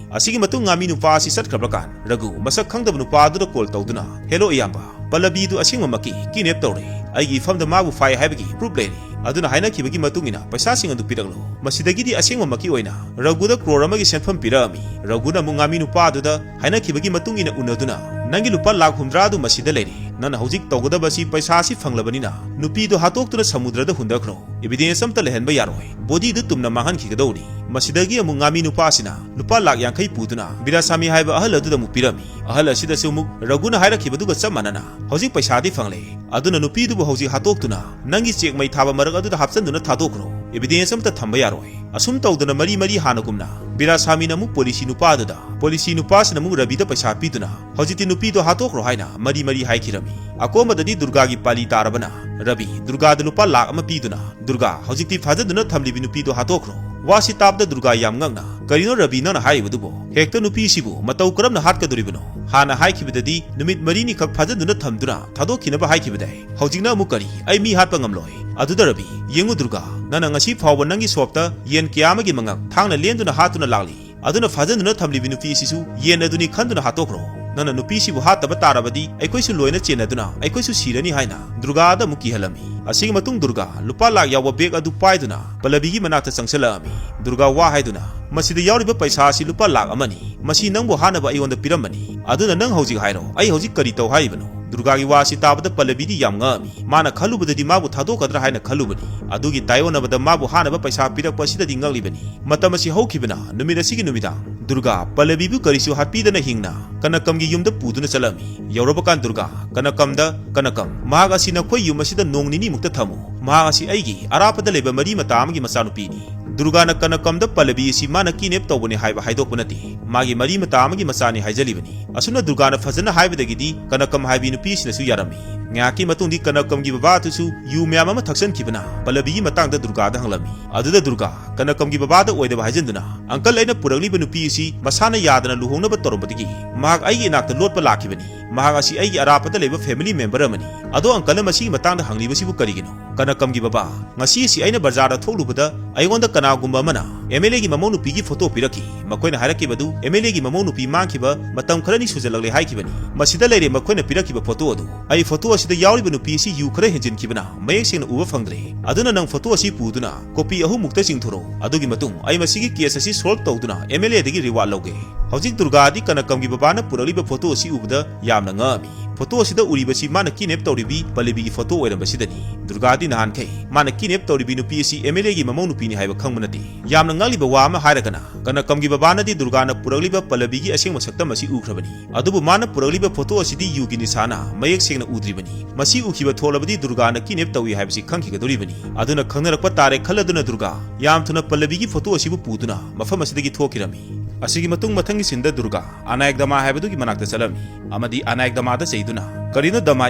ꯑꯁꯤꯒꯤ ꯃꯇꯨꯡ ꯉꯥꯃꯤ ꯅꯨꯄꯥ ꯑꯁꯤ ꯆꯠꯈ꯭ꯔꯕ ꯀꯥꯟ ꯔꯘꯨ ꯃꯁꯛ ꯈꯪꯗꯕ ꯅꯨꯄꯥ ꯑꯗꯨꯗ call ꯇꯧꯗꯨꯅ, "Hello ꯏꯌꯥꯝꯕ, ꯄꯜꯂꯕꯤꯗꯨ ꯑꯁꯦꯡꯕꯃꯛꯀꯤ kidnap ꯇꯧꯔꯦ꯫ ꯑꯩꯒꯤ ꯏꯐꯝꯗ ꯃꯥꯕꯨ ꯐꯥꯏ ꯍꯥꯏꯕꯒꯤ proof ꯂꯩꯔꯦ꯫" ꯑꯗꯨꯅ ꯍꯥꯏꯅꯈꯤꯕꯒꯤ ꯃꯇꯨꯡ ꯏꯟꯅ ꯄꯩꯁꯥꯁꯤꯡ ꯑꯗꯨ ꯄꯤꯔꯛꯂꯣ꯫ ꯃꯁꯤꯗꯒꯤꯗꯤ ꯑꯁꯦꯡꯕꯃꯛꯀꯤ ꯑꯣꯏꯅ ꯔꯘꯨꯗ crore ꯑꯃꯒꯤ ꯁꯦꯟꯐꯝ ꯄꯤꯔꯛꯑꯝꯃꯤ꯫ ꯔꯘꯨꯅ ꯑꯃꯨꯛ ꯉꯥꯃꯤ ꯅꯨꯄꯥ ꯑꯗꯨꯗ ꯍꯥꯏꯅꯈꯤꯕꯒꯤ ꯃꯇꯨꯡ ꯏꯟꯅ ꯎꯅꯗꯨꯅ, "ꯅꯪꯒꯤ ꯂꯨꯄꯥ ꯂꯥꯈ ꯍꯨꯝꯗ꯭ꯔꯥ ꯑꯗꯨ ꯃꯁꯤꯗ ꯂꯩꯔꯦ꯫ ꯅꯪꯅ ꯍꯧꯖꯤꯛ ꯇꯧꯒꯗꯕꯁꯤ ꯄꯩꯁꯥ ꯑꯁꯤ ꯐꯪꯂꯕꯅꯤꯅ ꯅꯨꯄꯤꯗꯨ ꯍꯥꯠꯇꯣꯛꯇꯨꯅ ꯁꯃꯨꯗ꯭ꯔꯗ ꯍꯨꯟꯗꯈ꯭ꯔꯣ꯫ Evidence ꯑꯝꯇ ꯂꯩꯍꯟꯕ ꯌꯥꯔꯣꯏ꯫ Body ꯗꯨ ꯇꯨꯝꯅ ꯃꯥꯡꯍꯟꯈꯤꯒꯗꯧꯔꯤ꯫" ꯃꯁꯤꯗꯒꯤ ꯑꯃꯨꯛ ꯉꯥꯃꯤ ꯅꯨꯄꯥ ꯑꯁꯤꯅ ꯂꯨꯄꯥ ꯂꯥꯈ ꯌꯥꯡꯈꯩ ꯄꯨꯗꯨꯅ ꯕꯤꯔꯥꯁꯥꯃꯤ ꯍꯥꯏꯕ ꯑꯍꯜ ꯑꯗꯨꯗ ꯑꯃꯨꯛ ꯄꯤꯔꯝꯃꯤ꯫ ꯑꯍꯜ ꯑꯁꯤꯗꯁꯨ ꯑꯃꯨꯛ ꯔꯘꯨꯅ ꯍꯥꯏꯔꯛꯈꯤꯕꯗꯨꯒ ꯆꯞ ꯃꯥꯟꯅꯅ ꯍꯧꯖꯤꯛ ꯄꯩꯁꯥꯗꯤ ꯐꯪꯂꯦ꯫ ꯑꯗꯨꯅ ꯅꯨꯄꯤꯗꯨꯕꯨ ꯍꯧꯖꯤꯛ ꯍꯥꯠꯇꯣꯛꯇꯨꯅ ꯅꯪꯒꯤ ꯆꯦꯛ ꯃꯩ ꯊꯥꯕ ꯃꯔꯛ ꯑꯗꯨꯗ ꯍꯥꯞꯆꯟꯗꯨꯅ ꯊꯥꯗꯣꯛꯈ꯭ꯔꯣ꯫ Evidence ꯑꯝꯇ ꯊꯝꯕ ꯌꯥꯔꯣꯏ꯫ ꯑꯁꯨꯝ ꯇꯧꯗꯅ ꯃꯔꯤ ꯃꯔꯤ ꯍꯥꯟꯅꯒꯨꯝꯅ ꯕꯤꯔꯥꯁꯥꯃꯤꯅ ꯑꯃꯨꯛ ꯄꯣꯂꯤꯁꯤ ꯅꯨꯄꯥ ꯑꯗꯨꯗ, ꯄꯣꯂꯤꯁꯤ ꯅꯨꯄꯥꯁꯤꯅ ꯑꯃꯨꯛ ꯔꯕꯤꯗ ꯄꯩꯁꯥ ꯄꯤꯗꯨꯅ ꯍꯧꯖꯤꯛꯇꯤ ꯅꯨꯄꯤꯗꯣ ꯍꯥꯠꯇꯣꯛꯈ꯭ꯔꯣ ꯍꯥꯏꯅ ꯃꯔꯤ ꯃꯔꯤ ꯍꯥꯏꯈꯤꯔꯝꯃꯤ꯫ ꯑꯀꯣꯟꯕꯗꯗꯤ ꯗꯨꯔꯒꯥꯒꯤ ꯄꯥꯂꯤ ꯇꯥꯔꯕꯅ ꯔꯕꯤ ꯗꯨꯔꯒꯥꯗ ꯂꯨꯄꯥ ꯂꯥꯈ ꯑꯃ ꯄꯤꯗꯨꯅ, "ꯗꯨꯔꯒꯥ, ꯍꯧꯖꯤꯛꯇꯤ ꯐꯥꯖꯟꯗꯨꯅ ꯊꯝꯂꯤꯕꯤ ꯅꯨꯄꯤꯗꯣ ꯍꯥꯠꯇꯣꯛꯈ꯭ꯔꯣ꯫" ꯋꯥꯁꯤ ꯇꯥꯕꯗ ꯗꯨꯔꯒꯥ ꯌꯥꯝ ꯉꯛꯅ, "ꯀꯔꯤꯅꯣ ꯔꯕꯤ ꯅꯪꯅ ꯍꯥꯏꯔꯤꯕꯗꯨꯕꯣ? ꯍꯦꯛꯇ ꯅꯨꯄꯤꯁꯤꯕꯨ ꯃꯇꯧ ꯀꯔꯝꯅ ꯍꯥꯠꯀꯗꯣꯔꯤꯕꯅꯣ? ꯍꯥꯟꯅ ꯍꯥꯏꯈꯤꯕꯗꯗꯤ ꯅꯨꯃꯤꯠ ꯃꯔꯤꯅꯤꯈꯛ ꯐꯥꯖꯟꯗꯨꯅ ꯊꯝꯗꯨꯅ ꯊꯥꯗꯣꯛꯈꯤꯅꯕ ꯍꯥꯏꯈꯤꯕꯗꯥꯏ? ꯍꯧꯖꯤꯛꯅ ꯑꯃꯨꯛ ꯀꯔꯤ? ꯑꯩ ꯃꯤ ꯍꯥꯠꯄ ꯉꯝꯂꯣꯏ꯫" ꯑꯗꯨꯗ ꯔꯕꯤ, "ꯌꯦꯡꯉꯨ ꯗꯨꯔꯒꯥ, ꯅꯪꯅ ꯉꯁꯤ ꯐꯥꯎꯕ ꯅꯪꯒꯤ shop ꯇ ꯌꯦꯟ ꯀꯌꯥ ꯑꯃꯒꯤ ꯃꯉꯛ ꯊꯥꯡꯅ ꯂꯦꯟꯗꯨꯅ ꯍꯥꯠꯇꯨꯅ ꯂꯥꯛꯂꯤ꯫ ꯑꯗꯨꯅ ꯐꯥꯖꯟꯗꯨꯅ ꯊꯝꯂꯤꯕꯤ ꯅꯨꯄꯤ ꯑꯁꯤꯁꯨ ꯌꯦꯟ ꯑꯗꯨꯅꯤ ꯈꯟꯗꯨꯅ ꯍꯥꯠꯇꯣꯛꯈ꯭ꯔꯣ꯫ ꯅꯪꯅ ꯅꯨꯄꯤꯁꯤꯕꯨ ꯍꯥꯠꯇꯕ ꯇꯥꯔꯕꯗꯤ ꯑꯩꯈꯣꯏꯁꯨ ꯂꯣꯏꯅ ꯆꯦꯟꯅꯗꯨꯅ ꯑꯩꯈꯣꯏꯁꯨ ꯁꯤꯔꯅꯤ" ꯍꯥꯏꯅ ꯗꯨꯔꯒꯥꯗ ꯑꯃꯨꯛ ꯀꯤꯍꯜꯂꯝꯃꯤ꯫ ꯑꯁꯤꯒꯤ ꯃꯇꯨꯡ ꯗꯨꯔꯒꯥ ꯂꯨꯄꯥ ꯂꯥꯈ ꯌꯥꯎꯕ bag ꯑꯗꯨ ꯄꯥꯏꯗꯨꯅ ꯄꯜꯂꯕꯤꯒꯤ ꯃꯅꯥꯛꯇ ꯆꯪꯁꯤꯜꯂꯛꯑꯝꯃꯤ꯫ ꯗꯨꯔꯒꯥ ꯋꯥ ꯍꯥꯏꯗꯨꯅ, "ꯃꯁꯤꯗ ꯌꯥꯎꯔꯤꯕ ꯄꯩꯁꯥ ꯑꯁꯤ ꯂꯨꯄꯥ ꯂꯥꯈ ꯑꯃꯅꯤ꯫ ꯃꯁꯤ ꯅꯪꯕꯨ ꯍꯥꯠꯅꯕ ꯑꯩꯉꯣꯟꯗ ꯄꯤꯔꯝꯕꯅꯤ꯫ ꯑꯗꯨꯅ ꯅꯪ ꯍꯧꯖꯤꯛ ꯍꯥꯏꯔꯣ, ꯑꯩ ꯍꯧꯖꯤꯛ ꯀꯔꯤ ꯇꯧ ꯍꯥꯏꯔꯤꯕꯅꯣ?" ꯗꯨꯔꯒꯥꯒꯤ ꯋꯥ ꯑꯁꯤ ꯇꯥꯕꯗ ꯄꯜꯂꯕꯤꯗꯤ ꯌꯥꯝ ꯉꯛꯑꯝꯃꯤ꯫ ꯃꯥꯅ ꯈꯜꯂꯨꯕꯗꯗꯤ ꯃꯥꯕꯨ ꯊꯥꯗꯣꯛꯀꯗ꯭ꯔꯥ ꯍꯥꯏꯅ ꯈꯜꯂꯨꯕꯅꯤ꯫ ꯑꯗꯨꯒꯤ ꯇꯥꯏꯑꯣꯟꯅꯕꯗ ꯃꯥꯕꯨ ꯍꯥꯠꯅꯕ ꯄꯩꯁꯥ ꯄꯤꯔꯛꯄ ꯑꯁꯤꯗꯗꯤ ꯉꯛꯂꯤꯕꯅꯤ꯫ ꯃꯇꯝ ꯑꯁꯤ ꯍꯧꯈꯤꯕꯅ ꯅꯨꯃꯤꯠ ꯑꯁꯤꯒꯤ ꯅꯨꯃꯤꯗꯥꯡ ꯗꯨꯔꯒꯥ ꯄꯜꯂꯕꯤꯕꯨ ꯀꯔꯤꯁꯨ ꯍꯥꯠꯄꯤꯗꯅ ꯍꯤꯡꯅ ꯀꯅꯀꯝꯒꯤ ꯌꯨꯝꯗ ꯄꯨꯗꯨꯅ ꯆꯠꯂꯝꯃꯤ꯫ ꯌꯧꯔꯕ ꯀꯥꯟ ꯗꯨꯔꯒꯥ ꯀꯅꯀꯝꯗ, "ꯀꯅꯀꯝ, ꯃꯍꯥꯛ ꯑꯁꯤ ꯅꯈꯣꯏ ꯌꯨꯝ ꯑꯁꯤꯗ ꯅꯣꯡ ꯅꯤꯅꯤꯃꯨꯛꯇ ꯊꯝꯃꯨ꯫ ꯃꯍꯥꯛ ꯑꯁꯤ ꯑꯩꯒꯤ ꯑꯔꯥꯞꯄꯗ ꯂꯩꯕ ꯃꯔꯤ ꯃꯇꯥ ꯑꯃꯒꯤ ꯃꯆꯥꯅꯨꯄꯤꯅꯤ꯫" ꯗꯨꯔꯒꯥꯅ ꯀꯅꯀꯝꯗ ꯄꯜꯂꯕꯤ ꯑꯁꯤ ꯃꯥꯅ ꯀꯤꯗꯅꯦꯞ ꯇꯧꯕꯅꯤ ꯍꯥꯏꯕ ꯍꯥꯏꯗꯣꯛꯄ ꯅꯠꯇꯦ, ꯃꯥꯒꯤ ꯃꯔꯤ ꯃꯇꯥ ꯑꯃꯒꯤ ꯃꯆꯥꯅꯤ ꯍꯥꯏꯖꯔꯤꯕꯅꯤ꯫ ꯑꯁꯨꯝꯅ ꯗꯨꯔꯒꯥꯅ ꯐꯖꯅ ꯍꯥꯏꯕꯗꯒꯤꯗꯤ ꯀꯅꯀꯝ ꯍꯥꯏꯕꯤ ꯅꯨꯄꯤꯁꯤꯅꯁꯨ ꯌꯥꯔꯝꯃꯤ꯫ ꯉꯥꯏꯍꯥꯛꯀꯤ ꯃꯇꯨꯡꯗꯤ ꯀꯅꯀꯝꯒꯤ ꯕꯕꯥꯗꯨꯁꯨ ꯌꯨ ꯃꯌꯥꯝ ꯑꯃ ꯊꯛꯆꯟꯈꯤꯕꯅ ꯄꯜꯂꯕꯤꯒꯤ ꯃꯇꯥꯡꯗ ꯗꯨꯔꯒꯥꯗ ꯍꯪꯂꯝꯃꯤ꯫ ꯑꯗꯨꯗ ꯗꯨꯔꯒꯥ ꯀꯅꯀꯝꯒꯤ ꯕꯕꯥꯗ ꯑꯣꯏꯗꯕ ꯍꯥꯏꯖꯤꯟꯗꯨꯅ, "ꯑꯪꯀꯜ, ꯑꯩꯅ ꯄꯨꯔꯛꯂꯤꯕ ꯅꯨꯄꯤ ꯑꯁꯤ ꯃꯁꯥꯅ ꯌꯥꯗꯅ ꯂꯨꯍꯣꯡꯅꯕ ꯇꯧꯔꯝꯕꯗꯒꯤ ꯃꯍꯥꯛ ꯑꯩꯒꯤ ꯏꯅꯥꯛꯇ ꯂꯣꯠꯄ ꯂꯥꯛꯈꯤꯕꯅꯤ꯫ ꯃꯍꯥꯛ ꯑꯁꯤ ꯑꯩꯒꯤ ꯑꯔꯥꯞꯄꯗ ꯂꯩꯕ family member ꯑꯃꯅꯤ꯫ ꯑꯗꯣ ꯑꯪꯀꯜꯅ ꯃꯁꯤꯒꯤ ꯃꯇꯥꯡꯗ ꯍꯪꯂꯤꯕꯁꯤꯕꯨ ꯀꯔꯤꯒꯤꯅꯣ?" ꯀꯅꯀꯝꯒꯤ ꯕꯕꯥ, "ꯉꯁꯤ ꯑꯁꯤ ꯑꯩꯅ ꯕꯖꯥꯔꯗ ꯊꯣꯛꯂꯨꯕꯗ ꯑꯩꯉꯣꯟꯗ ꯀꯅꯥꯒꯨꯝꯕ ꯑꯃꯅ MLAꯒꯤ ꯃꯃꯧ ꯅꯨꯄꯤꯒꯤ ꯐꯣꯇꯣ ꯄꯤꯔꯛꯈꯤ꯫ ꯃꯈꯣꯏꯅ ꯍꯥꯏꯔꯛꯈꯤꯕꯗꯨ MLAꯒꯤ ꯃꯃꯧ ꯅꯨꯄꯤ ꯃꯥꯡꯈꯤꯕ ꯃꯇꯝ ꯈꯔꯅꯤ ꯁꯨꯖꯜꯂꯛꯂꯦ ꯍꯥꯏꯈꯤꯕꯅꯤ꯫ ꯃꯁꯤꯗ ꯂꯩꯔꯦ ꯃꯈꯣꯏꯅ ꯄꯤꯔꯛꯈꯤꯕ ꯐꯣꯇꯣ ꯑꯗꯨ꯫ ꯑꯩ ꯐꯣꯇꯣ ꯑꯁꯤꯗ ꯌꯥꯎꯔꯤꯕ ꯅꯨꯄꯤ ꯑꯁꯤ ꯌꯨ ꯈꯔ ꯍꯦꯟꯖꯤꯟꯈꯤꯕꯅ ꯃꯌꯦꯛ ꯁꯦꯡꯅ ꯎꯕ ꯐꯪꯗ꯭ꯔꯦ꯫ ꯑꯗꯨꯅ ꯅꯪ ꯐꯣꯇꯣ ꯑꯁꯤ ꯄꯨꯗꯨꯅ ꯀꯣꯄꯤ ꯑꯍꯨꯝꯃꯨꯛꯇ ꯆꯤꯡꯊꯣꯔꯛꯎ꯫ ꯑꯗꯨꯒꯤ ꯃꯇꯨꯡ ꯑꯩ ꯃꯁꯤꯒꯤ case ꯑꯁꯤ solve ꯇꯧꯗꯨꯅ MLAꯗꯒꯤ reward ꯂꯧꯒꯦ꯫" ꯍꯧꯖꯤꯛ ꯗꯨꯔꯒꯥꯗꯤ ꯀꯅꯀꯝꯒꯤ ꯕꯕꯥꯅ ꯄꯨꯔꯛꯂꯤꯕ ꯐꯣꯇꯣ ꯑꯁꯤ ꯎꯕꯗ ꯌꯥꯝꯅ ꯉꯛꯑꯝꯃꯤ꯫ ꯐꯣꯇꯣ ꯑꯁꯤꯗ ꯎꯔꯤꯕꯁꯤ ꯃꯥꯅ ꯀꯤꯗꯅꯦꯞ ꯇꯧꯔꯤꯕꯤ ꯄꯜꯂꯕꯤꯒꯤ ꯐꯣꯇꯣ ꯑꯣꯏꯔꯝꯕꯁꯤꯗꯅꯤ꯫ ꯗꯨꯔꯒꯥꯗꯤ ꯅꯍꯥꯟꯈꯩ ꯃꯥꯅ ꯀꯤꯗꯅꯦꯞ ꯇꯧꯔꯤꯕꯤ ꯅꯨꯄꯤ ꯑꯁꯤ MLAꯒꯤ ꯃꯃꯧ ꯅꯨꯄꯤꯅꯤ ꯍꯥꯏꯕ ꯈꯪꯕ ꯅꯠꯇꯦ꯫ ꯌꯥꯝꯅ ꯉꯛꯂꯤꯕ ꯋꯥ ꯑꯃ ꯍꯥꯏꯔꯒꯅ, ꯀꯅꯀꯝꯒꯤ ꯕꯕꯥꯅꯗꯤ ꯗꯨꯔꯒꯥꯅ ꯄꯨꯔꯛꯂꯤꯕ ꯄꯜꯂꯕꯤꯒꯤ ꯑꯁꯦꯡꯕ ꯁꯛꯇꯝ ꯑꯁꯤ ꯎꯈ꯭ꯔꯕꯅꯤ꯫ ꯑꯗꯨꯕꯨ ꯃꯥꯅ ꯄꯨꯔꯛꯂꯤꯕ ꯐꯣꯇꯣ ꯑꯁꯤꯗꯤ ꯌꯨꯒꯤ ꯅꯤꯁꯥꯅ ꯃꯌꯦꯛ ꯁꯦꯡꯅ ꯎꯗ꯭ꯔꯤꯕꯅꯤ꯫ ꯃꯁꯤ ꯎꯈꯤꯕ ꯊꯣꯛꯂꯕꯗꯤ ꯗꯨꯔꯒꯥꯅ ꯀꯤꯗꯅꯦꯞ ꯇꯧꯏ ꯍꯥꯏꯕꯁꯤ ꯈꯪꯈꯤꯒꯗꯧꯔꯤꯕꯅꯤ꯫ ꯑꯗꯨꯅ ꯈꯪꯅꯔꯛꯄ ꯇꯥꯔꯦ ꯈꯜꯂꯗꯨꯅ ꯗꯨꯔꯒꯥ ꯌꯥꯝ ꯊꯨꯅ ꯄꯜꯂꯕꯤꯒꯤ ꯐꯣꯇꯣ ꯑꯁꯤꯕꯨ ꯄꯨꯗꯨꯅ ꯃꯐꯝ ꯑꯁꯤꯗꯒꯤ ꯊꯣꯛꯈꯤꯔꯝꯃꯤ꯫ ꯑꯁꯤꯒꯤ ꯃꯇꯨꯡ ꯃꯊꯪꯒꯤ sceneꯗ ꯗꯨꯔꯒꯥ ꯑꯅꯥꯌꯛꯗꯃꯥ ꯍꯥꯏꯕꯗꯨꯒꯤ ꯃꯅꯥꯛꯇ ꯆꯠꯂꯝꯃꯤ ꯑꯃꯗꯤ ꯑꯅꯥꯌꯛꯗꯃꯥꯗ ꯆꯩꯗꯨꯅ, "ꯀꯔꯤꯅꯣ ꯗꯃꯥ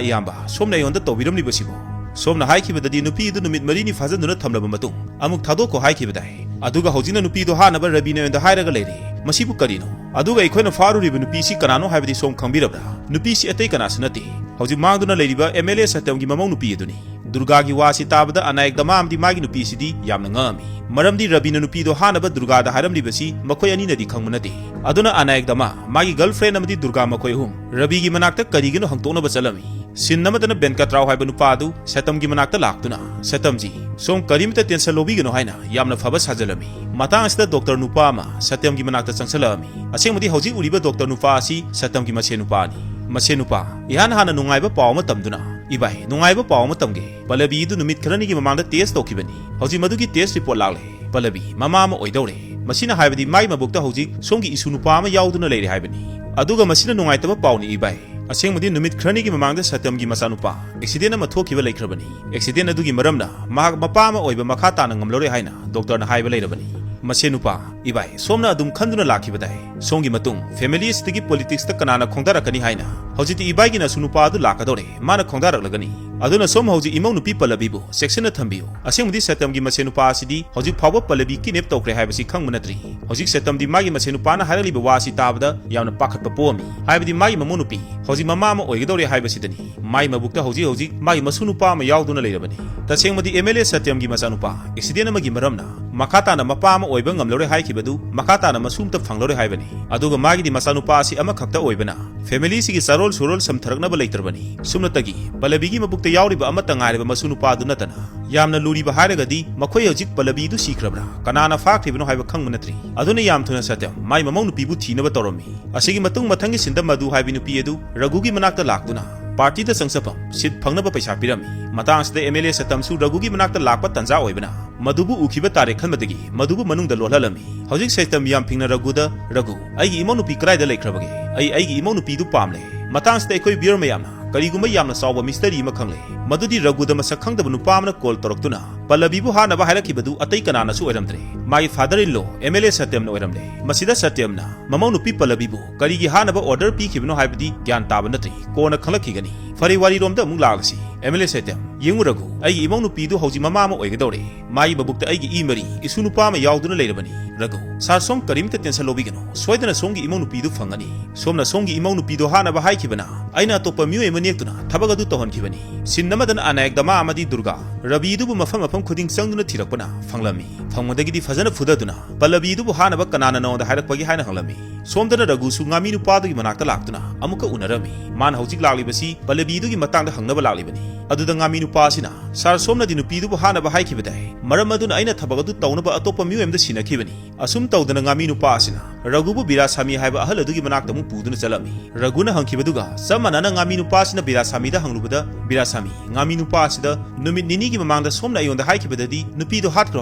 ꯏꯌꯥꯝꯕ, ꯁꯣꯝꯅ ꯑꯩꯉꯣꯟꯗ ꯇꯧꯕꯤꯔꯝꯂꯤꯕꯁꯤꯕꯨ? ꯁꯣꯝꯅ ꯍꯥꯏꯈꯤꯕꯗꯗꯤ ꯅꯨꯄꯤ ꯑꯗꯨ ꯅꯨꯃꯤꯠ ꯃꯔꯤꯅꯤ ꯐꯥꯖꯟꯗꯨꯅ ꯊꯝꯂꯕ ꯃꯇꯨꯡ ꯑꯃꯨꯛ ꯊꯥꯗꯣꯛꯈꯣ ꯍꯥꯏꯈꯤꯕꯗꯥꯏ? ꯑꯗꯨꯒ ꯍꯧꯖꯤꯛꯅ ꯅꯨꯄꯤꯗꯣ ꯍꯥꯠꯅꯕ ꯔꯕꯤꯅ ꯑꯩꯉꯣꯟꯗ ꯍꯥꯏꯔꯒ ꯂꯩꯔꯦ꯫ ꯃꯁꯤꯕꯨ ꯀꯔꯤꯅꯣ? ꯑꯗꯨꯒ ꯑꯩꯈꯣꯏꯅ ꯐꯥꯔꯨꯔꯤꯕ ꯅꯨꯄꯤꯁꯤ ꯀꯅꯥꯅꯣ ꯍꯥꯏꯕꯗꯤ ꯁꯣꯝ ꯈꯪꯕꯤꯔꯕ꯭ꯔꯥ? ꯅꯨꯄꯤꯁꯤ ꯑꯇꯩ ꯀꯅꯥꯁꯨ ꯅꯠꯇꯦ, ꯍꯧꯖꯤꯛ ꯃꯥꯡꯗꯨꯅ ꯂꯩꯔꯤꯕ MLA ꯁꯇ꯭ꯌꯝꯒꯤ ꯃꯃꯧ ꯅꯨꯄꯤ ꯑꯗꯨꯅꯤ꯫" ꯗꯨꯔꯒꯥꯒꯤ ꯋꯥꯁꯤ ꯇꯥꯕꯗ ꯑꯅꯥꯌꯛꯗꯃꯥ ꯑꯃꯗꯤ ꯃꯥꯒꯤ ꯅꯨꯄꯤꯁꯤꯗꯤ ꯌꯥꯝꯅ ꯉꯛꯑꯝꯃꯤ꯫ ꯃꯔꯝꯗꯤ ꯔꯕꯤꯅ ꯅꯨꯄꯤꯗꯣ ꯍꯥꯠꯅꯕ ꯗꯨꯔꯒꯥꯗ ꯍꯥꯏꯔꯝꯂꯤꯕꯁꯤ ꯃꯈꯣꯏ ꯑꯅꯤꯅꯗꯤ ꯈꯪꯕ ꯅꯠꯇꯦ꯫ ꯑꯗꯨꯅ ꯑꯅꯥꯌꯛꯗꯃꯥ ꯃꯥꯒꯤ girlfriend ꯑꯃꯗꯤ ꯗꯨꯔꯒꯥ ꯃꯈꯣꯏ ꯑꯍꯨꯝ ꯔꯕꯤꯒꯤ ꯃꯅꯥꯛꯇ ꯀꯔꯤꯒꯤꯅꯣ ꯍꯪꯗꯣꯛꯅꯕ ꯆꯠꯂꯝꯃꯤ꯫ Scene ꯑꯃꯗꯅ ꯕꯦꯟꯀꯠꯔꯥꯎ ꯍꯥꯏꯕ ꯅꯨꯄꯥ ꯑꯗꯨ ꯁꯇꯝꯒꯤ ꯃꯅꯥꯛꯇ ꯂꯥꯛꯇꯨꯅ, "ꯁꯇꯝꯖꯤ, ꯁꯣꯝ ꯀꯔꯤꯃꯇ tension ꯂꯧꯕꯤꯒꯅꯨ" ꯍꯥꯏꯅ ꯌꯥꯝꯅ ꯐꯕ ꯁꯥꯖꯜꯂꯝꯃꯤ꯫ ꯃꯇꯥꯡ ꯑꯁꯤꯗ doctor ꯅꯨꯄꯥ ꯑꯃ ꯁꯇꯝꯒꯤ ꯃꯅꯥꯛꯇ ꯆꯪꯁꯜꯂꯛꯑꯝꯃꯤ꯫ ꯑꯁꯦꯡꯕꯗꯤ ꯍꯧꯖꯤꯛ ꯎꯔꯤꯕ doctor ꯅꯨꯄꯥ ꯑꯁꯤ ꯁꯇꯝꯒꯤ ꯃꯁꯦꯟ ꯅꯨꯄꯥꯅꯤ꯫ ꯃꯁꯦꯟ ꯅꯨꯄꯥ, ꯏꯍꯥꯟ ꯍꯥꯟꯅ ꯅꯨꯡꯉꯥꯏꯕ ꯄꯥꯎ ꯑꯃ ꯇꯝꯗꯨꯅ, "ꯏꯕꯥꯏ, ꯅꯨꯡꯉꯥꯏꯕ ꯄꯥꯎ ꯑꯃ ꯇꯝꯒꯦ꯫ ꯄꯜꯂꯕꯤ ꯑꯗꯨ ꯅꯨꯃꯤꯠ ꯈꯔꯅꯤꯒꯤ ꯃꯃꯥꯡꯗ test ꯇꯧꯈꯤꯕꯅꯤ꯫ ꯍꯧꯖꯤꯛ ꯃꯗꯨꯒꯤ test report ꯂꯥꯛꯂꯦ꯫ ꯄꯜꯂꯕꯤ ꯃꯃꯥ ꯑꯃ ꯑꯣꯏꯗꯧꯔꯦ꯫ ꯃꯁꯤꯅ ꯍꯥꯏꯕꯗꯤ ꯃꯥꯒꯤ ꯃꯕꯨꯛꯇ ꯍꯧꯖꯤꯛ ꯁꯣꯝꯒꯤ ꯏꯁꯨ ꯅꯨꯄꯥ ꯑꯃ ꯌꯥꯎꯗꯨꯅ ꯂꯩꯔꯦ ꯍꯥꯏꯕꯅꯤ꯫ ꯑꯗꯨꯒ ꯃꯁꯤꯅ ꯅꯨꯡꯉꯥꯏꯇꯕ ꯄꯥꯎꯅꯤ ꯏꯕꯥꯏ꯫ ꯑꯁꯦꯡꯕꯗꯤ ꯅꯨꯃꯤꯠ ꯈꯔꯅꯤꯒꯤ ꯃꯃꯥꯡꯗ ꯁꯇ꯭ꯌꯝꯒꯤ ꯃꯆꯥꯅꯨꯄꯥ ꯑꯦꯛꯁꯤꯗꯦꯟ ꯑꯃ ꯊꯣꯛꯈꯤꯕ ꯂꯩꯈ꯭ꯔꯕꯅꯤ꯫ ꯑꯦꯛꯁꯤꯗꯦꯟ ꯑꯗꯨꯒꯤ ꯃꯔꯝꯅ ꯃꯍꯥꯛ ꯃꯄꯥ ꯑꯃ ꯑꯣꯏꯕ ꯃꯈꯥ ꯇꯥꯅ ꯉꯝꯂꯔꯣꯏ ꯍꯥꯏꯅ ꯗꯣꯛꯇꯔꯅ ꯍꯥꯏꯕ ꯂꯩꯔꯕꯅꯤ꯫ ꯃꯁꯦ ꯅꯨꯄꯥ, ꯏꯕꯥꯏ, ꯁꯣꯝꯅ ꯑꯗꯨꯝ ꯈꯟꯗꯨꯅ ꯂꯥꯛꯈꯤꯕꯗꯥꯏ? ꯁꯣꯝꯒꯤ ꯃꯇꯨꯡ ꯐꯦꯃꯤꯂꯤ ꯑꯁꯤꯗꯒꯤ ꯄꯣꯂꯤꯇꯤꯛꯁꯇ ꯀꯅꯥꯅ ꯈꯣꯡꯗꯥꯔꯛꯀꯅꯤ ꯍꯥꯏꯅ? ꯍꯧꯖꯤꯛꯇꯤ ꯏꯕꯥꯏꯒꯤ ꯅꯁꯨ ꯅꯨꯄꯥ ꯑꯗꯨ ꯂꯥꯛꯀꯗꯧꯔꯦ, ꯃꯥꯅ ꯈꯣꯡꯗꯥꯔꯛꯂꯒꯅꯤ꯫ ꯑꯗꯨꯅ ꯁꯣꯝ ꯍꯧꯖꯤꯛ ꯏꯃꯧ ꯅꯨꯄꯤ ꯄꯜꯂꯕꯤꯕꯨ ꯆꯦꯛꯁꯤꯟꯅ ꯊꯝꯕꯤꯌꯨ꯫ ꯑꯁꯦꯡꯕꯗꯤ ꯁꯇ꯭ꯌꯝꯒꯤ ꯃꯁꯦ ꯅꯨꯄꯥ ꯑꯁꯤꯗꯤ ꯍꯧꯖꯤꯛ ꯐꯥꯎꯕ ꯄꯜꯂꯕꯤ ꯀꯤꯗꯅꯦꯞ ꯇꯧꯈ꯭ꯔꯦ ꯍꯥꯏꯕꯁꯤ ꯈꯪꯕ ꯅꯠꯇ꯭ꯔꯤ꯫ ꯍꯧꯖꯤꯛ ꯁꯇ꯭ꯌꯝꯗꯤ ꯃꯥꯒꯤ ꯃꯁꯦ ꯅꯨꯄꯥꯅ ꯍꯥꯏꯔꯛꯂꯤꯕ ꯋꯥ ꯑꯁꯤ ꯇꯥꯕꯗ ꯌꯥꯝꯅ ꯄꯥꯈꯠꯄ ꯄꯣꯛꯑꯝꯃꯤ꯫ ꯍꯥꯏꯕꯗꯤ ꯃꯥꯒꯤ ꯃꯃꯧ ꯅꯨꯄꯤ ꯍꯧꯖꯤꯛ ꯃꯃꯥ ꯑꯃ ꯑꯣꯏꯒꯗꯧꯔꯦ ꯍꯥꯏꯕꯁꯤꯗꯅꯤ꯫ ꯃꯥꯒꯤ ꯃꯕꯨꯛꯇ ꯍꯧꯖꯤꯛ ꯍꯧꯖꯤꯛ ꯃꯥꯒꯤ ꯃꯁꯨ ꯅꯨꯄꯥ ꯑꯃ ꯌꯥꯎꯗꯨꯅ ꯂꯩꯔꯕꯅꯤ꯫ ꯇꯁꯦꯡꯕꯗꯤ ꯑꯦꯝ ꯑꯦꯜ ꯑꯦ ꯁꯇ꯭ꯌꯝꯒꯤ ꯃꯆꯥꯅꯨꯄꯥ ꯑꯦꯛꯁꯤꯗꯦꯟ ꯑꯃꯒꯤ ꯃꯔꯝꯅ ꯃꯈꯥ ꯇꯥꯅ ꯃꯄꯥ ꯑꯃ ꯑꯣꯏꯕ ꯉꯝꯂꯔꯣꯏ ꯍꯥꯏꯈꯤꯕꯗꯨ ꯃꯈꯥ ꯇꯥꯅ ꯃꯁꯨ ꯑꯃꯇ ꯐꯪꯂꯔꯣꯏ ꯍꯥꯏꯕꯅꯤ꯫ ꯑꯗꯨꯒ ꯃꯥꯒꯤꯗꯤ ꯃꯆꯥꯅꯨꯄꯥ ꯑꯁꯤ ꯑꯃꯈꯛꯇ ꯑꯣꯏꯕꯅ ꯐꯦꯃꯤꯂꯤꯁꯤꯒꯤ ꯆꯥꯔꯣꯜ ꯁꯨꯔꯣꯜ ꯁꯝꯊꯔꯛꯅꯕ ꯂꯩꯇ꯭ꯔꯕꯅꯤ꯫ ꯁꯨꯞꯅꯇꯒꯤ ꯄꯜꯂꯕꯤꯒꯤ ꯃꯕꯨꯛꯇ ꯌꯥꯎꯔꯤꯕ ꯑꯃꯠꯇ ꯉꯥꯏꯔꯕ ꯃꯁꯨ ꯅꯨꯄꯥꯗꯨ ꯅꯠꯇꯅ ꯌꯥꯝꯅ ꯂꯨꯔꯤꯕ ꯍꯥꯏꯔꯒꯗꯤ ꯃꯈꯣꯏ ꯍꯧꯖꯤꯛ ꯄꯜꯂꯕꯤꯗꯨ ꯁꯤꯈ꯭ꯔꯕ꯭ꯔꯥ, ꯀꯅꯥꯅ ꯐꯥꯈ꯭ꯔꯤꯕꯅꯣ ꯍꯥꯏꯕ ꯈꯪꯕ ꯅꯠꯇ꯭ꯔꯤ꯫ ꯑꯗꯨꯅ ꯌꯥꯝ ꯊꯨꯅ ꯁꯇ꯭ꯌꯝ ꯃꯥꯏ ꯃꯃꯧ ꯅꯨꯄꯤꯕꯨ ꯊꯤꯅꯕ ꯇꯧꯔꯝꯃꯤ꯫ ꯑꯁꯤꯒꯤ ꯃꯇꯨꯡ ꯃꯊꯪꯒꯤ ꯁꯤꯟꯗ ꯃꯗꯨ ꯍꯥꯏꯕꯤ ꯅꯨꯄꯤ ꯑꯗꯨ ꯔꯘꯨꯒꯤ ꯃꯅꯥꯛꯇ ꯂꯥꯛꯇꯨꯅ ꯄꯥꯔꯇꯤꯗ ꯆꯪꯖꯐꯝ, ꯁꯤꯠ ꯐꯪꯅꯕ ꯄꯩꯁꯥ ꯄꯤꯔꯝꯃꯤ꯫ ꯃꯇꯥꯡ ꯑꯁꯤꯗ ꯑꯦꯝ ꯑꯦꯜ ꯑꯦ ꯁꯇ꯭ꯌꯝꯁꯨ ꯔꯘꯨꯒꯤ ꯃꯅꯥꯛꯇ ꯂꯥꯛꯄ ꯇꯥꯟꯖꯥ ꯑꯣꯏꯕꯅ ꯃꯗꯨꯕꯨ ꯎꯈꯤꯕ ꯇꯥꯔꯦ ꯈꯟꯕꯗꯒꯤ ꯃꯗꯨꯕꯨ ꯃꯅꯨꯡꯗ ꯂꯣꯠꯍꯜꯂꯝꯃꯤ꯫ ꯍꯧꯖꯤꯛ ꯁꯇ꯭ꯌꯝ ꯌꯥꯝ ꯐꯤꯡꯅ ꯔꯘꯨꯗ, "ꯔꯘꯨ, ꯑꯩꯒꯤ ꯏꯃꯧ ꯅꯨꯄꯤ ꯀꯗꯥꯏꯗ ꯂꯩꯈ꯭ꯔꯕꯒꯦ? ꯑꯩ ꯑꯩꯒꯤ ꯏꯃꯧ ꯅꯨꯄꯤꯗꯨ ꯄꯥꯝꯂꯦ꯫" ꯃꯇꯥꯡꯁꯤꯗ ꯑꯩꯈꯣꯏ ꯚꯤꯌꯔ ꯃꯌꯥꯝꯅ ꯀꯔꯤꯒꯨꯝꯕ ꯌꯥꯝꯅ ꯆꯥꯎꯕ ꯃꯤꯁꯇꯔꯤ ꯑꯃ ꯈꯪꯂꯦ, ꯃꯗꯨꯗꯤ ꯔꯘꯨꯗ ꯃꯁꯛ ꯈꯪꯗꯕ ꯅꯨꯄꯥ ꯑꯃꯅ ꯀꯣꯜ ꯇꯧꯔꯛꯇꯨꯅ ꯄꯜꯂꯕꯤꯕꯨ ꯍꯥꯠꯅꯕ ꯍꯥꯏꯔꯛꯈꯤꯕꯗꯨ ꯑꯇꯩ ꯀꯅꯥꯅꯁꯨ ꯑꯣꯏꯔꯝꯗ꯭ꯔꯦ, ꯃꯥꯒꯤ father in law M L A ꯁꯇ꯭ꯌꯝꯅ ꯑꯣꯏꯔꯝꯂꯦ꯫ ꯃꯁꯤꯗ ꯁꯇ꯭ꯌꯝꯅ ꯃꯃꯧ ꯅꯨꯄꯤ ꯄꯜꯂꯕꯤꯕꯨ ꯀꯔꯤꯒꯤ ꯍꯥꯠꯅꯕ ꯑꯣꯔꯗꯔ ꯄꯤꯈꯤꯕꯅꯣ ꯍꯥꯏꯕꯗꯤ ꯒ꯭ꯌꯥꯟ ꯇꯥꯕ ꯅꯠꯇ꯭ꯔꯤ, ꯀꯣꯟꯅ ꯈꯪꯂꯛꯈꯤꯒꯅꯤ꯫ ꯐꯔꯦ, ꯋꯥꯔꯤꯔꯣꯝꯗ ꯑꯃꯨꯛ ꯂꯥꯛꯂꯁꯤ꯫ ꯑꯦꯝ ꯑꯦꯜ ꯑꯦ ꯁꯇ꯭ꯌꯝ, ꯌꯦꯡꯉꯨ ꯔꯘꯨ, ꯑꯩꯒꯤ ꯏꯃꯧ ꯅꯨꯄꯤꯗꯨ ꯍꯧꯖꯤꯛ ꯃꯃꯥ ꯑꯃ ꯑꯣꯏꯒꯗꯧꯔꯦ꯫ ꯃꯥꯒꯤ ꯃꯕꯨꯛꯇ ꯑꯩꯒꯤ ꯏ ꯃꯔꯤ, ꯏꯁꯨ ꯅꯨꯄꯥ ꯑꯃ ꯌꯥꯎꯗꯨꯅ ꯂꯩꯔꯕꯅꯤ꯫ ꯔꯘꯨ, ꯁꯥꯔ, ꯁꯣꯝ ꯀꯔꯤꯝꯇ ꯇꯦꯟꯁꯟ ꯂꯧꯕꯤꯒꯅꯨ, ꯁꯣꯏꯗꯅ ꯁꯣꯝꯒꯤ ꯏꯃꯧ ꯅꯨꯄꯤꯗꯨ ꯐꯪꯒꯅꯤ꯫ ꯁꯣꯝꯅ ꯁꯣꯝꯒꯤ ꯏꯃꯧ ꯅꯨꯄꯤꯗꯨ ꯍꯥꯠꯅꯕ ꯍꯥꯏꯈꯤꯕꯅ ꯑꯩꯅ ꯑꯇꯣꯞꯄ ꯃꯤꯑꯣꯏ ꯑꯃ ꯅꯦꯛꯇꯨꯅ ꯊꯕꯛ ꯑꯗꯨ ꯇꯧꯍꯟꯈꯤꯕꯅꯤ꯫ ꯁꯤꯟ ꯑꯃꯗꯅ ꯑꯅꯥꯌꯛꯗꯃꯥ ꯑꯃꯗꯤ ꯗꯨꯔꯒꯥ ꯔꯕꯤꯗꯨꯕꯨ ꯃꯐꯝ ꯃꯐꯝ ꯈꯨꯗꯤꯡ ꯆꯪꯗꯨꯅ ꯊꯤꯔꯛꯄꯅ ꯐꯪꯂꯝꯃꯤ꯫ ꯐꯪꯕꯗꯒꯤꯗꯤ ꯐꯖꯅ ꯐꯨꯗꯗꯨꯅ, "ꯄꯜꯂꯕꯤꯗꯨꯕꯨ ꯍꯥꯠꯅꯕ ꯀꯅꯥꯅ ꯅꯉꯣꯟꯗ ꯍꯥꯏꯔꯛꯄꯒꯦ?" ꯍꯥꯏꯅ ꯍꯪꯂꯝꯃꯤ꯫ ꯁꯣꯝꯗꯅ ꯔꯘꯨꯁꯨ ꯉꯥꯃꯤ ꯅꯨꯄꯥꯗꯨꯒꯤ ꯃꯅꯥꯛꯇ ꯂꯥꯛꯇꯨꯅ ꯑꯃꯨꯛꯀ ꯎꯅꯔꯝꯃꯤ꯫ ꯃꯥꯅ ꯍꯧꯖꯤꯛ ꯂꯥꯛꯂꯤꯕꯁꯤ ꯄꯜꯂꯕꯤꯗꯨꯒꯤ ꯃꯇꯥꯡꯗ ꯍꯪꯅꯕ ꯂꯥꯛꯂꯤꯕꯅꯤ꯫ ꯑꯗꯨꯗ ꯉꯥꯃꯤ ꯅꯨꯄꯥ ꯑꯁꯤꯅ, "ꯁꯥꯔ, ꯁꯣꯝꯅꯗꯤ ꯅꯨꯄꯤꯗꯨꯕꯨ ꯍꯥꯠꯅꯕ ꯍꯥꯏꯈꯤꯕꯗꯥꯏ? ꯃꯔꯝ ꯑꯗꯨꯅ ꯑꯩꯅ ꯊꯕꯛ ꯑꯗꯨ ꯇꯧꯅꯕ ꯑꯇꯣꯞꯄ ꯃꯤꯑꯣꯏ ꯑꯃꯗ ꯁꯤꯟꯅꯈꯤꯕꯅꯤ꯫" ꯑꯁꯨꯝ ꯇꯧꯗꯅ ꯉꯥꯃꯤ ꯅꯨꯄꯥ ꯑꯁꯤꯅ ꯔꯘꯨꯕꯨ ꯕꯤꯔꯥꯁꯥꯃꯤ ꯍꯥꯏꯕ ꯑꯍꯜ ꯑꯗꯨꯒꯤ ꯃꯅꯥꯛꯇ ꯑꯃꯨꯛ ꯄꯨꯗꯨꯅ ꯆꯠꯂꯝꯃꯤ꯫ ꯔꯘꯨꯅ ꯍꯪꯈꯤꯕꯗꯨꯒ ꯆꯞ ꯃꯥꯟꯅꯅ ꯉꯥꯃꯤ ꯅꯨꯄꯥ ꯑꯁꯤꯅ ꯕꯤꯔꯥꯁꯥꯃꯤꯗ ꯍꯪꯂꯨꯕꯗ, ꯕꯤꯔꯥꯁꯥꯃꯤ, ꯉꯥꯃꯤ ꯅꯨꯄꯥ ꯑꯁꯤꯗ ꯅꯨꯃꯤꯠ ꯅꯤꯅꯤꯒꯤ ꯃꯃꯥꯡꯗ ꯁꯣꯝꯅ ꯑꯩꯉꯣꯟꯗ ꯍꯥꯏꯈꯤꯕꯗꯗꯤ ꯅꯨꯄꯤꯗꯣ ꯍꯥꯠꯈ꯭ꯔꯣ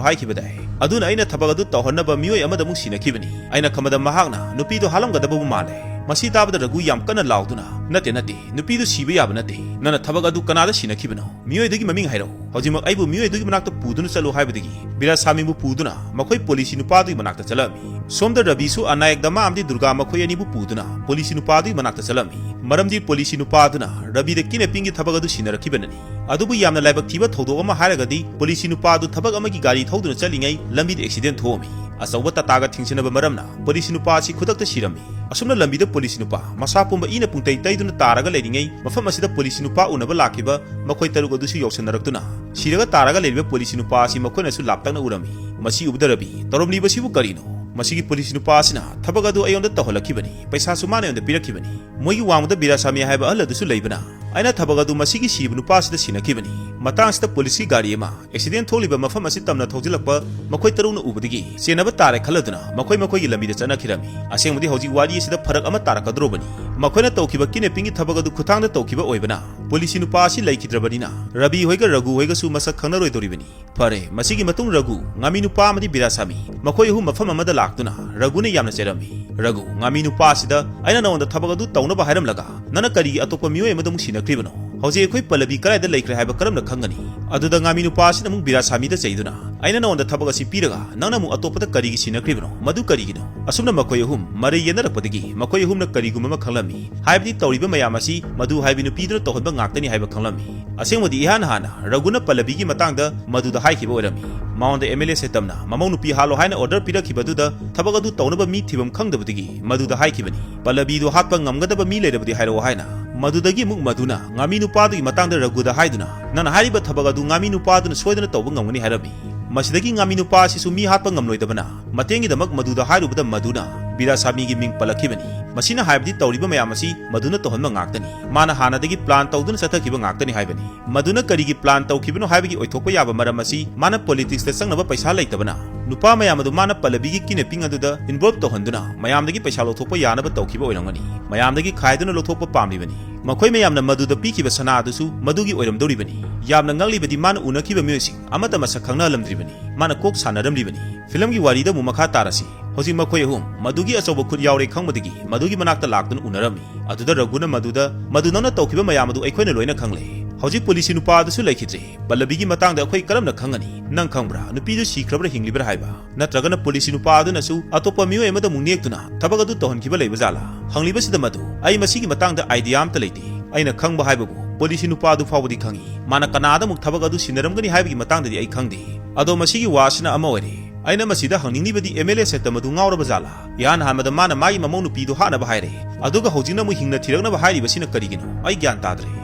ꯍꯥꯏꯈꯤꯕꯗꯥꯏ? ꯑꯗꯨꯅ ꯑꯩꯅ ꯊꯕꯛ ꯑꯗꯨ ꯇꯧꯍꯟꯅꯕ ꯃꯤꯑꯣꯏ ꯑꯃꯗ ꯑꯃꯨꯛ ꯁꯤꯟꯅꯈꯤꯕꯅꯤ꯫ ꯑꯩꯅ ꯈꯟꯕꯗ ꯃꯍꯥꯛꯅ ꯅꯨꯄꯤꯗꯣ ꯍꯥꯠꯂꯝꯒꯗꯕꯕꯨ ꯃꯥꯜꯂꯦ꯫ ꯃꯁꯤ ꯇꯥꯕꯗ ꯔꯘꯨ ꯌꯥꯝ ꯀꯟꯅ ꯂꯥꯎꯗꯨꯅ, "ꯅꯠꯇꯦ, ꯅꯠꯇꯦ, ꯅꯨꯄꯤꯗꯨ ꯁꯤꯕ ꯌꯥꯕ ꯅꯠꯇꯦ꯫ ꯅꯪꯅ ꯊꯕꯛ ꯑꯗꯨ ꯀꯅꯥꯗ ꯁꯤꯟꯅꯈꯤꯕꯅꯣ? ꯃꯤꯑꯣꯏꯗꯨꯒꯤ ꯃꯃꯤꯡ ꯍꯥꯏꯔꯛꯎ꯫ ꯍꯧꯖꯤꯛꯃꯛ ꯑꯩꯕꯨ ꯃꯤꯑꯣꯏꯗꯨꯒꯤ ꯃꯅꯥꯛꯇ ꯄꯨꯗꯨꯅ ꯆꯠꯂꯨ" ꯍꯥꯏꯕꯗꯒꯤ ꯕꯤꯔꯥꯁꯥꯃꯤꯕꯨ ꯄꯨꯗꯨꯅ ꯃꯈꯣꯏ ꯄꯣꯂꯤꯁꯤ ꯅꯨꯄꯥꯗꯨꯒꯤ ꯃꯅꯥꯛꯇ ꯆꯠꯂꯝꯃꯤ꯫ ꯁꯣꯝꯗ ꯔꯕꯤꯁꯨ ꯑꯅꯥꯌꯛ ꯗꯃꯥ ꯑꯃꯗꯤ ꯗꯨꯔꯒꯥ ꯃꯈꯣꯏ ꯑꯅꯤꯕꯨ ꯄꯨꯗꯨꯅ ꯄꯣꯂꯤꯁꯤ ꯅꯨꯄꯥꯗꯨꯒꯤ ꯃꯅꯥꯛꯇ ꯆꯠꯂꯝꯃꯤ꯫ ꯃꯔꯝꯗꯤ ꯄꯣꯂꯤꯁꯤ ꯅꯨꯄꯥ ꯑꯗꯨꯅ ꯔꯕꯤꯗ ꯀꯤꯗꯅꯦꯄꯤꯡꯒꯤ ꯊꯕꯛ ꯑꯗꯨ ꯁꯤꯟꯅꯔꯛꯈꯤꯕꯅꯅꯤ꯫ ꯑꯗꯨꯕꯨ ꯌꯥꯝꯅ ꯂꯥꯏꯕꯛ ꯊꯤꯕ ꯊꯧꯗꯣꯛ ꯑꯃ ꯍꯥꯏꯔꯒꯗꯤ ꯄꯣꯂꯤꯁꯤ ꯅꯨꯄꯥ ꯑꯗꯨ ꯊꯕꯛ ꯑꯃꯒꯤ ꯒꯥꯔꯤ ꯊꯧꯗꯨꯅ ꯆꯠꯂꯤꯉꯩ ꯂꯝꯕꯤꯗ ꯑꯦꯛꯁꯤꯗꯦꯟ ꯊꯣꯛꯑꯝꯃꯤ꯫ ꯑꯆꯧꯕ ꯇꯥꯇꯥꯒ ꯊꯤꯡꯁꯤꯟꯅꯕ ꯃꯔꯝꯅ ꯄꯣꯂꯤꯁꯤ ꯅꯨꯄꯥ ꯑꯁꯤ ꯈꯨꯗꯛꯇ ꯁꯤꯔꯝꯃꯤ꯫ ꯑꯁꯨꯝꯅ ꯂꯝꯕꯤꯗ ꯄꯣꯂꯤꯁꯤ ꯅꯨꯄꯥ ꯃꯁꯥ ꯄꯨꯝꯕ ꯏꯅ ꯄꯨꯡꯇꯩ ꯇꯩꯗꯨꯅ ꯇꯥꯔꯒ ꯂꯩꯔꯤꯉꯩ ꯃꯐꯝ ꯑꯁꯤꯗ ꯄꯣꯂꯤꯁꯤ ꯅꯨꯄꯥ ꯎꯅꯕ ꯂꯥꯛꯈꯤꯕ ꯃꯈꯣꯏ ꯇꯔꯨꯛ ꯑꯗꯨꯁꯨ ꯌꯧꯁꯤꯟꯅꯔꯛꯇꯨꯅ ꯁꯤꯔꯒ ꯇꯥꯔꯒ ꯂꯩꯔꯤꯕ ꯄꯣꯂꯤꯁꯤ ꯅꯨꯄꯥ ꯑꯁꯤ ꯃꯈꯣꯏꯅꯁꯨ ꯂꯥꯞꯇꯛꯅ ꯎꯔꯝꯃꯤ꯫ ꯃꯁꯤ ꯎꯕꯗ ꯔꯕꯤ, "ꯇꯧꯔꯝꯂꯤꯕꯁꯤꯕꯨ ꯀꯔꯤꯅꯣ? ꯃꯁꯤꯒꯤ ꯄꯣꯂꯤꯁꯤ ꯅꯨꯄꯥ ꯑꯁꯤꯅ ꯊꯕꯛ ꯑꯗꯨ ꯑꯩꯉꯣꯟꯗ ꯇꯧꯍꯜꯂꯛꯈꯤꯕꯅꯤ, ꯄꯩꯁꯥꯁꯨ ꯃꯥꯅ ꯑꯩꯉꯣꯟꯗ ꯄꯤꯔꯛꯈꯤꯕꯅꯤ꯫ ꯃꯣꯏꯒꯤ ꯋꯥꯡꯃꯗ ꯕꯤꯔꯥꯁꯥꯃꯤ ꯍꯥꯏꯕ ꯑꯍꯜ ꯑꯗꯨꯁꯨ ꯂꯩꯕꯅ ꯑꯩꯅ ꯊꯕꯛ ꯑꯗꯨ ꯃꯁꯤꯒꯤ ꯁꯤꯕ ꯅꯨꯄꯥ ꯑꯁꯤꯗ ꯁꯤꯟꯅꯈꯤꯕꯅꯤ꯫" ꯃꯇꯥꯡꯁꯤꯗ ꯄꯣꯂꯤꯁꯀꯤ ꯒꯥꯔꯤ ꯑꯃ ꯑꯦꯛꯁꯤꯗꯦꯟ ꯊꯣꯛꯂꯤꯕ ꯃꯐꯝ ꯑꯁꯤ ꯇꯝꯅ ꯊꯧꯖꯤꯜꯂꯛꯄ ꯃꯈꯣꯏ ꯇꯔꯨꯛꯅ ꯎꯕꯗꯒꯤ ꯆꯦꯟꯅꯕ ꯇꯥꯔꯦ ꯈꯜꯂꯗꯨꯅ ꯃꯈꯣꯏ ꯃꯈꯣꯏꯒꯤ ꯂꯝꯕꯤꯗ ꯆꯠꯅꯈꯤꯔꯝꯃꯤ꯫ ꯑꯁꯦꯡꯕꯗꯤ ꯍꯧꯖꯤꯛ ꯋꯥꯔꯤ ꯑꯁꯤꯗ ꯐꯔꯛ ꯑꯃ ꯇꯥꯔꯛꯀꯗꯧꯔꯕꯅꯤ꯫ ꯃꯈꯣꯏꯅ ꯇꯧꯈꯤꯕ ꯀꯤꯗꯅꯦꯄꯤꯡꯒꯤ ꯊꯕꯛ ꯑꯗꯨ ꯈꯨꯠꯊꯥꯡꯗ ꯇꯧꯈꯤꯕ ꯑꯣꯏꯕꯅ ꯄꯣꯂꯤꯁꯤ ꯅꯨꯄꯥ ꯑꯁꯤ ꯂꯩꯈꯤꯗ꯭ꯔꯕꯅꯤꯅ ꯔꯕꯤ ꯍꯣꯏꯒ ꯔꯘꯨ ꯍꯣꯏꯒꯁꯨ ꯃꯁꯛ ꯈꯪꯅꯔꯣꯏꯗꯧꯔꯤꯕꯅꯤ꯫ ꯐꯔꯦ, ꯃꯁꯤꯒꯤ ꯃꯇꯨꯡ ꯔꯘꯨ, ꯉꯥꯃꯤ ꯅꯨꯄꯥ ꯑꯃꯗꯤ ꯕꯤꯔꯥꯁꯥꯃꯤ, ꯃꯈꯣꯏ ꯑꯍꯨꯝ ꯃꯐꯝ ꯑꯃꯗ ꯂꯥꯛꯇꯨꯅ ꯔꯘꯨꯅ ꯌꯥꯝꯅ ꯆꯩꯔꯝꯃꯤ꯫ "ꯔꯘꯨ, ꯉꯥꯃꯤ ꯅꯨꯄꯥ ꯑꯁꯤꯗ ꯑꯩꯅ ꯅꯉꯣꯟꯗ ꯊꯕꯛ ꯑꯗꯨ ꯇꯧꯅꯕ ꯍꯥꯏꯔꯝꯂꯒ ꯅꯪꯅ ꯀꯔꯤꯒꯤ ꯑꯇꯣꯞꯄ ꯃꯤꯑꯣꯏ ꯑꯃꯗ ꯑꯃꯨꯛ ꯁꯤꯟꯅꯈ꯭ꯔꯤꯕꯅꯣ? ꯍꯧꯖꯤꯛ ꯑꯩꯈꯣꯏ ꯄꯜꯂꯕꯤ ꯀꯗꯥꯏꯗ ꯂꯩꯈ꯭ꯔꯦ ꯍꯥꯏꯕ ꯀꯔꯝꯅ ꯈꯪꯒꯅꯤ?" ꯑꯗꯨꯗ ꯉꯥꯃꯤ ꯅꯨꯄꯥ ꯑꯁꯤꯅ ꯑꯃꯨꯛ ꯕꯤꯔꯥꯁꯥꯃꯤꯗ ꯆꯩꯗꯨꯅ, "ꯑꯩꯅ ꯅꯉꯣꯟꯗ ꯊꯕꯛ ꯑꯁꯤ ꯄꯤꯔꯒ ꯅꯪꯅ ꯑꯃꯨꯛ ꯑꯇꯣꯞꯄꯗ ꯀꯔꯤꯒꯤ ꯁꯤꯟꯅꯈ꯭ꯔꯤꯕꯅꯣ? ꯃꯗꯨ ꯀꯔꯤꯒꯤꯅꯣ?" ꯑꯁꯨꯝꯅ ꯃꯈꯣꯏ ꯑꯍꯨꯝ ꯃꯔꯩ ꯌꯦꯠꯅꯔꯛꯄꯗꯒꯤ ꯃꯈꯣꯏ ꯑꯍꯨꯝꯅ ꯀꯔꯤꯒꯨꯝꯕ ꯑꯃ ꯈꯪꯂꯝꯃꯤ꯫ ꯍꯥꯏꯕꯗꯤ ꯇꯧꯔꯤꯕ ꯃꯌꯥꯝ ꯑꯁꯤ ꯃꯗꯨ ꯍꯥꯏꯕꯤ ꯅꯨꯄꯤꯗꯨꯅ ꯇꯧꯍꯟꯕ ꯉꯥꯛꯇꯅꯤ ꯍꯥꯏꯕ ꯈꯪꯂꯝꯃꯤ꯫ ꯑꯁꯦꯡꯕꯗꯤ ꯏꯍꯥꯟ ꯍꯥꯟꯅ ꯔꯘꯨꯅ ꯄꯜꯂꯕꯤꯒꯤ ꯃꯇꯥꯡꯗ ꯃꯗꯨꯗ ꯍꯥꯏꯈꯤꯕ ꯑꯣꯏꯔꯝꯃꯤ꯫ ꯃꯉꯣꯟꯗ ꯑꯦꯝ ꯑꯦꯜ ꯑꯦ ꯁꯦꯇꯝꯅ ꯃꯃꯧ ꯅꯨꯄꯤ ꯍꯥꯠꯂꯣ ꯍꯥꯏꯅ ꯑꯣꯔꯗꯔ ꯄꯤꯔꯛꯈꯤꯕ ꯑꯗꯨꯗ ꯊꯕꯛ ꯑꯗꯨ ꯇꯧꯅꯕ ꯃꯤ ꯊꯤꯐꯝ ꯈꯪꯗꯕꯗꯒꯤ ꯃꯗꯨꯗ ꯍꯥꯏꯈꯤꯕꯅꯤ꯫ ꯄꯜꯂꯕꯤꯗꯨ ꯍꯥꯠꯄ ꯉꯝꯒꯗꯕ ꯃꯤ ꯂꯩꯔꯕꯗꯤ ꯍꯥꯏꯔꯛꯑꯣ ꯍꯥꯏꯅ꯫ ꯃꯗꯨꯗꯒꯤ ꯑꯃꯨꯛ ꯃꯗꯨꯅ ꯉꯥꯃꯤ ꯅꯨꯄꯥꯗꯨꯒꯤ ꯃꯇꯥꯡꯗ ꯔꯘꯨꯗ ꯍꯥꯏꯗꯨꯅ, "ꯅꯪꯅ ꯍꯥꯏꯔꯤꯕ ꯊꯕꯛ ꯑꯗꯨ ꯉꯥꯃꯤ ꯅꯨꯄꯥꯗꯨꯅ ꯁꯣꯏꯗꯅ ꯇꯧꯕ ꯉꯝꯒꯅꯤ" ꯍꯥꯏꯔꯝꯃꯤ꯫ ꯃꯁꯤꯗꯒꯤ ꯉꯥꯃꯤ ꯅꯨꯄꯥ ꯑꯁꯤꯁꯨ ꯃꯤ ꯍꯥꯠꯄ ꯉꯝꯂꯣꯏꯗꯕꯅ ꯃꯇꯦꯡꯒꯤꯗꯃꯛ ꯃꯗꯨꯗ ꯍꯥꯏꯔꯨꯕꯗ ꯃꯗꯨꯅ ꯕꯤꯔꯥꯁꯥꯃꯤꯒꯤ ꯃꯤꯡ ꯄꯜꯂꯛꯈꯤꯕꯅꯤ꯫ ꯃꯁꯤꯅ ꯍꯥꯏꯕꯗꯤ ꯇꯧꯔꯤꯕ ꯃꯌꯥꯝ ꯑꯁꯤ ꯃꯗꯨꯅ ꯇꯧꯍꯟꯕ ꯉꯥꯛꯇꯅꯤ꯫ ꯃꯥꯅ ꯍꯥꯟꯅꯗꯒꯤ ꯄ꯭ꯂꯥꯟ ꯇꯧꯗꯨꯅ ꯆꯠꯊꯈꯤꯕ ꯉꯥꯛꯇꯅꯤ ꯍꯥꯏꯕꯅꯤ꯫ ꯃꯗꯨꯅ ꯀꯔꯤꯒꯤ ꯄ꯭ꯂꯥꯟ ꯇꯧꯈꯤꯕꯅꯣ ꯍꯥꯏꯕꯒꯤ ꯑꯣꯏꯊꯣꯛꯄ ꯌꯥꯕ ꯃꯔꯝ ꯑꯁꯤ ꯃꯥꯅ ꯄꯣꯂꯤꯇꯤꯛꯁꯇ ꯆꯪꯅꯕ ꯄꯩꯁꯥ ꯂꯩꯇꯕꯅ ꯅꯨꯄꯥ ꯃꯌꯥꯝ ꯑꯗꯨ ꯃꯥꯅ ꯄꯜꯂꯕꯤꯒꯤ ꯀꯤꯗꯅꯦꯄꯤꯡ ꯑꯗꯨꯗ ꯏꯟꯚꯣꯜꯚ ꯇꯧꯍꯟꯗꯨꯅ ꯃꯌꯥꯝꯗꯒꯤ ꯄꯩꯁꯥ ꯂꯧꯊꯣꯛꯄ ꯌꯥꯅꯕ ꯇꯧꯈꯤꯕ ꯑꯣꯏꯔꯝꯒꯅꯤ꯫ ꯃꯌꯥꯝꯗꯒꯤ ꯈꯥꯏꯗꯨꯅ ꯂꯧꯊꯣꯛꯄ ꯄꯥꯝꯂꯤꯕꯅꯤ꯫ ꯃꯈꯣꯏ ꯃꯌꯥꯝꯅ ꯃꯗꯨꯗ ꯄꯤꯈꯤꯕ ꯁꯅꯥ ꯑꯗꯨꯁꯨ ꯃꯗꯨꯒꯤ ꯑꯣꯏꯔꯝꯗꯧꯔꯤꯕꯅꯤ꯫ ꯌꯥꯝꯅ ꯉꯛꯂꯤꯕꯗꯤ ꯃꯥꯅ ꯎꯅꯈꯤꯕ ꯃꯤꯑꯣꯏꯁꯤꯡ ꯑꯃꯠꯇ ꯃꯁꯛ ꯈꯪꯅꯍꯜꯂꯝꯗ꯭ꯔꯤꯕꯅꯤ꯫ ꯃꯥꯅ ꯀꯣꯛ ꯁꯥꯟꯅꯔꯝꯂꯤꯕꯅꯤ꯫ ꯐꯤꯂꯝꯒꯤ ꯋꯥꯔꯤꯗ ꯑꯃꯨꯛ ꯃꯈꯥ ꯇꯥꯔꯁꯤ꯫ ꯍꯧꯖꯤꯛ ꯃꯈꯣꯏ ꯑꯍꯨꯝ ꯃꯗꯨꯒꯤ ꯑꯆꯧꯕ ꯈꯨꯠ ꯌꯥꯎꯔꯦ ꯈꯪꯕꯗꯒꯤ ꯃꯗꯨꯒꯤ ꯃꯅꯥꯛꯇ ꯂꯥꯛꯇꯨꯅ ꯎꯅꯔꯝꯃꯤ꯫ ꯑꯗꯨꯗ ꯔꯘꯨꯅ ꯃꯗꯨꯗ, "ꯃꯗꯨ ꯅꯪꯅ ꯇꯧꯈꯤꯕ ꯃꯌꯥꯝ ꯑꯗꯨ ꯑꯩꯈꯣꯏꯅ ꯂꯣꯏꯅ ꯈꯪꯂꯦ꯫ ꯍꯧꯖꯤꯛ ꯄꯨꯂꯤꯁꯤ ꯅꯨꯄꯥ ꯑꯗꯨꯁꯨ ꯂꯩꯈꯤꯗ꯭ꯔꯦ꯫ ꯄꯜꯂꯕꯤꯒꯤ ꯃꯇꯥꯡꯗ ꯑꯩꯈꯣꯏ ꯀꯔꯝꯅ ꯈꯪꯒꯅꯤ? ꯅꯪ ꯈꯪꯕ꯭ꯔꯥ, ꯅꯨꯄꯤꯗꯨ ꯁꯤꯈ꯭ꯔꯕ꯭ꯔꯥ ꯍꯤꯡꯂꯤꯕ꯭ꯔꯥ ꯍꯥꯏꯕ? ꯅꯠꯇ꯭ꯔꯒꯅ ꯄꯨꯂꯤꯁꯤ ꯅꯨꯄꯥ ꯑꯗꯨꯅꯁꯨ ꯑꯇꯣꯞꯄ ꯃꯤꯑꯣꯏ ꯑꯃꯗ ꯑꯃꯨꯛ ꯅꯦꯛꯇꯨꯅ ꯊꯕꯛ ꯑꯗꯨ ꯇꯧꯍꯟꯈꯤꯕ ꯂꯩꯕ ꯖꯥꯠꯂꯥ?" ꯍꯪꯂꯤꯕꯁꯤꯗ ꯃꯗꯨ, "ꯑꯩ ꯃꯁꯤꯒꯤ ꯃꯇꯥꯡꯗ ꯑꯥꯏꯗꯤꯌꯥ ꯑꯝꯇ ꯂꯩꯇꯦ꯫ ꯑꯩꯅ ꯈꯪꯕ ꯍꯥꯏꯕꯕꯨ ꯄꯨꯂꯤꯁꯤ ꯅꯨꯄꯥ ꯑꯗꯨ ꯐꯥꯎꯕꯗꯤ ꯈꯪꯏ꯫ ꯃꯥꯅ ꯀꯅꯥꯗ ꯑꯃꯨꯛ ꯊꯕꯛ ꯑꯗꯨ ꯁꯤꯟꯅꯔꯝꯒꯅꯤ ꯍꯥꯏꯕꯒꯤ ꯃꯇꯥꯡꯗꯗꯤ ꯑꯩ ꯈꯪꯗꯦ꯫ ꯑꯗꯣ ꯃꯁꯤꯒꯤ ꯋꯥꯁꯤꯅ ꯑꯃ ꯑꯣꯏꯔꯦ꯫ ꯑꯩꯅ ꯃꯁꯤꯗ ꯍꯪꯅꯤꯡꯂꯤꯕꯗꯤ ꯑꯦꯝ ꯑꯦꯜ ꯑꯦ ꯁꯦꯠꯇ ꯃꯗꯨ ꯉꯥꯎꯔꯕ ꯖꯥꯠꯂꯥ? ꯏꯍꯥꯟ ꯍꯥꯟꯕꯗ ꯃꯥꯅ ꯃꯥꯒꯤ ꯃꯃꯧ ꯅꯨꯄꯤꯗꯨ ꯍꯥꯠꯅꯕ ꯍꯥꯏꯔꯦ, ꯑꯗꯨꯒ ꯍꯧꯖꯤꯛꯅ ꯑꯃꯨꯛ ꯍꯤꯡꯅ ꯊꯤꯔꯛꯅꯕ ꯍꯥꯏꯔꯤꯕꯁꯤꯅ ꯀꯔꯤꯒꯤꯅꯣ? ꯑꯩ ꯒ꯭ꯌꯥꯟ ꯇꯥꯗ꯭ꯔꯦ꯫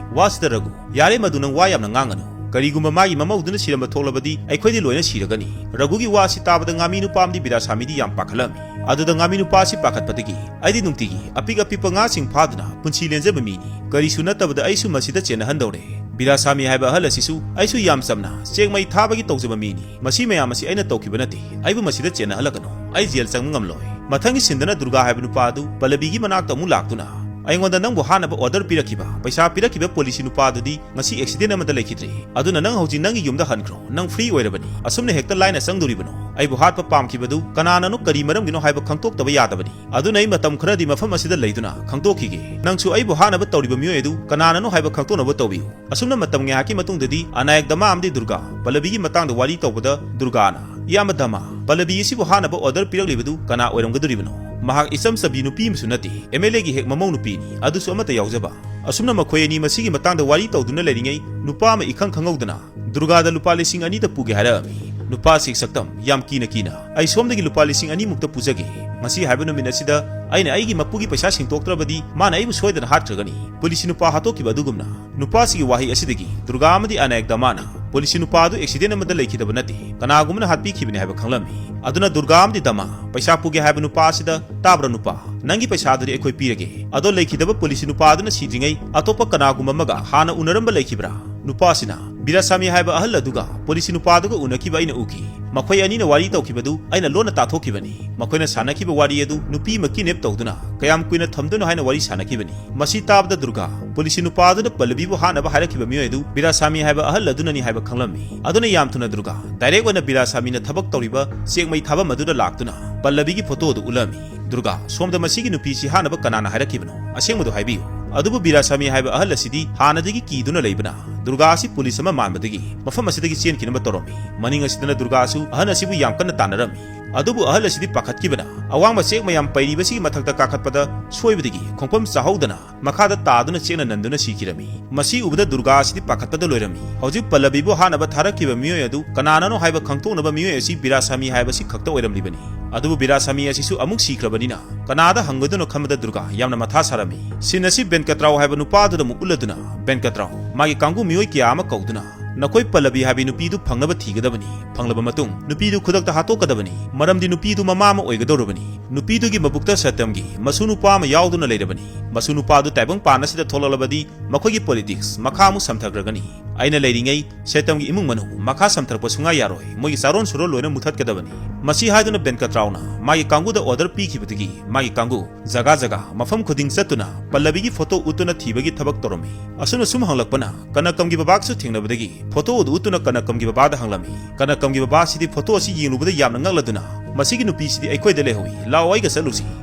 ꯋꯥꯁꯤꯗ ꯔꯘꯨ, ꯌꯥꯔꯦ, ꯃꯗꯨ ꯅꯪ ꯋꯥ ꯌꯥꯝꯅ ꯉꯥꯡꯒꯅꯨ꯫ ꯀꯔꯤꯒꯨꯝꯕ ꯃꯥꯒꯤ ꯃꯃꯧꯗꯨꯅ ꯁꯤꯔꯝꯕ ꯊꯣꯛꯂꯕꯗꯤ ꯑꯩꯈꯣꯏꯗꯤ ꯂꯣꯏꯅ ꯁꯤꯔꯒꯅꯤ꯫" ꯔꯘꯨꯒꯤ ꯋꯥꯁꯤ ꯇꯥꯕꯗ ꯉꯥꯃꯤ ꯅꯨꯄꯥ ꯑꯃꯗꯤ ꯕꯤꯔꯥꯁꯥꯃꯤꯗꯤ ꯌꯥꯝ ꯄꯥꯈꯠꯂꯝꯃꯤ꯫ ꯑꯗꯨꯗ ꯉꯥꯃꯤ ꯅꯨꯄꯥ ꯑꯁꯤ ꯄꯥꯈꯠꯄꯗꯒꯤ, "ꯑꯩꯗꯤ ꯅꯨꯡꯇꯤꯒꯤ ꯑꯄꯤꯛ ꯑꯄꯤꯛꯄ ꯉꯥꯁꯤꯡ ꯐꯥꯗꯨꯅ ꯄꯨꯟꯁꯤ ꯂꯦꯟꯖꯕ ꯃꯤꯅꯤ꯫ ꯀꯔꯤꯁꯨ ꯅꯠꯇꯕꯗ ꯑꯩꯁꯨ ꯃꯁꯤꯗ ꯆꯦꯟꯅꯍꯟꯗꯧꯔꯦ꯫ ꯕꯤꯔꯥꯁꯥꯃꯤ ꯍꯥꯏꯕ ꯑꯍꯜ ꯑꯁꯤꯁꯨ ꯑꯩꯁꯨ ꯌꯥꯝ ꯆꯝꯅ ꯆꯦꯛ ꯃꯩ ꯊꯥꯕꯒꯤ ꯇꯧꯖꯕ ꯃꯤꯅꯤ꯫ ꯃꯁꯤ ꯃꯌꯥꯝ ꯑꯁꯤ ꯑꯩꯅ ꯇꯧꯈꯤꯕ ꯅꯠꯇꯦ꯫ ꯑꯩꯕꯨ ꯃꯁꯤꯗ ꯆꯦꯟꯅꯍꯜꯂꯛꯀꯅꯨ꯫ ꯑꯩ ꯖꯦꯜ ꯆꯪꯕ ꯉꯝꯂꯣꯏ꯫" ꯃꯊꯪꯒꯤ ꯁꯤꯟꯗꯅ ꯗꯨꯔꯒꯥ ꯍꯥꯏꯕ ꯅꯨꯄꯥ ꯑꯗꯨ ꯄꯜꯂꯕꯤꯒꯤ ꯃꯅꯥꯛꯇ ꯑꯃꯨꯛ ꯂꯥꯛꯇꯨꯅ, "ꯑꯩꯉꯣꯟꯗ ꯅꯪꯕꯨ ꯍꯥꯠꯅꯕ ꯑꯣꯔꯗꯔ ꯄꯤꯔꯛꯈꯤꯕ, ꯄꯩꯁꯥ ꯄꯤꯔꯛꯈꯤꯕ ꯄꯨꯂꯤꯁꯤ ꯅꯨꯄꯥ ꯑꯗꯨꯗꯤ ꯉꯁꯤ ꯑꯦꯛꯁꯤꯗꯦꯟ ꯑꯃꯗ ꯂꯩꯈꯤꯗ꯭ꯔꯦ꯫ ꯑꯗꯨꯅ ꯅꯪ ꯍꯧꯖꯤꯛ ꯅꯪꯒꯤ ꯌꯨꯝꯗ ꯍꯟꯈ꯭ꯔꯣ꯫ ꯅꯪ ꯐ꯭ꯔꯤ ꯑꯣꯏꯔꯕꯅꯤ꯫ ꯑꯁꯨꯝꯅ ꯍꯦꯛꯇ ꯂꯥꯏꯅ ꯆꯪꯗꯣꯔꯤꯕꯅꯣ? ꯑꯩꯕꯨ ꯍꯥꯠꯄ ꯄꯥꯝꯈꯤꯕꯗꯨ ꯀꯅꯥꯅꯅꯣ, ꯀꯔꯤ ꯃꯔꯝꯒꯤꯅꯣ ꯍꯥꯏꯕ ꯈꯪꯗꯣꯛꯇꯕ ꯌꯥꯗꯕꯅꯤ꯫ ꯑꯗꯨꯅ ꯑꯩ ꯃꯇꯝ ꯈꯔꯗꯤ ꯃꯐꯝ ꯑꯁꯤꯗ ꯂꯩꯗꯨꯅ ꯈꯪꯗꯣꯛꯈꯤꯒꯦ꯫ ꯅꯪꯁꯨ ꯑꯩꯕꯨ ꯍꯥꯠꯅꯕ ꯇꯧꯔꯤꯕ ꯃꯤꯑꯣꯏ ꯑꯗꯨ ꯀꯅꯥꯅꯅꯣ ꯍꯥꯏꯕ ꯈꯪꯗꯣꯛꯅꯕ ꯇꯧꯕꯤꯌꯨ꯫" ꯑꯁꯨꯝꯅ ꯃꯇꯝ ꯉꯥꯏꯍꯥꯛꯀꯤ ꯃꯇꯨꯡꯗꯗꯤ ꯑꯅꯥꯌꯛ ꯗꯃꯥ ꯑꯃꯗꯤ ꯗꯨꯔꯒꯥ ꯄꯜꯂꯕꯤꯒꯤ ꯃꯇꯥꯡꯗ ꯋꯥꯔꯤ ꯇꯧꯕꯗ, ꯗꯨꯔꯒꯥꯅ, "ꯏꯌꯥꯝꯕ ꯗꯃꯥ, ꯄꯜꯂꯕꯤ ꯑꯁꯤꯕꯨ ꯍꯥꯠꯅꯕ ꯑꯣꯔꯗꯔ ꯄꯤꯔꯛꯂꯤꯕꯗꯨ ꯀꯅꯥ ꯑꯣꯏꯔꯝꯒꯗꯣꯔꯤꯕꯅꯣ? ꯃꯍꯥꯛ ꯏꯆꯝ ꯆꯕꯤ ꯅꯨꯄꯤ ꯑꯃꯁꯨ ꯅꯠꯇꯦ, ꯑꯦꯝ ꯑꯦꯜ ꯑꯦꯒꯤ ꯍꯦꯛ ꯃꯃꯧ ꯅꯨꯄꯤꯅꯤ, ꯑꯗꯨꯁꯨ ꯑꯃꯠꯇ ꯌꯥꯎꯖꯕ꯫" ꯑꯁꯨꯝꯅ ꯃꯈꯣꯏ ꯑꯅꯤ ꯃꯁꯤꯒꯤ ꯃꯇꯥꯡꯗ ꯋꯥꯔꯤ ꯇꯧꯗꯨꯅ ꯂꯩꯔꯤꯉꯩ, ꯅꯨꯄꯥ ꯑꯃ ꯏꯈꯪ ꯈꯪꯍꯧꯗꯅ ꯗꯨꯔꯒꯥꯗ ꯂꯨꯄꯥ ꯂꯤꯁꯤꯡ ꯑꯅꯤꯗ ꯄꯨꯒꯦ ꯍꯥꯏꯔꯛꯑꯝꯃꯤ꯫ ꯅꯨꯄꯥꯁꯤ ꯁꯛꯇꯝ ꯌꯥꯝ ꯀꯤꯅ ꯀꯤꯅ, "ꯑꯩ ꯁꯣꯝꯗꯒꯤ ꯂꯨꯄꯥ ꯂꯤꯁꯤꯡ ꯑꯅꯤꯃꯨꯛꯇ ꯄꯨꯖꯒꯦ꯫ ꯉꯁꯤ ꯍꯥꯏꯕ ꯅꯨꯃꯤꯠ ꯑꯁꯤꯗ ꯑꯩꯅ ꯑꯩꯒꯤ ꯃꯄꯨꯒꯤ ꯄꯩꯁꯥ ꯁꯤꯡꯇꯣꯛꯇ꯭ꯔꯕꯗꯤ ꯃꯥꯅ ꯑꯩꯕꯨ ꯁꯣꯏꯗꯅ ꯍꯥꯠꯈ꯭ꯔꯒꯅꯤ, ꯄꯨꯂꯤꯁꯤ ꯅꯨꯄꯥ ꯍꯥꯠꯇꯣꯛꯈꯤꯕ ꯑꯗꯨꯒꯨꯝꯅ꯫" ꯅꯨꯄꯥꯁꯤꯒꯤ ꯋꯥꯍꯩ ꯑꯁꯤꯗꯒꯤ ꯗꯨꯔꯒꯥ ꯑꯃꯗꯤ ꯑꯅꯥꯌꯛ ꯗꯃꯥꯅ ꯄꯨꯂꯤꯁꯤ ꯅꯨꯄꯥ ꯑꯗꯨ ꯑꯦꯛꯁꯤꯗꯦꯟ ꯑꯃꯗ ꯂꯩꯈꯤꯗꯕ ꯅꯠꯇꯦ, ꯀꯅꯥꯒꯨꯝꯕꯅ ꯍꯥꯠꯄꯤꯈꯤꯕꯅꯤ ꯍꯥꯏꯕ ꯈꯪꯂꯝꯃꯤ꯫ ꯑꯗꯨꯅ ꯗꯨꯔꯒꯥ ꯑꯃꯗꯤ ꯗꯃꯥ, "ꯄꯩꯁꯥ ꯄꯨꯒꯦ ꯍꯥꯏꯕ ꯅꯨꯄꯥ ꯑꯁꯤꯗ, 'ꯇꯥꯕ꯭ꯔꯥ ꯅꯨꯄꯥ, ꯅꯪꯒꯤ ꯄꯩꯁꯥꯗꯨꯗꯤ ꯑꯩꯈꯣꯏ ꯄꯤꯔꯒꯦ꯫ ꯑꯗꯣ ꯂꯩꯈꯤꯗꯕ ꯄꯨꯂꯤꯁꯤ ꯅꯨꯄꯥ ꯑꯗꯨꯅ ꯁꯤꯗ꯭ꯔꯤꯉꯩ ꯑꯇꯣꯞꯄ ꯀꯅꯥꯒꯨꯝꯕ ꯑꯃꯒ ꯍꯥꯟꯅ ꯎꯅꯔꯝꯕ ꯂꯩꯈꯤꯕ꯭ꯔꯥ?'" ꯅꯨꯄꯥꯁꯤꯅ, "ꯕꯤꯔꯥꯁꯥꯃꯤ ꯍꯥꯏꯕ ꯑꯍꯜ ꯑꯗꯨꯒ ꯄꯨꯂꯤꯁꯤ ꯅꯨꯄꯥ ꯑꯗꯨꯒ ꯎꯅꯈꯤꯕ ꯑꯩꯅ ꯎꯈꯤ꯫ ꯃꯈꯣꯏ ꯑꯅꯤꯅ ꯋꯥꯔꯤ ꯇꯧꯈꯤꯕꯗꯨ ꯑꯩꯅ ꯂꯣꯟꯅ ꯇꯥꯊꯣꯛꯈꯤꯕꯅꯤ꯫ ꯃꯈꯣꯏꯅ ꯁꯥꯟꯅꯈꯤꯕ ꯋꯥꯔꯤ ꯑꯗꯨ ꯅꯨꯄꯤ ꯑꯃ ꯀꯤꯗꯅꯦꯞ ꯇꯧꯗꯨꯅ ꯀꯌꯥꯝ ꯀꯨꯏꯅ ꯊꯝꯗꯣꯏꯅꯣ ꯍꯥꯏꯅ ꯋꯥꯔꯤ ꯁꯥꯟꯅꯈꯤꯕꯅꯤ꯫ ꯃꯁꯤ ꯇꯥꯕꯗ ꯗꯨꯔꯒꯥ, ꯄꯨꯂꯤꯁꯀꯤ ꯅꯨꯄꯥ ꯑꯗꯨꯅ ꯄꯜꯂꯕꯤꯕꯨ ꯍꯥꯠꯅꯕ ꯍꯥꯏꯔꯛꯈꯤꯕ ꯃꯤꯑꯣꯏ ꯑꯗꯨ ꯕꯤꯔꯥꯁꯥꯃꯤ ꯍꯥꯏꯕ ꯑꯍꯜ ꯑꯗꯨꯅꯅꯤ ꯍꯥꯏꯕ ꯈꯪꯂꯝꯃꯤ꯫ ꯑꯗꯨꯅ ꯌꯥꯝ ꯊꯨꯅ ꯗꯨꯔꯒꯥ ꯗꯥꯏꯔꯦꯛ ꯑꯣꯏꯅ ꯕꯤꯔꯥꯁꯥꯃꯤꯅ ꯊꯕꯛ ꯇꯧꯔꯤꯕ ꯆꯦꯛꯃꯩ ꯊꯥꯐꯝ ꯑꯗꯨꯗ ꯂꯥꯛꯇꯨꯅ ꯄꯜꯂꯕꯤꯒꯤ ꯐꯣꯇꯣ ꯑꯗꯨ ꯎꯠꯂꯝꯃꯤ꯫ ꯗꯨꯔꯒꯥ, ꯁꯣꯝꯗ ꯃꯁꯤꯒꯤ ꯅꯨꯄꯤꯁꯤ ꯍꯥꯠꯅꯕ ꯀꯅꯥꯅ ꯍꯥꯏꯔꯛꯈꯤꯕꯅꯣ? ꯑꯁꯦꯡꯕꯗꯨ ꯍꯥꯏꯕꯤꯌꯨ꯫ ꯑꯗꯨꯕꯨ ꯕꯤꯔꯥꯁꯥꯃꯤ ꯍꯥꯏꯕ ꯑꯍꯜ ꯑꯁꯤꯗꯤ ꯍꯥꯟꯅꯗꯒꯤ ꯀꯤꯗꯨꯅ ꯂꯩꯕꯅ ꯗꯨꯔꯒꯥ ꯑꯁꯤ ꯄꯨꯂꯤꯁ ꯑꯃ ꯃꯥꯟꯕꯗꯒꯤ ꯃꯐꯝ ꯑꯁꯤꯗꯒꯤ ꯆꯦꯟꯈꯤꯅꯕ ꯇꯧꯔꯝꯃꯤ꯫ ꯃꯅꯤꯡ ꯑꯁꯤꯗꯅ ꯗꯨꯔꯒꯥꯁꯨ ꯑꯍꯜ ꯑꯁꯤꯕꯨ ꯌꯥꯝ ꯀꯟꯅ ꯇꯥꯟꯅꯔꯝꯃꯤ꯫ ꯑꯗꯨꯕꯨ ꯑꯍꯜ ꯑꯁꯤꯗꯤ ꯄꯥꯈꯠꯈꯤꯕꯅ ꯑꯋꯥꯡꯕ ꯆꯦꯛ ꯃꯌꯥꯝ ꯄꯩꯔꯤꯕꯁꯤꯒꯤ ꯃꯊꯛꯇ ꯀꯥꯈꯠꯄꯗ ꯁꯣꯏꯕꯗꯒꯤ ꯈꯣꯡꯐꯝ ꯆꯥꯍꯧꯗꯅ ꯃꯈꯥꯗ ꯇꯥꯗꯨꯅ ꯆꯦꯛꯅ ꯅꯟꯗꯨꯅ ꯁꯤꯈꯤꯔꯝꯃꯤ꯫ ꯃꯁꯤ ꯎꯕꯗ ꯗꯨꯔꯒꯥ ꯑꯁꯤꯗꯤ ꯄꯥꯈꯠꯄꯗ ꯂꯣꯏꯔꯝꯃꯤ꯫ ꯍꯧꯖꯤꯛ ꯄꯜꯂꯕꯤꯕꯨ ꯍꯥꯠꯅꯕ ꯊꯥꯔꯛꯈꯤꯕ ꯃꯤꯑꯣꯏ ꯑꯗꯨ ꯀꯅꯥꯅꯅꯣ ꯍꯥꯏꯕ ꯈꯪꯗꯣꯛꯅꯕ ꯃꯤꯑꯣꯏ ꯑꯁꯤ ꯕꯤꯔꯥꯁꯥꯃꯤ ꯍꯥꯏꯕꯁꯤ ꯈꯛꯇ ꯑꯣꯏꯔꯝꯂꯤꯕꯅꯤ꯫ ꯑꯗꯨꯕꯨ ꯕꯤꯔꯥꯁꯥꯃꯤ ꯑꯁꯤꯁꯨ ꯑꯃꯨꯛ ꯁꯤꯈ꯭ꯔꯕꯅꯤꯅ ꯀꯅꯥꯗ ꯍꯪꯒꯗꯣꯏꯅꯣ ꯈꯟꯕꯗ ꯗꯨꯔꯒꯥ ꯌꯥꯝꯅ ꯃꯊꯥ ꯁꯥꯔꯝꯃꯤ꯫ ꯁꯤꯟ ꯑꯁꯤ ꯕꯦꯟꯀꯇ꯭ꯔꯥꯎ ꯍꯥꯏꯕ ꯅꯨꯄꯥ ꯑꯗꯨꯗ ꯑꯃꯨꯛ ꯎꯠꯂꯗꯨꯅ, ꯕꯦꯟꯀꯇ꯭ꯔꯥꯎ, ꯃꯥꯒꯤ ꯀꯥꯡꯕꯨ ꯃꯤꯑꯣꯏ ꯀꯌꯥ ꯑꯃ ꯀꯧꯗꯨꯅ, ꯅꯈꯣꯏ ꯄꯜꯂꯕꯤ ꯍꯥꯏꯕꯤ ꯅꯨꯄꯤꯗꯨ ꯐꯪꯅꯕ ꯊꯤꯒꯗꯕꯅꯤ꯫ ꯐꯪꯂꯕ ꯃꯇꯨꯡ ꯅꯨꯄꯤꯗꯨ ꯈꯨꯗꯛꯇ ꯍꯥꯠꯇꯣꯛꯀꯗꯕꯅꯤ, ꯃꯔꯝꯗꯤ ꯅꯨꯄꯤꯗꯨ ꯃꯃꯥ ꯑꯃ ꯑꯣꯏꯒꯗꯧꯔꯕꯅꯤ꯫ ꯅꯨꯄꯤꯗꯨꯒꯤ ꯃꯕꯨꯛꯇ ꯁꯦꯇꯝꯒꯤ ꯃꯁꯨ ꯅꯨꯄꯥ ꯑꯃ ꯌꯥꯎꯗꯨꯅ ꯂꯩꯔꯕꯅꯤ꯫ ꯃꯁꯨ ꯅꯨꯄꯥꯗꯨ ꯇꯥꯏꯕꯪ ꯄꯥꯟ ꯑꯁꯤꯗ ꯊꯣꯛꯂꯛꯂꯕꯗꯤ ꯃꯈꯣꯏꯒꯤ ꯄꯣꯂꯤꯇꯤꯛꯁ ꯃꯈꯥ ꯑꯃꯨꯛ ꯁꯝꯊꯈ꯭ꯔꯒꯅꯤ꯫ ꯑꯩꯅ ꯂꯩꯔꯤꯉꯩ ꯁꯦꯇꯝꯒꯤ ꯏꯃꯨꯡ ꯃꯅꯨꯡ ꯃꯈꯥ ꯁꯝꯊꯔꯛꯄ ꯁꯨꯡꯌꯥ ꯌꯥꯔꯣꯏ꯫ ꯃꯣꯏꯒꯤ ꯆꯥꯔꯣꯟ ꯁꯨꯔꯣꯟ ꯂꯣꯏꯅ ꯃꯨꯊꯠꯀꯗꯕꯅꯤ꯫ ꯃꯁꯤ ꯍꯥꯏꯗꯨꯅ ꯕꯦꯟꯀꯇ꯭ꯔꯥꯎꯅ ꯃꯥꯒꯤ ꯀꯥꯡꯕꯨꯗ ꯑꯣꯔꯗꯔ ꯄꯤꯈꯤꯕꯗꯒꯤ ꯃꯥꯒꯤ ꯀꯥꯡꯕꯨ ꯖꯒꯥ ꯖꯒꯥ, ꯃꯐꯝ ꯈꯨꯗꯤꯡ ꯆꯠꯇꯨꯅ ꯄꯜꯂꯕꯤꯒꯤ ꯐꯣꯇꯣ ꯎꯠꯇꯨꯅ ꯊꯤꯕꯒꯤ ꯊꯕꯛ ꯇꯧꯔꯝꯃꯤ꯫ ꯑꯁꯨꯝꯅ ꯁꯨꯝ ꯍꯪꯂꯛꯄꯅ ꯀꯅꯀꯝꯒꯤ ꯕꯕꯥꯒꯁꯨ ꯊꯦꯡꯅꯕꯗꯒꯤ ꯐꯣꯇꯣ ꯑꯗꯨ ꯎꯠꯇꯨꯅ ꯀꯅꯀꯝꯒꯤ ꯕꯕꯥꯗ ꯍꯪꯂꯝꯃꯤ꯫ ꯀꯅꯀꯝꯒꯤ ꯕꯕꯥꯁꯤꯗꯤ ꯐꯣꯇꯣ ꯑꯁꯤ ꯌꯦꯡꯂꯨꯕꯗ ꯌꯥꯝꯅ ꯉꯛꯂꯗꯨꯅ, "ꯃꯁꯤꯒꯤ ꯅꯨꯄꯤꯁꯤꯗꯤ ꯑꯩꯈꯣꯏꯗ ꯂꯩꯍꯧꯏ, ꯂꯥꯛꯑꯣ ꯑꯩꯒ ꯆꯠꯂꯨꯁꯤ"꯫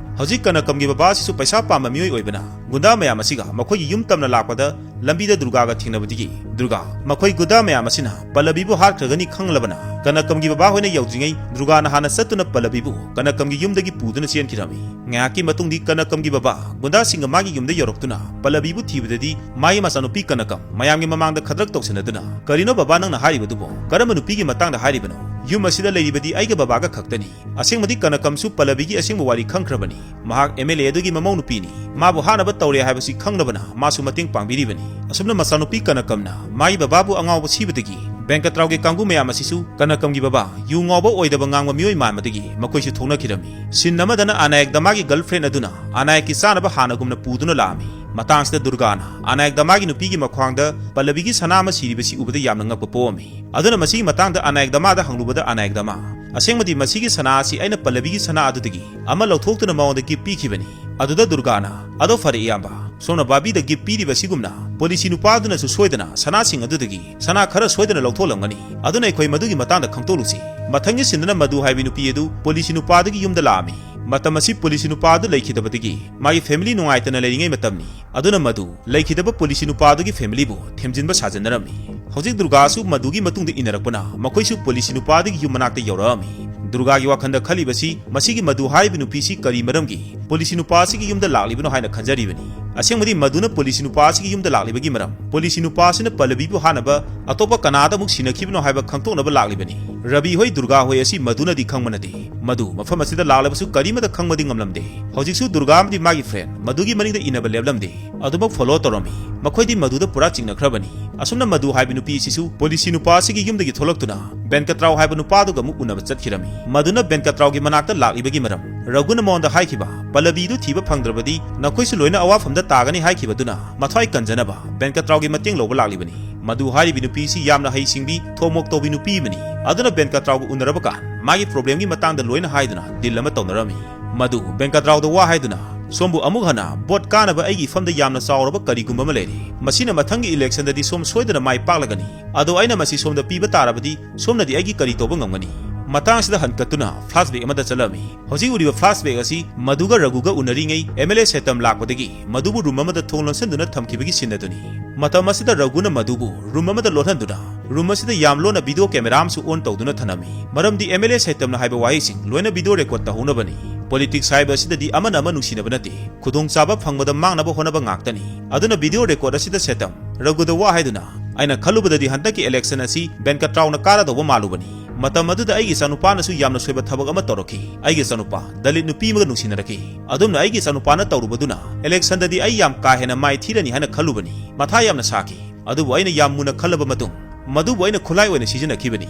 ꯍꯧꯖꯤꯛ ꯀꯅꯀꯝꯒꯤ ꯕꯕꯥꯁꯤꯁꯨ ꯄꯩꯁꯥ ꯄꯥꯝꯕ ꯃꯤꯑꯣꯏ ꯑꯣꯏꯕꯅ ꯒꯨꯟꯗꯥ ꯃꯌꯥꯝ ꯑꯁꯤꯒ ꯃꯈꯣꯏꯒꯤ ꯌꯨꯝ ꯇꯝꯅ ꯂꯥꯛꯄꯗ ꯂꯝꯕꯤꯗ ꯗꯨꯔꯒꯥꯒ ꯊꯦꯡꯅꯕꯗꯒꯤ ꯗꯨꯔꯒꯥ, ꯃꯈꯣꯏ ꯒꯨꯟꯗꯥ ꯃꯌꯥꯝ ꯑꯁꯤꯅ ꯄꯜꯂꯕꯤꯕꯨ ꯍꯥꯠꯈ꯭ꯔꯒꯅꯤ ꯈꯪꯂꯕꯅ ꯀꯅꯀꯝꯒꯤ ꯕꯕꯥ ꯍꯣꯏꯅ ꯌꯧꯗ꯭ꯔꯤꯉꯩ ꯗꯨꯔꯒꯥꯅ ꯍꯥꯟꯅ ꯆꯠꯇꯨꯅ ꯄꯜꯂꯕꯤꯕꯨ ꯀꯅꯀꯝꯒꯤ ꯌꯨꯝꯗꯒꯤ ꯄꯨꯗꯨꯅ ꯆꯦꯟꯈꯤꯔꯝꯃꯤ꯫ ꯉꯥꯏꯍꯥꯛꯀꯤ ꯃꯇꯨꯡꯗꯤ ꯀꯅꯀꯝꯒꯤ ꯕꯕꯥ ꯒꯨꯟꯗꯥꯁꯤꯡꯒ ꯃꯥꯒꯤ ꯌꯨꯝꯗ ꯌꯧꯔꯛꯇꯨꯅ ꯄꯜꯂꯕꯤꯕꯨ ꯊꯤꯕꯗꯗꯤ ꯃꯥꯒꯤ ꯃꯆꯥꯅꯨꯄꯤ ꯀꯅꯀꯝ ꯃꯌꯥꯝꯒꯤ ꯃꯃꯥꯡꯗ ꯈꯗ꯭ꯔꯛ ꯇꯧꯁꯤꯟꯅꯗꯨꯅ, "ꯀꯔꯤꯅꯣ ꯕꯕꯥ ꯅꯪꯅ ꯍꯥꯏꯔꯤꯕꯗꯨꯕꯣ? ꯀꯔꯝꯕ ꯅꯨꯄꯤꯒꯤ ꯃꯇꯥꯡꯗ ꯍꯥꯏꯔꯤꯕꯅꯣ? ꯌꯨꯝ ꯑꯁꯤꯗ ꯂꯩꯔꯤꯕꯗꯤ ꯑꯩꯒ ꯕꯕꯥꯒ ꯈꯛꯇꯅꯤ"꯫ ꯑꯁꯦꯡꯕꯗꯤ ꯀꯅꯀꯝꯁꯨ ꯄꯜꯂꯕꯤꯒꯤ ꯑꯁꯦꯡꯕ ꯋꯥꯔꯤ ꯈꯪꯈ꯭ꯔꯕꯅꯤ꯫ ꯃꯍꯥꯛ ꯑꯦꯝ ꯑꯦꯜ ꯑꯦ ꯑꯗꯨꯒꯤ ꯃꯃꯧ ꯅꯨꯄꯤꯅꯤ꯫ ꯃꯥꯕꯨ ꯍꯥꯠꯅꯕ ꯇꯧꯔꯦ ꯍꯥꯏꯕꯁꯤ ꯈꯪꯂꯕꯅ ꯃꯥꯁꯨ ꯃꯇꯦꯡ ꯄꯥꯡꯕꯤꯔꯤꯕꯅꯤ꯫ ꯑꯁꯨꯝꯅ ꯃꯆꯥꯅꯨꯄꯤ ꯀꯅꯀꯝꯅ ꯃꯥꯒꯤ ꯕꯕꯥꯕꯨ ꯑꯉꯥꯎꯕ ꯁꯤꯕꯗꯒꯤ ꯕꯦꯡꯀꯇ꯭ꯔꯥꯎꯒꯤ ꯀꯥꯡꯕꯨ ꯃꯌꯥꯝ ꯑꯁꯤꯁꯨ ꯀꯅꯀꯝꯒꯤ ꯕꯕꯥ ꯌꯨ ꯉꯥꯎꯕ ꯑꯣꯏꯗꯕ ꯉꯥꯡꯕ ꯃꯤꯑꯣꯏ ꯃꯥꯟꯕꯗꯒꯤ ꯃꯈꯣꯏꯁꯨ ꯊꯣꯛꯅꯈꯤꯔꯝꯃꯤ꯫ ꯁꯤꯟ ꯑꯃꯗꯅ ꯑꯅꯥꯌꯛꯇ ꯃꯥꯒꯤ ꯒꯔꯜꯐ꯭ꯔꯦꯟ ꯑꯗꯨꯅ ꯑꯅꯥꯌꯛꯀꯤ ꯆꯥꯅꯕ ꯍꯥꯟꯅꯒꯨꯝꯅ ꯄꯨꯗꯨꯅ ꯂꯥꯛꯑꯝꯃꯤ꯫ ꯃꯇꯥꯡꯁꯤꯗ ꯗꯨꯔꯒꯥꯅ ꯑꯅꯥꯌꯛꯗꯃꯥꯒꯤ ꯅꯨꯄꯤꯒꯤ ꯃꯈ꯭ꯋꯥꯡꯗ ꯄꯜꯂꯕꯤꯒꯤ ꯁꯅꯥ ꯑꯃ ꯁꯤꯔꯤꯕꯁꯤ ꯎꯕꯗ ꯌꯥꯝꯅ ꯉꯛꯄ ꯄꯣꯛꯑꯝꯃꯤ꯫ ꯑꯗꯨꯅ ꯃꯁꯤꯒꯤ ꯃꯇꯥꯡꯗ ꯑꯅꯥꯌꯛꯗꯃꯥꯗ ꯍꯪꯂꯨꯕꯗ, "ꯑꯅꯥꯌꯛꯗꯃꯥ, ꯑꯁꯦꯡꯕꯗꯤ ꯃꯁꯤꯒꯤ ꯁꯅꯥ ꯑꯁꯤ ꯑꯩꯅ ꯄꯜꯂꯕꯤꯒꯤ ꯁꯅꯥ ꯑꯗꯨꯗꯒꯤ ꯑꯃ ꯂꯧꯊꯣꯛꯇꯨꯅ ꯃꯉꯣꯟꯗ ꯒꯤꯐ ꯄꯤꯈꯤꯕꯅꯤ꯫" ꯑꯗꯨꯗ ꯗꯨꯔꯒꯥꯅ, "ꯑꯗꯣ ꯐꯔꯦ ꯏꯌꯥꯝꯕ, ꯁꯣꯝꯅ ꯕꯥꯕꯤꯗ ꯒꯤꯐ ꯄꯤꯔꯤꯕ ꯑꯁꯤꯒꯨꯝꯅ ꯄꯣꯂꯤꯁꯤ ꯅꯨꯄꯥ ꯑꯗꯨꯅꯁꯨ ꯁꯣꯏꯗꯅ ꯁꯅꯥꯁꯤꯡ ꯑꯗꯨꯗꯒꯤ ꯁꯅꯥ ꯈꯔ ꯁꯣꯏꯗꯅ ꯂꯧꯊꯣꯛꯂꯝꯒꯅꯤ꯫ ꯑꯗꯨꯅ ꯑꯩꯈꯣꯏ ꯃꯗꯨꯒꯤ ꯃꯇꯥꯡꯗ ꯈꯪꯗꯣꯛꯂꯨꯁꯤ꯫" ꯃꯊꯪꯒꯤ ꯁꯤꯟꯗꯅ ꯃꯗꯨ ꯍꯥꯏꯕꯤ ꯅꯨꯄꯤ ꯑꯗꯨ ꯄꯣꯂꯤꯁꯤ ꯅꯨꯄꯥꯗꯨꯒꯤ ꯌꯨꯝꯗ ꯂꯥꯛꯑꯝꯃꯤ꯫ ꯃꯇꯝ ꯑꯁꯤ ꯄꯣꯂꯤꯁꯤ ꯅꯨꯄꯥ ꯑꯗꯨ ꯂꯩꯈꯤꯗꯕꯗꯒꯤ ꯃꯥꯒꯤ ꯐꯦꯃꯤꯂꯤ ꯅꯨꯡꯉꯥꯏꯇꯅ ꯂꯩꯔꯤꯉꯩ ꯃꯇꯝꯅꯤ꯫ ꯑꯗꯨꯅ ꯃꯗꯨ ꯂꯩꯈꯤꯗꯕ ꯄꯣꯂꯤꯁꯤ ꯅꯨꯄꯥ ꯑꯗꯨꯒꯤ ꯐꯦꯃꯤꯂꯤꯕꯨ ꯊꯦꯝꯖꯤꯟꯕ ꯁꯥꯖꯟꯅꯔꯝꯃꯤ꯫ ꯍꯧꯖꯤꯛ ꯗꯨꯔꯒꯥꯁꯨ ꯃꯗꯨꯒꯤ ꯃꯇꯨꯡꯗ ꯏꯟꯅꯔꯛꯄꯅ ꯃꯈꯣꯏꯁꯨ ꯄꯣꯂꯤꯁꯤ ꯅꯨꯄꯥ ꯑꯗꯨꯒꯤ ꯌꯨꯝ ꯃꯅꯥꯛꯇ ꯌꯧꯔꯛꯑꯝꯃꯤ꯫ ꯗꯨꯔꯒꯥꯒꯤ ꯋꯥꯈꯜꯗ ꯈꯜꯂꯤꯕꯁꯤ, ꯃꯁꯤꯒꯤ ꯃꯗꯨ ꯍꯥꯏꯔꯤꯕ ꯅꯨꯄꯤꯁꯤ ꯀꯔꯤ ꯃꯔꯝꯒꯤ ꯄꯣꯂꯤꯁꯤ ꯅꯨꯄꯥ ꯑꯁꯤꯒꯤ ꯌꯨꯝꯗ ꯂꯥꯛꯂꯤꯕꯅꯣ ꯍꯥꯏꯅ ꯈꯟꯖꯔꯤꯕꯅꯤ꯫ ꯑꯁꯦꯡꯕꯗꯤ ꯃꯗꯨꯅ ꯄꯣꯂꯤꯁꯤ ꯅꯨꯄꯥ ꯑꯁꯤꯒꯤ ꯌꯨꯝꯗ ꯂꯥꯛꯂꯤꯕꯒꯤ ꯃꯔꯝ, ꯄꯣꯂꯤꯁꯤ ꯅꯨꯄꯥ ꯑꯁꯤꯅ ꯄꯜꯂꯕꯤꯕꯨ ꯍꯥꯠꯅꯕ ꯑꯇꯣꯞꯄ ꯀꯅꯥꯗ ꯑꯃꯨꯛ ꯁꯤꯟꯅꯈꯤꯕꯅꯣ ꯍꯥꯏꯕ ꯈꯪꯗꯣꯛꯅꯕ ꯂꯥꯛꯂꯤꯕꯅꯤ꯫ ꯔꯕꯤ ꯍꯣꯏ, ꯗꯨꯔꯒꯥ ꯍꯣꯏ ꯑꯁꯤ ꯃꯗꯨꯅꯗꯤ ꯈꯪꯕ ꯅꯠꯇꯦ꯫ ꯃꯗꯨ ꯃꯐꯝ ꯑꯁꯤꯗ ꯂꯥꯛꯂꯕꯁꯨ ꯀꯔꯤꯃꯠꯇ ꯈꯪꯕꯗꯤ ꯉꯝꯂꯝꯗꯦ꯫ ꯍꯧꯖꯤꯛꯁꯨ ꯗꯨꯔꯒꯥ ꯑꯃꯗꯤ ꯃꯥꯒꯤ ꯐ꯭ꯔꯦꯟ ꯃꯗꯨꯒꯤ ꯃꯅꯤꯡꯗ ꯏꯟꯅꯕ ꯂꯦꯞꯂꯝꯗꯦ꯫ ꯑꯗꯨꯃꯛ ꯐꯣꯂꯣ ꯇꯧꯔꯝꯃꯤ꯫ ꯃꯈꯣꯏꯗꯤ ꯃꯗꯨꯗ ꯄꯨꯔꯥ ꯆꯤꯡꯅꯈ꯭ꯔꯕꯅꯤ꯫ ꯑꯁꯨꯝꯅ ꯃꯗꯨ ꯍꯥꯏꯕ ꯅꯨꯄꯤ ꯑꯁꯤꯁꯨ ꯄꯣꯂꯤꯁꯤ ꯅꯨꯄꯥ ꯑꯁꯤꯒꯤ ꯌꯨꯝꯗꯒꯤ ꯊꯣꯛꯂꯛꯇꯨꯅ ꯕꯦꯟꯀꯇ꯭ꯔꯥꯎ ꯍꯥꯏꯕ ꯅꯨꯄꯥꯗꯨꯒ ꯑꯃꯨꯛ ꯎꯅꯕ ꯆꯠꯈꯤꯔꯝꯃꯤ꯫ ꯃꯗꯨꯅ ꯕꯦꯟꯀꯇ꯭ꯔꯥꯎꯒꯤ ꯃꯅꯥꯛꯇ ꯂꯥꯛꯂꯤꯕꯒꯤ ꯃꯔꯝ, ꯔꯘꯨꯅ ꯃꯉꯣꯟꯗ ꯍꯥꯏꯈꯤꯕ, "ꯄꯜꯂꯕꯤꯗꯨ ꯊꯤꯕ ꯐꯪꯗ꯭ꯔꯕꯗꯤ ꯅꯈꯣꯏꯁꯨ ꯂꯣꯏꯅ ꯑꯋꯥꯐꯝꯗ ꯇꯥꯒꯅꯤ" ꯍꯥꯏꯈꯤꯕꯗꯨꯅ ꯃꯊ꯭ꯋꯥꯏ ꯀꯟꯖꯅꯕ ꯕꯦꯟꯀꯇ꯭ꯔꯥꯎꯒꯤ ꯃꯇꯦꯡ ꯂꯧꯕ ꯂꯥꯛꯂꯤꯕꯅꯤ꯫ ꯃꯗꯨ ꯍꯥꯏꯔꯤꯕꯤ ꯅꯨꯄꯤꯁꯤ ꯌꯥꯝꯅ ꯍꯩꯁꯤꯡꯕꯤ, ꯊꯣꯝꯃꯣꯛ ꯇꯧꯕꯤ ꯅꯨꯄꯤ ꯑꯃꯅꯤ꯫ ꯑꯗꯨꯅ ꯕꯦꯟꯀꯇ꯭ꯔꯥꯎꯒ ꯎꯅꯔꯕ ꯀꯥꯟ ꯃꯥꯒꯤ ꯄ꯭ꯔꯣꯕ꯭ꯂꯦꯝꯒꯤ ꯃꯇꯥꯡꯗ ꯂꯣꯏꯅ ꯍꯥꯏꯗꯨꯅ ꯗꯤꯜ ꯑꯃ ꯇꯧꯅꯔꯝꯃꯤ꯫ ꯃꯗꯨ ꯕꯦꯟꯀꯇ꯭ꯔꯥꯎꯗ ꯋꯥ ꯍꯥꯏꯗꯨꯅ, "ꯁꯣꯝꯕꯨ ꯑꯃꯨꯛ ꯍꯟꯅ ꯚꯣꯠ ꯀꯥꯅꯕ ꯑꯩꯒꯤ ꯏꯐꯝꯗ ꯌꯥꯝꯅ ꯆꯥꯎꯔꯕ ꯀꯔꯤꯒꯨꯝꯕ ꯑꯃ ꯂꯩꯔꯦ꯫ ꯃꯁꯤꯅ ꯃꯊꯪꯒꯤ ꯏꯂꯦꯛꯁꯟꯗꯗꯤ ꯁꯣꯝ ꯁꯣꯏꯗꯅ ꯃꯥꯏ ꯄꯥꯛꯂꯒꯅꯤ꯫ ꯑꯗꯣ ꯑꯩꯅ ꯃꯁꯤ ꯁꯣꯝꯗ ꯄꯤꯕ ꯇꯥꯔꯕꯗꯤ ꯁꯣꯝꯅꯗꯤ ꯑꯩꯒꯤ ꯀꯔꯤ ꯇꯧꯕ ꯉꯝꯒꯅꯤ?" ꯃꯇꯥꯡꯁꯤꯗ ꯍꯟꯀꯠꯇꯨꯅ ꯐ꯭ꯂꯥꯁꯕꯦꯛ ꯑꯃꯗ ꯆꯠꯂꯝꯃꯤ꯫ ꯍꯧꯖꯤꯛ ꯎꯔꯤꯕ ꯐ꯭ꯂꯥꯁꯕꯦꯛ ꯑꯁꯤ ꯃꯗꯨꯒ ꯔꯘꯨꯒ ꯎꯅꯔꯤꯉꯩ ꯑꯦꯝ ꯑꯦꯜ ꯑꯦ ꯁꯦꯇꯝ ꯂꯥꯛꯄꯗꯒꯤ ꯃꯗꯨꯕꯨ ꯔꯨꯝ ꯑꯃꯗ ꯊꯣꯡ ꯂꯣꯟꯁꯤꯟꯗꯨꯅ ꯊꯝꯈꯤꯕꯒꯤ ꯁꯤꯟ ꯑꯗꯨꯅꯤ꯫ ꯃꯇꯝ ꯑꯁꯤꯗ ꯔꯘꯨꯅ ꯃꯗꯨꯕꯨ ꯔꯨꯝ ꯑꯃꯗ ꯂꯣꯠꯍꯟꯗꯨꯅ ꯔꯨꯝ ꯑꯁꯤꯗ ꯌꯥꯝ ꯂꯣꯟꯅ ꯚꯤꯗꯤꯑꯣ ꯀꯦꯃꯦꯔꯥ ꯑꯃꯁꯨ ꯑꯣꯟ ꯇꯧꯗꯨꯅ ꯊꯝꯂꯝꯃꯤ꯫ ꯃꯔꯝꯗꯤ ꯑꯦꯝ ꯑꯦꯜ ꯑꯦ ꯁꯦꯇꯝꯅ ꯍꯥꯏꯕ ꯋꯥꯍꯩꯁꯤꯡ ꯂꯣꯏꯅ ꯚꯤꯗꯤꯑꯣ ꯔꯦꯀꯣꯔꯗ ꯇꯧꯍꯧꯅꯕꯅꯤ꯫ ꯄꯣꯂꯤꯇꯤꯛꯁ ꯍꯥꯏꯕ ꯑꯁꯤꯗꯗꯤ ꯑꯃꯅ ꯑꯃ ꯅꯨꯡꯁꯤꯅꯕ ꯅꯠꯇꯦ, ꯈꯨꯗꯣꯡꯆꯥꯕ ꯐꯪꯕꯗ ꯃꯥꯡꯅꯕ ꯍꯣꯠꯅꯕ ꯉꯥꯛꯇꯅꯤ꯫ ꯑꯗꯨꯅ ꯚꯤꯗꯤꯑꯣ ꯔꯦꯀꯣꯔꯗ ꯑꯁꯤꯗ ꯁꯦꯇꯝ ꯔꯘꯨꯗ ꯋꯥ ꯍꯥꯏꯗꯨꯅ, "ꯑꯩꯅ ꯈꯜꯂꯨꯕꯗꯗꯤ ꯍꯟꯗꯛꯀꯤ ꯏꯂꯦꯛꯁꯟ ꯑꯁꯤ ꯕꯦꯟꯀꯇ꯭ꯔꯥꯎꯅ ꯀꯥꯔꯗꯧꯕ ꯃꯥꯜꯂꯨꯕꯅꯤ꯫ ꯃꯇꯝ ꯑꯗꯨꯗ ꯑꯩꯒꯤ ꯏꯆꯥꯅꯨꯄꯥꯅꯁꯨ ꯌꯥꯝꯅ ꯁꯣꯏꯕ ꯊꯕꯛ ꯑꯃ ꯇꯧꯔꯛꯈꯤ꯫ ꯑꯩꯒꯤ ꯏꯆꯥꯅꯨꯄꯥ ꯗꯂꯤꯠ ꯅꯨꯄꯤ ꯑꯃꯒ ꯅꯨꯡꯁꯤꯅꯔꯛꯈꯤ꯫ ꯑꯗꯨꯝꯅ ꯑꯩꯒꯤ ꯏꯆꯥꯅꯨꯄꯥꯅ ꯇꯧꯔꯨꯕꯗꯨꯅ ꯏꯂꯦꯛꯁꯟꯗꯗꯤ ꯑꯩ ꯌꯥꯝ ꯀꯥ ꯍꯦꯟꯅ ꯃꯥꯏ ꯊꯤꯔꯅꯤ ꯍꯥꯏꯅ ꯈꯜꯂꯨꯕꯅꯤ꯫ ꯃꯊꯥ ꯌꯥꯝꯅ ꯁꯥꯈꯤ꯫ ꯑꯗꯨꯕꯨ ꯑꯩꯅ ꯌꯥꯝ ꯃꯨꯟꯅ ꯈꯜꯂꯕ ꯃꯇꯨꯡ ꯃꯗꯨꯕꯨ ꯑꯩꯅ ꯈꯨꯠꯂꯥꯏ ꯑꯣꯏꯅ ꯁꯤꯖꯤꯟꯅꯈꯤꯕꯅꯤ꯫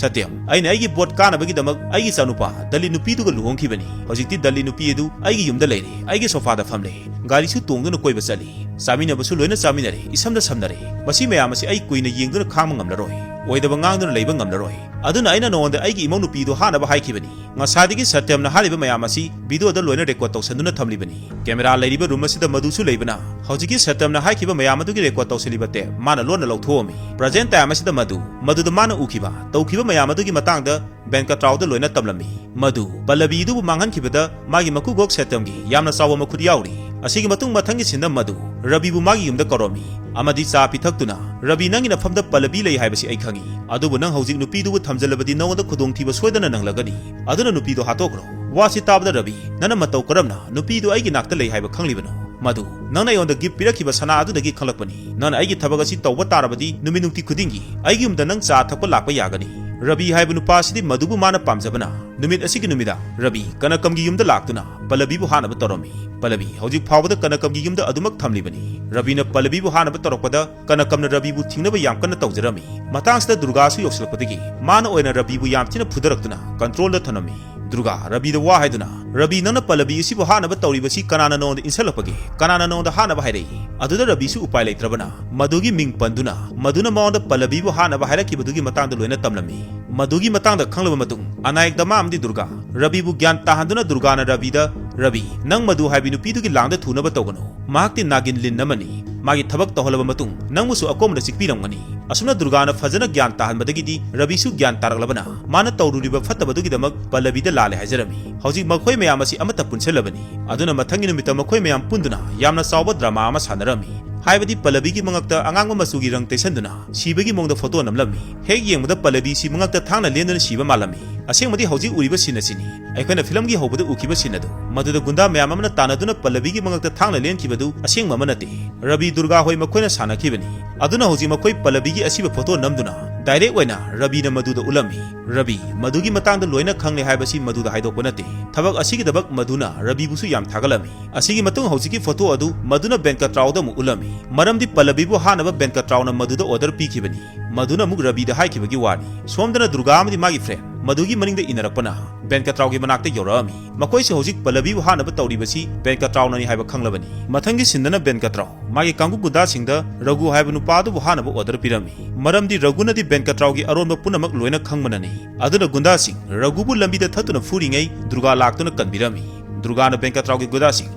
"ꯁꯇ꯭ꯌꯝ, ꯑꯩꯅ ꯑꯩꯒꯤ ꯕꯣꯠ ꯀꯥꯅꯕꯒꯤꯗꯃꯛ ꯑꯩꯒꯤ ꯏꯆꯥꯅꯨꯄꯥ ꯗꯂꯤꯠ ꯅꯨꯄꯤꯗꯨꯒ ꯂꯨꯍꯣꯡꯈꯤꯕꯅꯤ꯫ ꯍꯧꯖꯤꯛꯇꯤ ꯗꯂꯤꯠ ꯅꯨꯄꯤ ꯑꯗꯨ ꯑꯩꯒꯤ ꯌꯨꯝꯗ ꯂꯩꯔꯦ, ꯑꯩꯒꯤ ꯁꯣꯐꯥꯗ ꯐꯝꯂꯦ, ꯒꯥꯔꯤꯁꯨ ꯇꯣꯡꯗꯨꯅ ꯀꯣꯏꯕ ꯆꯠꯂꯤ, ꯆꯥꯃꯤꯟꯅꯕꯁꯨ ꯂꯣꯏꯅ ꯆꯥꯃꯤꯟꯅꯔꯦ, ꯏꯁꯝꯗ ꯁꯝꯅꯔꯦ꯫ ꯃꯁꯤ ꯃꯌꯥꯝ ꯑꯁꯤ ꯑꯩ ꯀꯨꯏꯅ ꯌꯦꯡꯗꯨꯅ ꯈꯥꯡꯕ ꯉꯝꯂꯔꯣꯏ, ꯑꯣꯏꯗꯕ ꯉꯥꯡꯗꯨꯅ ꯂꯩꯕ ꯉꯝꯂꯔꯣꯏ꯫ ꯑꯗꯨꯅ ꯑꯩꯅ ꯅꯉꯣꯟꯗ ꯑꯩꯒꯤ ꯏꯃꯧ ꯅꯨꯄꯤꯗꯨ ꯍꯥꯠꯅꯕ ꯍꯥꯏꯈꯤꯕꯅꯤ꯫ ꯉꯁꯥꯏꯗꯒꯤ ꯁꯇ꯭ꯌꯝꯅ ꯍꯥꯏꯔꯤꯕ ꯃꯌꯥꯝ ꯑꯁꯤ ꯚꯤꯗꯤꯑꯣꯗ ꯂꯣꯏꯅ ꯔꯦꯀꯣꯔꯗ ꯇꯧꯁꯟꯗꯨꯅ ꯊꯝꯂꯤꯕꯅꯤ꯫ ꯀꯦꯃꯦꯔꯥ ꯂꯩꯔꯤꯕ ꯔꯨꯝ ꯑꯁꯤꯗ ꯃꯗꯨꯁꯨ ꯂꯩꯕꯅ ꯍꯧꯖꯤꯛꯀꯤ ꯁꯇ꯭ꯌꯝꯅ ꯍꯥꯏꯈꯤꯕ ꯃꯌꯥꯝ ꯑꯗꯨꯒꯤ ꯔꯦꯀꯣꯔꯗ ꯇꯧꯁꯤꯜꯂꯤꯕ ꯇꯦꯞ ꯃꯥꯅ ꯂꯣꯟꯅ ꯂꯧꯊꯣꯛꯑꯝꯃꯤ꯫ ꯄ꯭ꯔꯖꯦꯟ ꯇꯥꯏꯝ ꯑꯁꯤꯗ ꯃꯗꯨ, ꯃꯗꯨꯗ ꯃꯥꯅ ꯎꯈꯤꯕ, ꯇꯧꯈꯤꯕ ꯃꯌꯥꯝ ꯑꯗꯨꯒꯤ ꯃꯇꯥꯡꯗ ꯕꯦꯟꯀꯇ꯭ꯔꯥꯎꯗ ꯂꯣꯏꯅ ꯇꯝꯂꯝꯃꯤ꯫ ꯃꯗꯨ ꯄꯜꯂꯕꯤꯗꯨꯕꯨ ꯃꯥꯡꯍꯟꯈꯤꯕꯗ ꯃꯥꯒꯤ ꯃꯀꯨꯕꯣꯛ ꯁꯦꯇꯝꯒꯤ ꯌꯥꯝꯅ ꯆꯥꯎꯕ ꯃꯈꯨꯠ ꯌꯥꯎꯔꯤ꯫ ꯑꯁꯤꯒꯤ ꯃꯇꯨꯡ ꯃꯊꯪꯒꯤ ꯁꯤꯟꯗ ꯃꯗꯨ ꯔꯕꯤꯕꯨ ꯃꯥꯒꯤ ꯌꯨꯝꯗ ꯀꯧꯔꯝꯃꯤ ꯑꯃꯗꯤ ꯆꯥ ꯄꯤꯊꯛꯇꯨꯅ, "ꯔꯕꯤ, ꯅꯪꯒꯤ ꯅꯐꯝꯗ ꯄꯜꯂꯕꯤ ꯂꯩ ꯍꯥꯏꯕꯁꯤ ꯑꯩ ꯈꯪꯏ, ꯑꯗꯨꯕꯨ ꯅꯪ ꯍꯧꯖꯤꯛ ꯅꯨꯄꯤꯗꯨꯕꯨ ꯊꯝꯖꯤꯜꯂꯕꯗꯤ ꯅꯉꯣꯟꯗ ꯈꯨꯗꯣꯡꯊꯤꯕ ꯁꯣꯏꯗꯅ ꯅꯪꯂꯒꯅꯤ, ꯑꯗꯨꯅ ꯅꯨꯄꯤꯗꯨ ꯍꯥꯠꯇꯣꯛꯈ꯭ꯔꯣ꯫" ꯋꯥꯁꯤ ꯇꯥꯕꯗ ꯔꯕꯤ, "ꯅꯪꯅ ꯃꯇꯧ ꯀꯔꯝꯅ ꯅꯨꯄꯤꯗꯨ ꯑꯩꯒꯤ ꯅꯥꯛꯇ ꯂꯩ ꯍꯥꯏꯕ ꯈꯪꯂꯤꯕꯅꯣ?" "ꯃꯗꯨ ꯅꯪꯅ ꯑꯩꯉꯣꯟꯗ ꯒꯤꯐ ꯄꯤꯔꯛꯈꯤꯕ ꯁꯅꯥ ꯑꯗꯨꯗꯒꯤ ꯈꯪꯂꯛꯄꯅꯤ꯫ ꯅꯪꯅ ꯑꯩꯒꯤ ꯊꯕꯛ ꯑꯁꯤ ꯇꯧꯕ ꯇꯥꯔꯕꯗꯤ ꯅꯨꯃꯤꯠ ꯅꯨꯡꯇꯤ ꯈꯨꯗꯤꯡꯒꯤ ꯑꯩꯒꯤ ꯌꯨꯝꯗ ꯅꯪ ꯆꯥ ꯊꯛꯄ ꯂꯥꯛꯄ ꯌꯥꯒꯅꯤ꯫" ꯔꯕꯤ ꯍꯥꯏꯕ ꯅꯨꯄꯥ ꯑꯁꯤꯗꯤ ꯃꯗꯨꯕꯨ ꯃꯥꯅ ꯄꯥꯝꯖꯕꯅ ꯅꯨꯃꯤꯠ ꯑꯁꯤꯒꯤ ꯅꯨꯃꯤꯗꯥꯡ ꯔꯕꯤ ꯀꯅꯀꯝꯒꯤ ꯌꯨꯝꯗ ꯂꯥꯛꯇꯨꯅ ꯄꯜꯂꯕꯤꯕꯨ ꯍꯥꯠꯅꯕ ꯇꯧꯔꯝꯃꯤ꯫ ꯄꯜꯂꯕꯤ ꯍꯧꯖꯤꯛ ꯐꯥꯎꯕꯗ ꯀꯅꯀꯝꯒꯤ ꯌꯨꯝꯗ ꯑꯗꯨꯃꯛ ꯊꯝꯂꯤꯕꯅꯤ꯫ ꯔꯕꯤꯅ ꯄꯜꯂꯕꯤꯕꯨ ꯍꯥꯠꯅꯕ ꯇꯧꯔꯛꯄꯗ ꯀꯅꯀꯝꯅ ꯔꯕꯤꯕꯨ ꯊꯤꯡꯅꯕ ꯌꯥꯝ ꯀꯟꯅ ꯇꯧꯖꯔꯝꯃꯤ꯫ ꯃꯇꯥꯡꯁꯤꯗ ꯗꯨꯔꯒꯥꯁꯨ ꯌꯧꯁꯤꯜꯂꯛꯄꯗꯒꯤ ꯃꯥꯅ ꯑꯣꯏꯅ ꯔꯕꯤꯕꯨ ꯌꯥꯝ ꯊꯤꯅ ꯐꯨꯗꯔꯛꯇꯨꯅ ꯀꯟꯇ꯭ꯔꯣꯜꯗ ꯊꯝꯂꯝꯃꯤ꯫ ꯗꯨꯔꯒꯥ ꯔꯕꯤꯗ ꯋꯥ ꯍꯥꯏꯗꯨꯅ, "ꯔꯕꯤ, ꯅꯪꯅ ꯄꯜꯂꯕꯤ ꯑꯁꯤꯕꯨ ꯍꯥꯠꯅꯕ ꯇꯧꯔꯤꯕꯁꯤ ꯀꯅꯥꯅ ꯅꯉꯣꯟꯗ ꯏꯟꯁꯤꯜꯂꯛꯄꯒꯦ? ꯀꯅꯥꯅ ꯅꯉꯣꯟꯗ ꯍꯥꯠꯅꯕ ꯍꯥꯏꯔꯛꯏ?" ꯑꯗꯨꯗ ꯔꯕꯤꯁꯨ ꯎꯄꯥꯏ ꯂꯩꯇ꯭ꯔꯕꯅ ꯃꯗꯨꯒꯤ ꯃꯤꯡ ꯄꯟꯗꯨꯅ ꯃꯗꯨꯅ ꯃꯉꯣꯟꯗ ꯄꯜꯂꯕꯤꯕꯨ ꯍꯥꯠꯅꯕ ꯍꯥꯏꯔꯛꯈꯤꯕꯗꯨꯒꯤ ꯃꯇꯥꯡꯗ ꯂꯣꯏꯅ ꯇꯝꯂꯝꯃꯤ꯫ ꯃꯗꯨꯒꯤ ꯃꯇꯥꯡꯗ ꯈꯪꯂꯕ ꯃꯇꯨꯡ ꯑꯅꯥꯌꯛ ꯗꯃꯥ ꯑꯃꯗꯤ ꯗꯨꯔꯒꯥ ꯔꯕꯤꯕꯨ ꯒ꯭ꯌꯥꯟ ꯇꯥꯍꯟꯗꯨꯅ ꯗꯨꯔꯒꯥꯅ ꯔꯕꯤꯗ, "ꯔꯕꯤ, ꯅꯪ ꯃꯗꯨ ꯍꯥꯏꯕꯤ ꯅꯨꯄꯤꯗꯨꯒꯤ ꯂꯥꯡꯗ ꯊꯨꯅꯕ ꯇꯧꯒꯅꯨ꯫ ꯃꯍꯥꯛꯇꯤ ꯅꯥꯒꯤꯟ ꯂꯤꯟ ꯑꯃꯅꯤ꯫ ꯃꯥꯒꯤ ꯊꯕꯛ ꯇꯧꯍꯜꯂꯕ ꯃꯇꯨꯡ ꯅꯪꯕꯨꯁꯨ ꯑꯀꯣꯝꯕꯗ ꯆꯤꯛꯄꯤꯔꯝꯒꯅꯤ꯫" ꯑꯁꯨꯝꯅ ꯗꯨꯔꯒꯥꯅ ꯐꯖꯅ ꯒ꯭ꯌꯥꯟ ꯇꯥꯍꯟꯕꯗꯒꯤꯗꯤ ꯔꯕꯤꯁꯨ ꯒ꯭ꯌꯥꯟ ꯇꯥꯔꯛꯂꯕꯅ ꯃꯥꯅ ꯇꯧꯔꯨꯔꯤꯕ ꯐꯠꯇꯕꯗꯨꯒꯤꯗꯃꯛ ꯄꯜꯂꯕꯤꯗ ꯂꯥꯜꯂꯦ ꯍꯥꯏꯖꯔꯝꯃꯤ꯫ ꯍꯧꯖꯤꯛ ꯃꯈꯣꯏ ꯃꯌꯥꯝ ꯑꯁꯤ ꯑꯃꯠꯇ ꯄꯨꯟꯁꯤꯜꯂꯕꯅꯤ꯫ ꯑꯗꯨꯅ ꯃꯊꯪꯒꯤ ꯅꯨꯃꯤꯠꯇ ꯃꯈꯣꯏ ꯃꯌꯥꯝ ꯄꯨꯟꯗꯨꯅ ꯌꯥꯝꯅ ꯆꯥꯎꯕ ꯗ꯭ꯔꯃꯥ ꯑꯃ ꯁꯥꯟꯅꯔꯝꯃꯤ꯫ ꯍꯥꯏꯕꯗꯤ ꯄꯜꯂꯕꯤꯒꯤ ꯃꯉꯛꯇ ꯑꯉꯥꯡꯕ ꯃꯆꯨꯒꯤ ꯔꯪ ꯇꯩꯁꯟꯗꯨꯅ ꯁꯤꯕꯒꯤ ꯃꯑꯣꯡꯗ ꯐꯣꯇꯣ ꯅꯝꯂꯝꯃꯤ꯫ ꯍꯦꯛ ꯌꯦꯡꯕꯗ ꯄꯜꯂꯕꯤꯁꯤ ꯃꯉꯛꯇ ꯊꯥꯡꯅ ꯂꯦꯟꯗꯨꯅ ꯁꯤꯕ ꯃꯥꯜꯂꯝꯃꯤ꯫ ꯑꯁꯦꯡꯕꯗꯤ ꯍꯧꯖꯤꯛ ꯎꯔꯤꯕ ꯁꯤꯟ ꯑꯁꯤꯅꯤ꯫ ꯑꯩꯈꯣꯏꯅ ꯐꯤꯂꯝꯒꯤ ꯍꯧꯕꯗ ꯎꯈꯤꯕ ꯁꯤꯟ ꯑꯗꯨ, ꯃꯗꯨꯗ ꯒꯨꯟꯗꯥ ꯃꯌꯥꯝ ꯑꯃꯅ ꯇꯥꯟꯅꯗꯨꯅ ꯄꯜꯂꯕꯤꯒꯤ ꯃꯉꯛꯇ ꯊꯥꯡꯅ ꯂꯦꯟꯈꯤꯕꯗꯨ ꯑꯁꯦꯡꯕ ꯑꯃ ꯅꯠꯇꯦ꯫ ꯔꯕꯤ, ꯗꯨꯔꯒꯥ ꯍꯣꯏ ꯃꯈꯣꯏꯅ ꯁꯥꯟꯅꯈꯤꯕꯅꯤ꯫ ꯑꯗꯨꯅ ꯍꯧꯖꯤꯛ ꯃꯈꯣꯏ ꯄꯜꯂꯕꯤꯒꯤ ꯑꯁꯤꯕ ꯐꯣꯇꯣ ꯅꯝꯗꯨꯅ ꯗꯥꯏꯔꯦꯛ ꯑꯣꯏꯅ ꯔꯕꯤꯅ ꯃꯗꯨꯗ ꯎꯠꯂꯝꯃꯤ꯫ ꯔꯕꯤ ꯃꯗꯨꯒꯤ ꯃꯇꯥꯡꯗ ꯂꯣꯏꯅ ꯈꯪꯂꯦ ꯍꯥꯏꯕꯁꯤ ꯃꯗꯨꯗ ꯍꯥꯏꯗꯣꯛꯄ ꯅꯠꯇꯦ꯫ ꯊꯕꯛ ꯑꯁꯤꯒꯤꯗꯃꯛ ꯃꯗꯨꯅ ꯔꯕꯤꯕꯨꯁꯨ ꯌꯥꯝ ꯊꯥꯒꯠꯂꯝꯃꯤ꯫ ꯑꯁꯤꯒꯤ ꯃꯇꯨꯡ ꯍꯧꯖꯤꯛꯀꯤ ꯐꯣꯇꯣ ꯑꯗꯨ ꯃꯗꯨꯅ ꯕꯦꯟꯀꯇ꯭ꯔꯥꯎꯗ ꯑꯃꯨꯛ ꯎꯠꯂꯝꯃꯤ꯫ ꯃꯔꯝꯗꯤ ꯄꯜꯂꯕꯤꯕꯨ ꯍꯥꯠꯅꯕ ꯕꯦꯟꯀꯇ꯭ꯔꯥꯎꯅ ꯃꯗꯨꯗ ꯑꯣꯔꯗꯔ ꯄꯤꯈꯤꯕꯅꯤ꯫ ꯃꯗꯨꯅ ꯑꯃꯨꯛ ꯔꯕꯤꯗ ꯍꯥꯏꯈꯤꯕꯒꯤ ꯋꯥꯅꯤ꯫ ꯁꯣꯝꯗꯅ ꯗꯨꯔꯒꯥ ꯑꯃꯗꯤ ꯃꯥꯒꯤ ꯐ꯭ꯔꯦꯟ ꯃꯗꯨꯒꯤ ꯃꯅꯤꯡꯗ ꯏꯟꯅꯔꯛꯄꯅ ꯕꯦꯟꯀꯇ꯭ꯔꯥꯎꯒꯤ ꯃꯅꯥꯛꯇ ꯌꯧꯔꯛꯑꯝꯃꯤ꯫ ꯃꯈꯣꯏꯁꯨ ꯍꯧꯖꯤꯛ ꯄꯜꯂꯕꯤꯕꯨ ꯍꯥꯠꯅꯕ ꯇꯧꯔꯤꯕꯁꯤ ꯕꯦꯟꯀꯇ꯭ꯔꯥꯎꯅꯅꯤ ꯍꯥꯏꯕ ꯈꯪꯂꯕꯅꯤ꯫ ꯃꯊꯪꯒꯤ ꯁꯤꯟꯗꯅ ꯕꯦꯟꯀꯇ꯭ꯔꯥꯎ ꯃꯥꯒꯤ ꯀꯥꯡꯕꯨ ꯒꯨꯟꯗꯥꯁꯤꯡꯗ ꯔꯘꯨ ꯍꯥꯏꯕ ꯅꯨꯄꯥ ꯑꯗꯨꯕꯨ ꯍꯥꯠꯅꯕ ꯑꯣꯔꯗꯔ ꯄꯤꯔꯝꯃꯤ꯫ ꯃꯔꯝꯗꯤ ꯔꯘꯨꯅꯗꯤ ꯕꯦꯟꯀꯇ꯭ꯔꯥꯎꯒꯤ ꯑꯔꯣꯟꯕ ꯄꯨꯝꯅꯃꯛ ꯂꯣꯏꯅ ꯈꯪꯕꯅꯅꯤ꯫ ꯑꯗꯨꯅ ꯒꯨꯟꯗꯥꯁꯤꯡ ꯔꯘꯨꯕꯨ ꯂꯝꯕꯤꯗ ꯊꯠꯇꯨꯅ ꯐꯨꯔꯤꯉꯩ ꯗꯨꯔꯒꯥ ꯂꯥꯛꯇꯨꯅ ꯀꯟꯕꯤꯔꯝꯃꯤ꯫ ꯗꯨꯔꯒꯥꯅ ꯕꯦꯟꯀꯇ꯭ꯔꯥꯎꯒꯤ ꯒꯨꯟꯗꯥꯁꯤꯡ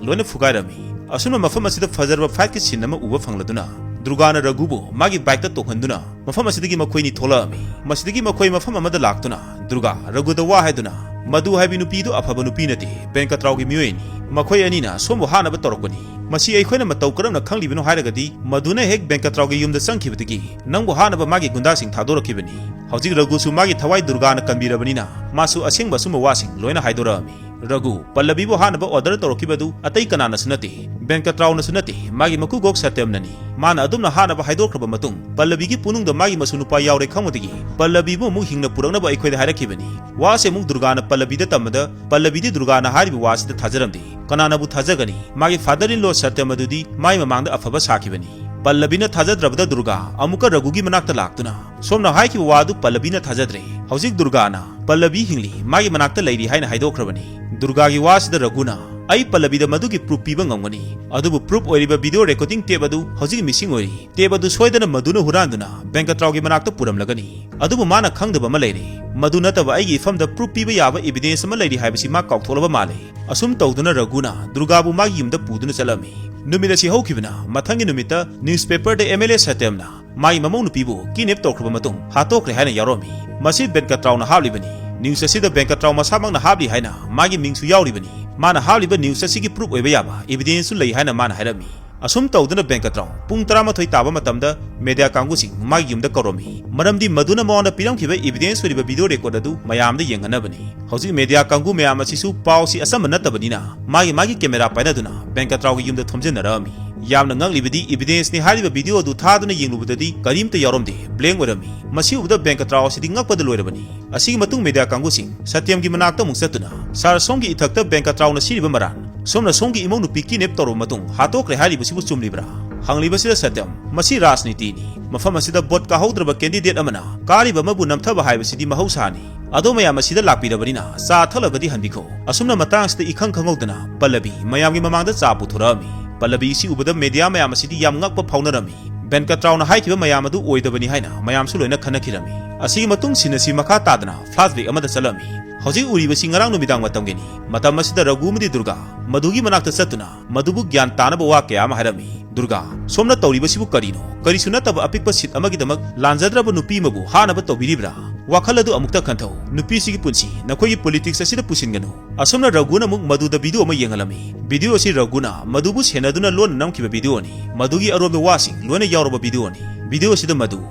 ꯂꯣꯏꯅ ꯐꯨꯒꯥꯏꯔꯝꯃꯤ꯫ ꯑꯁꯨꯝꯅ ꯃꯐꯝ ꯑꯁꯤꯗ ꯐꯖꯔꯕ ꯐꯥꯏꯠꯀꯤ ꯁꯤꯟ ꯑꯃ ꯎꯕ ꯐꯪꯂꯗꯨꯅ ꯗꯨꯔꯒꯥꯅ ꯔꯘꯨꯕꯨ ꯃꯥꯒꯤ ꯕꯥꯏꯛꯇ ꯇꯣꯡꯍꯟꯗꯨꯅ ꯃꯐꯝ ꯑꯁꯤꯗꯒꯤ ꯃꯈꯣꯏꯅꯤ ꯊꯣꯛꯂꯛꯑꯝꯃꯤ꯫ ꯃꯁꯤꯗꯒꯤ ꯃꯈꯣꯏ ꯃꯐꯝ ꯑꯃꯗ ꯂꯥꯛꯇꯨꯅ ꯗꯨꯔꯒꯥ ꯔꯘꯨꯗ ꯋꯥ ꯍꯥꯏꯗꯨꯅ ꯃꯗꯨ ꯍꯥꯏꯕꯤ ꯅꯨꯄꯤꯗꯨ ꯑꯐꯕ ꯅꯨꯄꯤ ꯅꯠꯇꯦ, ꯕꯦꯟꯀꯇ꯭ꯔꯥꯎꯒꯤ ꯃꯤꯑꯣꯏꯅꯤ꯫ ꯃꯈꯣꯏ ꯑꯅꯤꯅ ꯁꯣꯝꯕꯨ ꯍꯥꯠꯅꯕ ꯇꯧꯔꯛꯄꯅꯤ꯫ ꯃꯁꯤ ꯑꯩꯈꯣꯏꯅ ꯃꯇꯧ ꯀꯔꯝꯅ ꯈꯪꯂꯤꯕꯅꯣ ꯍꯥꯏꯔꯒꯗꯤ ꯃꯗꯨꯅ ꯍꯦꯛ ꯕꯦꯟꯀꯇ꯭ꯔꯥꯎꯒꯤ ꯌꯨꯝꯗ ꯆꯪꯈꯤꯕꯗꯒꯤ ꯅꯪꯕꯨ ꯍꯥꯠꯅꯕ ꯃꯥꯒꯤ ꯒꯨꯟꯗꯥꯁꯤꯡ ꯊꯥꯗꯣꯔꯛꯈꯤꯕꯅꯤ꯫ ꯍꯧꯖꯤꯛ ꯔꯘꯨꯁꯨ ꯃꯥꯒꯤ ꯊꯋꯥꯏ ꯗꯨꯔꯒꯥꯅ ꯀꯟꯕꯤꯔꯕꯅꯤꯅ ꯃꯥꯁꯨ ꯑꯁꯦꯡꯕ ꯑꯆꯨꯝꯕ ꯋꯥꯁꯤꯡ ꯂꯣꯏꯅ ꯍꯥꯏꯗꯣꯔꯛꯑꯝꯃꯤ꯫ ꯔꯘꯨ, ꯄꯜꯂꯕꯤꯕꯨ ꯍꯥꯠꯅꯕ ꯑꯣꯔꯗꯔ ꯇꯧꯔꯛꯈꯤꯕ ꯑꯗꯨ ꯑꯇꯩ ꯀꯅꯥꯅꯁꯨ ꯅꯠꯇꯦ, ꯕꯦꯟꯀꯇ꯭ꯔꯥꯎꯅꯁꯨ ꯅꯠꯇꯦ, ꯃꯥꯒꯤ ꯃꯀꯨꯕꯣꯛ ꯁꯇ꯭ꯌꯝꯅꯅꯤ꯫ ꯃꯥꯅ ꯑꯗꯨꯝꯅ ꯍꯥꯠꯅꯕ ꯍꯥꯏꯗꯣꯛꯈ꯭ꯔꯕ ꯃꯇꯨꯡ ꯄꯜꯂꯕꯤꯒꯤ ꯄꯨꯛꯅꯨꯡꯗ ꯃꯥꯒꯤ ꯃꯁꯨ ꯅꯨꯄꯥ ꯌꯥꯎꯔꯦ ꯈꯪꯕꯗꯒꯤ ꯄꯜꯂꯕꯤꯕꯨ ꯑꯃꯨꯛ ꯍꯤꯡꯅ ꯄꯨꯔꯛꯅꯕ ꯑꯩꯈꯣꯏꯗ ꯍꯥꯏꯔꯛꯈꯤꯕꯅꯤ꯫ ꯋꯥꯁꯦ ꯑꯃꯨꯛ ꯗꯨꯔꯒꯥꯅ ꯄꯜꯂꯕꯤꯗ ꯇꯝꯕꯗ ꯄꯜꯂꯕꯤꯗꯤ ꯗꯨꯔꯒꯥꯅ ꯍꯥꯏꯔꯤꯕ ꯋꯥꯁꯤꯗ ꯊꯥꯖꯔꯝꯗꯦ꯫ ꯀꯅꯥꯅꯕꯨ ꯊꯥꯖꯒꯅꯤ? ꯃꯥꯒꯤ ꯐꯥꯗꯔ ꯏꯟ ꯂꯣ ꯁꯇ꯭ꯌꯝ ꯑꯗꯨꯗꯤ ꯃꯥꯏ ꯃꯃꯥꯡꯗ ꯑꯐꯕ ꯁꯥꯈꯤꯕꯅꯤ꯫ ꯄꯜꯂꯕꯤꯅ ꯊꯥꯖꯗ꯭ꯔꯕꯗ ꯗꯨꯔꯒꯥ ꯑꯃꯨꯛꯀ ꯔꯘꯨꯒꯤ ꯃꯅꯥꯛꯇ ꯂꯥꯛꯇꯨꯅ ꯁꯣꯝꯅ ꯍꯥꯏꯈꯤꯕ ꯋꯥ ꯑꯗꯨ ꯄꯜꯂꯕꯤꯅ ꯊꯥꯖꯗ꯭ꯔꯦ꯫ ꯍꯧꯖꯤꯛ ꯗꯨꯔꯒꯥꯅ ꯄꯜꯂꯕꯤ ꯍꯤꯡꯂꯤ, ꯃꯥꯒꯤ ꯃꯅꯥꯛꯇ ꯂꯩꯔꯤ ꯍꯥꯏꯅ ꯍꯥꯏꯗꯣꯛꯈ꯭ꯔꯕꯅꯤ꯫ ꯗꯨꯔꯒꯥꯒꯤ ꯋꯥꯁꯤꯗ ꯔꯘꯨꯅ ꯑꯩ ꯄꯜꯂꯕꯤꯗ ꯃꯗꯨꯒꯤ ꯄ꯭ꯔꯨꯐ ꯄꯤꯕ ꯉꯝꯒꯅꯤ, ꯑꯗꯨꯕꯨ ꯄ꯭ꯔꯨꯐ ꯑꯣꯏꯔꯤꯕ ꯚꯤꯗꯤꯑꯣ ꯔꯦꯀꯣꯔꯗꯤꯡ ꯇꯦꯞ ꯑꯗꯨ ꯍꯧꯖꯤꯛ ꯃꯤꯁꯤꯡ ꯑꯣꯏꯔꯤ꯫ ꯇꯦꯞ ꯑꯗꯨ ꯁꯣꯏꯗꯅ ꯃꯗꯨꯅ ꯍꯨꯔꯥꯟꯗꯨꯅ ꯕꯦꯟꯀꯇ꯭ꯔꯥꯎꯒꯤ ꯃꯅꯥꯛꯇ ꯄꯨꯔꯝꯂꯒꯅꯤ꯫ ꯑꯗꯨꯕꯨ ꯃꯥꯅ ꯈꯪꯗꯕ ꯑꯃ ꯂꯩꯔꯦ꯫ ꯃꯗꯨ ꯅꯠꯇꯕ ꯑꯩꯒꯤ ꯏꯐꯝꯗ ꯄ꯭ꯔꯨꯐ ꯄꯤꯕ ꯌꯥꯕ ꯏꯕꯤꯗꯦꯟꯁ ꯑꯃ ꯂꯩꯔꯤ ꯍꯥꯏꯕꯁꯤ ꯃꯥ ꯀꯥꯎꯊꯣꯛꯂꯕ ꯃꯥꯜꯂꯦ꯫ ꯑꯁꯨꯝ ꯇꯧꯗꯨꯅ ꯔꯘꯨꯅ ꯗꯨꯔꯒꯥꯕꯨ ꯃꯥꯒꯤ ꯌꯨꯝꯗ ꯄꯨꯗꯨꯅ ꯆꯠꯂꯝꯃꯤ꯫ ꯅꯨꯃꯤꯠ ꯑꯁꯤ ꯍꯧꯈꯤꯕꯅ ꯃꯊꯪꯒꯤ ꯅꯨꯃꯤꯠꯇ ꯅ꯭ꯌꯨꯁꯄꯦꯄꯔꯗ ꯑꯦꯝ ꯑꯦꯜ ꯑꯦ ꯁꯇ꯭ꯌꯝꯅ ꯃꯥꯒꯤ ꯃꯃꯧ ꯅꯨꯄꯤꯕꯨ ꯀꯤꯗꯅꯦꯞ ꯇꯧꯈ꯭ꯔꯕ ꯃꯇꯨꯡ ꯍꯥꯠꯇꯣꯛꯈ꯭ꯔꯦ ꯍꯥꯏꯅ ꯌꯥꯎꯔꯝꯃꯤ꯫ ꯃꯁꯤ ꯕꯦꯟꯀꯇ꯭ꯔꯥꯎꯅ ꯍꯥꯞꯂꯤꯕꯅꯤ꯫ ꯅ꯭ꯌꯨꯁ ꯑꯁꯤꯗ ꯕꯦꯟꯀꯇ꯭ꯔꯥꯎ ꯃꯁꯥꯃꯛꯅ ꯍꯥꯞꯂꯤ ꯍꯥꯏꯅ ꯃꯥꯒꯤ ꯃꯤꯡꯁꯨ ꯌꯥꯎꯔꯤꯕꯅꯤ꯫ ꯃꯥꯅ ꯍꯥꯞꯂꯤꯕ ꯅ꯭ꯌꯨꯁ ꯑꯁꯤꯒꯤ ꯄ꯭ꯔꯨꯐ ꯑꯣꯏꯕ ꯌꯥꯕ ꯏꯕꯤꯗꯦꯟꯁꯁꯨ ꯂꯩ ꯍꯥꯏꯅ ꯃꯥꯅ ꯍꯥꯏꯔꯝꯃꯤ꯫ ꯑꯁꯨꯝ ꯇꯧꯗꯨꯅ ꯕꯦꯟꯀꯇ꯭ꯔꯥꯎ ꯄꯨꯡ ꯇꯔꯥꯃꯥꯊꯣꯏ ꯇꯥꯕ ꯃꯇꯝꯗ ꯃꯦꯗꯤꯌꯥ ꯀꯥꯡꯕꯨꯁꯤꯡ ꯃꯥꯒꯤ ꯌꯨꯝꯗ ꯀꯧꯔꯝꯃꯤ, ꯃꯔꯝꯗꯤ ꯃꯗꯨꯅ ꯃꯉꯣꯟꯗ ꯄꯤꯔꯝꯈꯤꯕ ꯏꯕꯤꯗꯦꯟꯁ ꯑꯣꯏꯔꯤꯕ ꯚꯤꯗꯤꯑꯣ ꯔꯦꯀꯣꯔꯗ ꯑꯗꯨ ꯃꯌꯥꯝꯗ ꯌꯦꯡꯍꯟꯅꯕꯅꯤ꯫ ꯍꯧꯖꯤꯛ ꯃꯦꯗꯤꯌꯥ ꯀꯥꯡꯕꯨ ꯃꯌꯥꯝ ꯑꯁꯤꯁꯨ ꯄꯥꯎꯁꯤ ꯑꯆꯝꯕ ꯅꯠꯇꯕꯅꯤꯅ ꯃꯥꯒꯤ ꯃꯥꯒꯤ ꯀꯦꯃꯦꯔꯥ ꯄꯥꯏꯅꯗꯨꯅ ꯕꯦꯟꯀꯇ꯭ꯔꯥꯎꯒꯤ ꯌꯨꯝꯗ ꯊꯣꯝꯖꯤꯟꯅꯔꯛꯑꯝꯃꯤ꯫ ꯌꯥꯝꯅ ꯉꯛꯂꯤꯕꯗꯤ ꯏꯕꯤꯗꯦꯟꯁꯅꯤ ꯍꯥꯏꯔꯤꯕ ꯚꯤꯗꯤꯑꯣ ꯑꯗꯨ ꯊꯥꯗꯨꯅ ꯌꯦꯡꯂꯨꯕꯗꯗꯤ ꯀꯔꯤꯝꯇ ꯌꯥꯎꯔꯝꯗꯦ꯫ blank ꯑꯣꯏꯔꯝꯃꯤ꯫ ꯃꯁꯤ ꯎꯕꯗ ꯕꯦꯡꯀꯇ꯭ꯔꯥꯎ ꯑꯁꯤꯗꯤ ꯉꯛꯄꯗ ꯂꯣꯏꯔꯕꯅꯤ꯫ ꯑꯁꯤꯒꯤ ꯃꯇꯨꯡ ꯃꯦꯗꯤꯌꯥ ꯀꯥꯡꯕꯨꯁꯤꯡ ꯁꯇ꯭ꯌꯝꯒꯤ ꯃꯅꯥꯛꯇ ꯑꯃꯨꯛ ꯆꯠꯇꯨꯅ, "ꯁꯥꯔ, ꯁꯣꯝꯒꯤ ꯏꯊꯛꯇ ꯕꯦꯡꯀꯇ꯭ꯔꯥꯎꯅ ꯁꯤꯔꯤꯕ ꯃꯔꯥꯜ, ꯁꯣꯝꯅ ꯁꯣꯝꯒꯤ ꯏꯃꯧ ꯅꯨꯄꯤ ꯀꯤꯗꯅꯦꯞ ꯇꯧꯔꯕ ꯃꯇꯨꯡ ꯍꯥꯠꯇꯣꯛꯈ꯭ꯔꯦ ꯍꯥꯏꯔꯤꯕꯁꯤꯕꯨ ꯆꯨꯝꯂꯤꯕ꯭ꯔꯥ?" ꯍꯪꯂꯤꯕꯁꯤꯗ ꯁꯇ꯭ꯌꯝ, "ꯃꯁꯤ ꯔꯥꯖꯅꯤꯇꯤꯅꯤ꯫ ꯃꯐꯝ ꯑꯁꯤꯗ ꯚꯣꯠ ꯀꯥꯍꯧꯗ꯭ꯔꯕ ꯀꯦꯟꯗꯤꯗꯦꯠ ꯑꯃꯅ ꯀꯥꯔꯤꯕ ꯑꯃꯕꯨ ꯅꯝꯊꯕ ꯍꯥꯏꯕꯁꯤꯗꯤ ꯃꯍꯧꯁꯥꯅꯤ꯫ ꯑꯗꯣ ꯃꯌꯥꯝ ꯑꯁꯤꯗ ꯂꯥꯛꯄꯤꯔꯕꯅꯤꯅ ꯆꯥ ꯊꯛꯂꯕꯗꯤ ꯍꯟꯕꯤꯈꯣ꯫" ꯑꯁꯨꯝꯅ ꯃꯇꯥꯡ ꯑꯁꯤꯗ ꯏꯈꯪ ꯈꯪꯍꯧꯗꯅ ꯄꯜꯂꯕꯤ ꯃꯌꯥꯝꯒꯤ ꯃꯃꯥꯡꯗ ꯆꯥ ꯄꯨꯊꯣꯔꯛꯑꯝꯃꯤ꯫ ꯄꯜꯂꯕꯤ ꯑꯁꯤ ꯎꯕꯗ ꯃꯦꯗꯤꯌꯥ ꯃꯌꯥꯝ ꯑꯁꯤꯗꯤ ꯌꯥꯝ ꯉꯛꯄ ꯐꯥꯎꯅꯔꯝꯃꯤ꯫ ꯕꯦꯟꯀꯇ꯭ꯔꯥꯎꯅ ꯍꯥꯏꯈꯤꯕ ꯃꯌꯥꯝ ꯑꯗꯨ ꯑꯣꯏꯗꯕꯅꯤ ꯍꯥꯏꯅ ꯃꯌꯥꯝꯁꯨ ꯂꯣꯏꯅ ꯈꯟꯅꯈꯤꯔꯝꯃꯤ꯫ ꯑꯁꯤꯒꯤ ꯃꯇꯨꯡ ꯁꯤꯟ ꯑꯁꯤ ꯃꯈꯥ ꯇꯥꯗꯅ flashback ꯑꯃꯗ ꯆꯠꯂꯝꯃꯤ꯫ ꯍꯧꯖꯤꯛ ꯎꯔꯤꯕꯁꯤ ꯉꯔꯥꯡ ꯅꯨꯃꯤꯗꯥꯡ ꯃꯇꯝꯒꯤꯅꯤ꯫ ꯃꯇꯝ ꯑꯁꯤꯗ ꯔꯘꯨ ꯑꯃꯗꯤ ꯗꯨꯔꯒꯥ ꯃꯗꯨꯒꯤ ꯃꯅꯥꯛꯇ ꯆꯠꯇꯨꯅ ꯃꯗꯨꯕꯨ ꯒ꯭ꯌꯥꯟ ꯇꯥꯅꯕ ꯋꯥ ꯀꯌꯥ ꯑꯃ ꯍꯥꯏꯔꯝꯃꯤ꯫ "ꯗꯨꯔꯒꯥ, ꯁꯣꯝꯅ ꯇꯧꯔꯤꯕꯁꯤꯕꯨ ꯀꯔꯤꯅꯣ? ꯀꯔꯤꯁꯨ ꯅꯠꯇꯕ ꯑꯄꯤꯛꯄ ꯁꯤꯠ ꯑꯃꯒꯤꯗꯃꯛ ꯂꯥꯟꯖꯗ꯭ꯔꯕ ꯅꯨꯄꯤ ꯑꯃꯕꯨ ꯍꯥꯠꯅꯕ ꯇꯧꯕꯤꯔꯤꯕ꯭ꯔꯥ? ꯋꯥꯈꯜ ꯑꯗꯨ ꯑꯃꯨꯛꯇ ꯈꯟꯊꯧ꯫ ꯅꯨꯄꯤꯁꯤꯒꯤ ꯄꯨꯟꯁꯤ ꯅꯈꯣꯏꯒꯤ ꯄꯣꯂꯤꯇꯤꯛꯁ ꯑꯁꯤꯗ ꯄꯨꯁꯤꯟꯒꯅꯨ꯫" ꯑꯁꯨꯝꯅ ꯔꯘꯨꯅ ꯑꯃꯨꯛ ꯃꯗꯨꯗ ꯚꯤꯗꯤꯑꯣ ꯑꯃ ꯌꯦꯡꯍꯜꯂꯝꯃꯤ꯫ ꯚꯤꯗꯤꯑꯣ ꯑꯁꯤ ꯔꯘꯨꯅ ꯃꯗꯨꯕꯨ ꯁꯦꯟꯅꯗꯨꯅ ꯂꯣꯟꯅ ꯅꯝꯈꯤꯕ ꯚꯤꯗꯤꯑꯣꯅꯤ꯫ ꯃꯗꯨꯒꯤ ꯑꯔꯣꯟꯕ ꯋꯥꯁꯤꯡ ꯂꯣꯏꯅ ꯌꯥꯎꯔꯕ ꯚꯤꯗꯤꯑꯣꯅꯤ꯫ ꯚꯤꯗꯤꯑꯣ ꯑꯁꯤꯗ ꯃꯗꯨ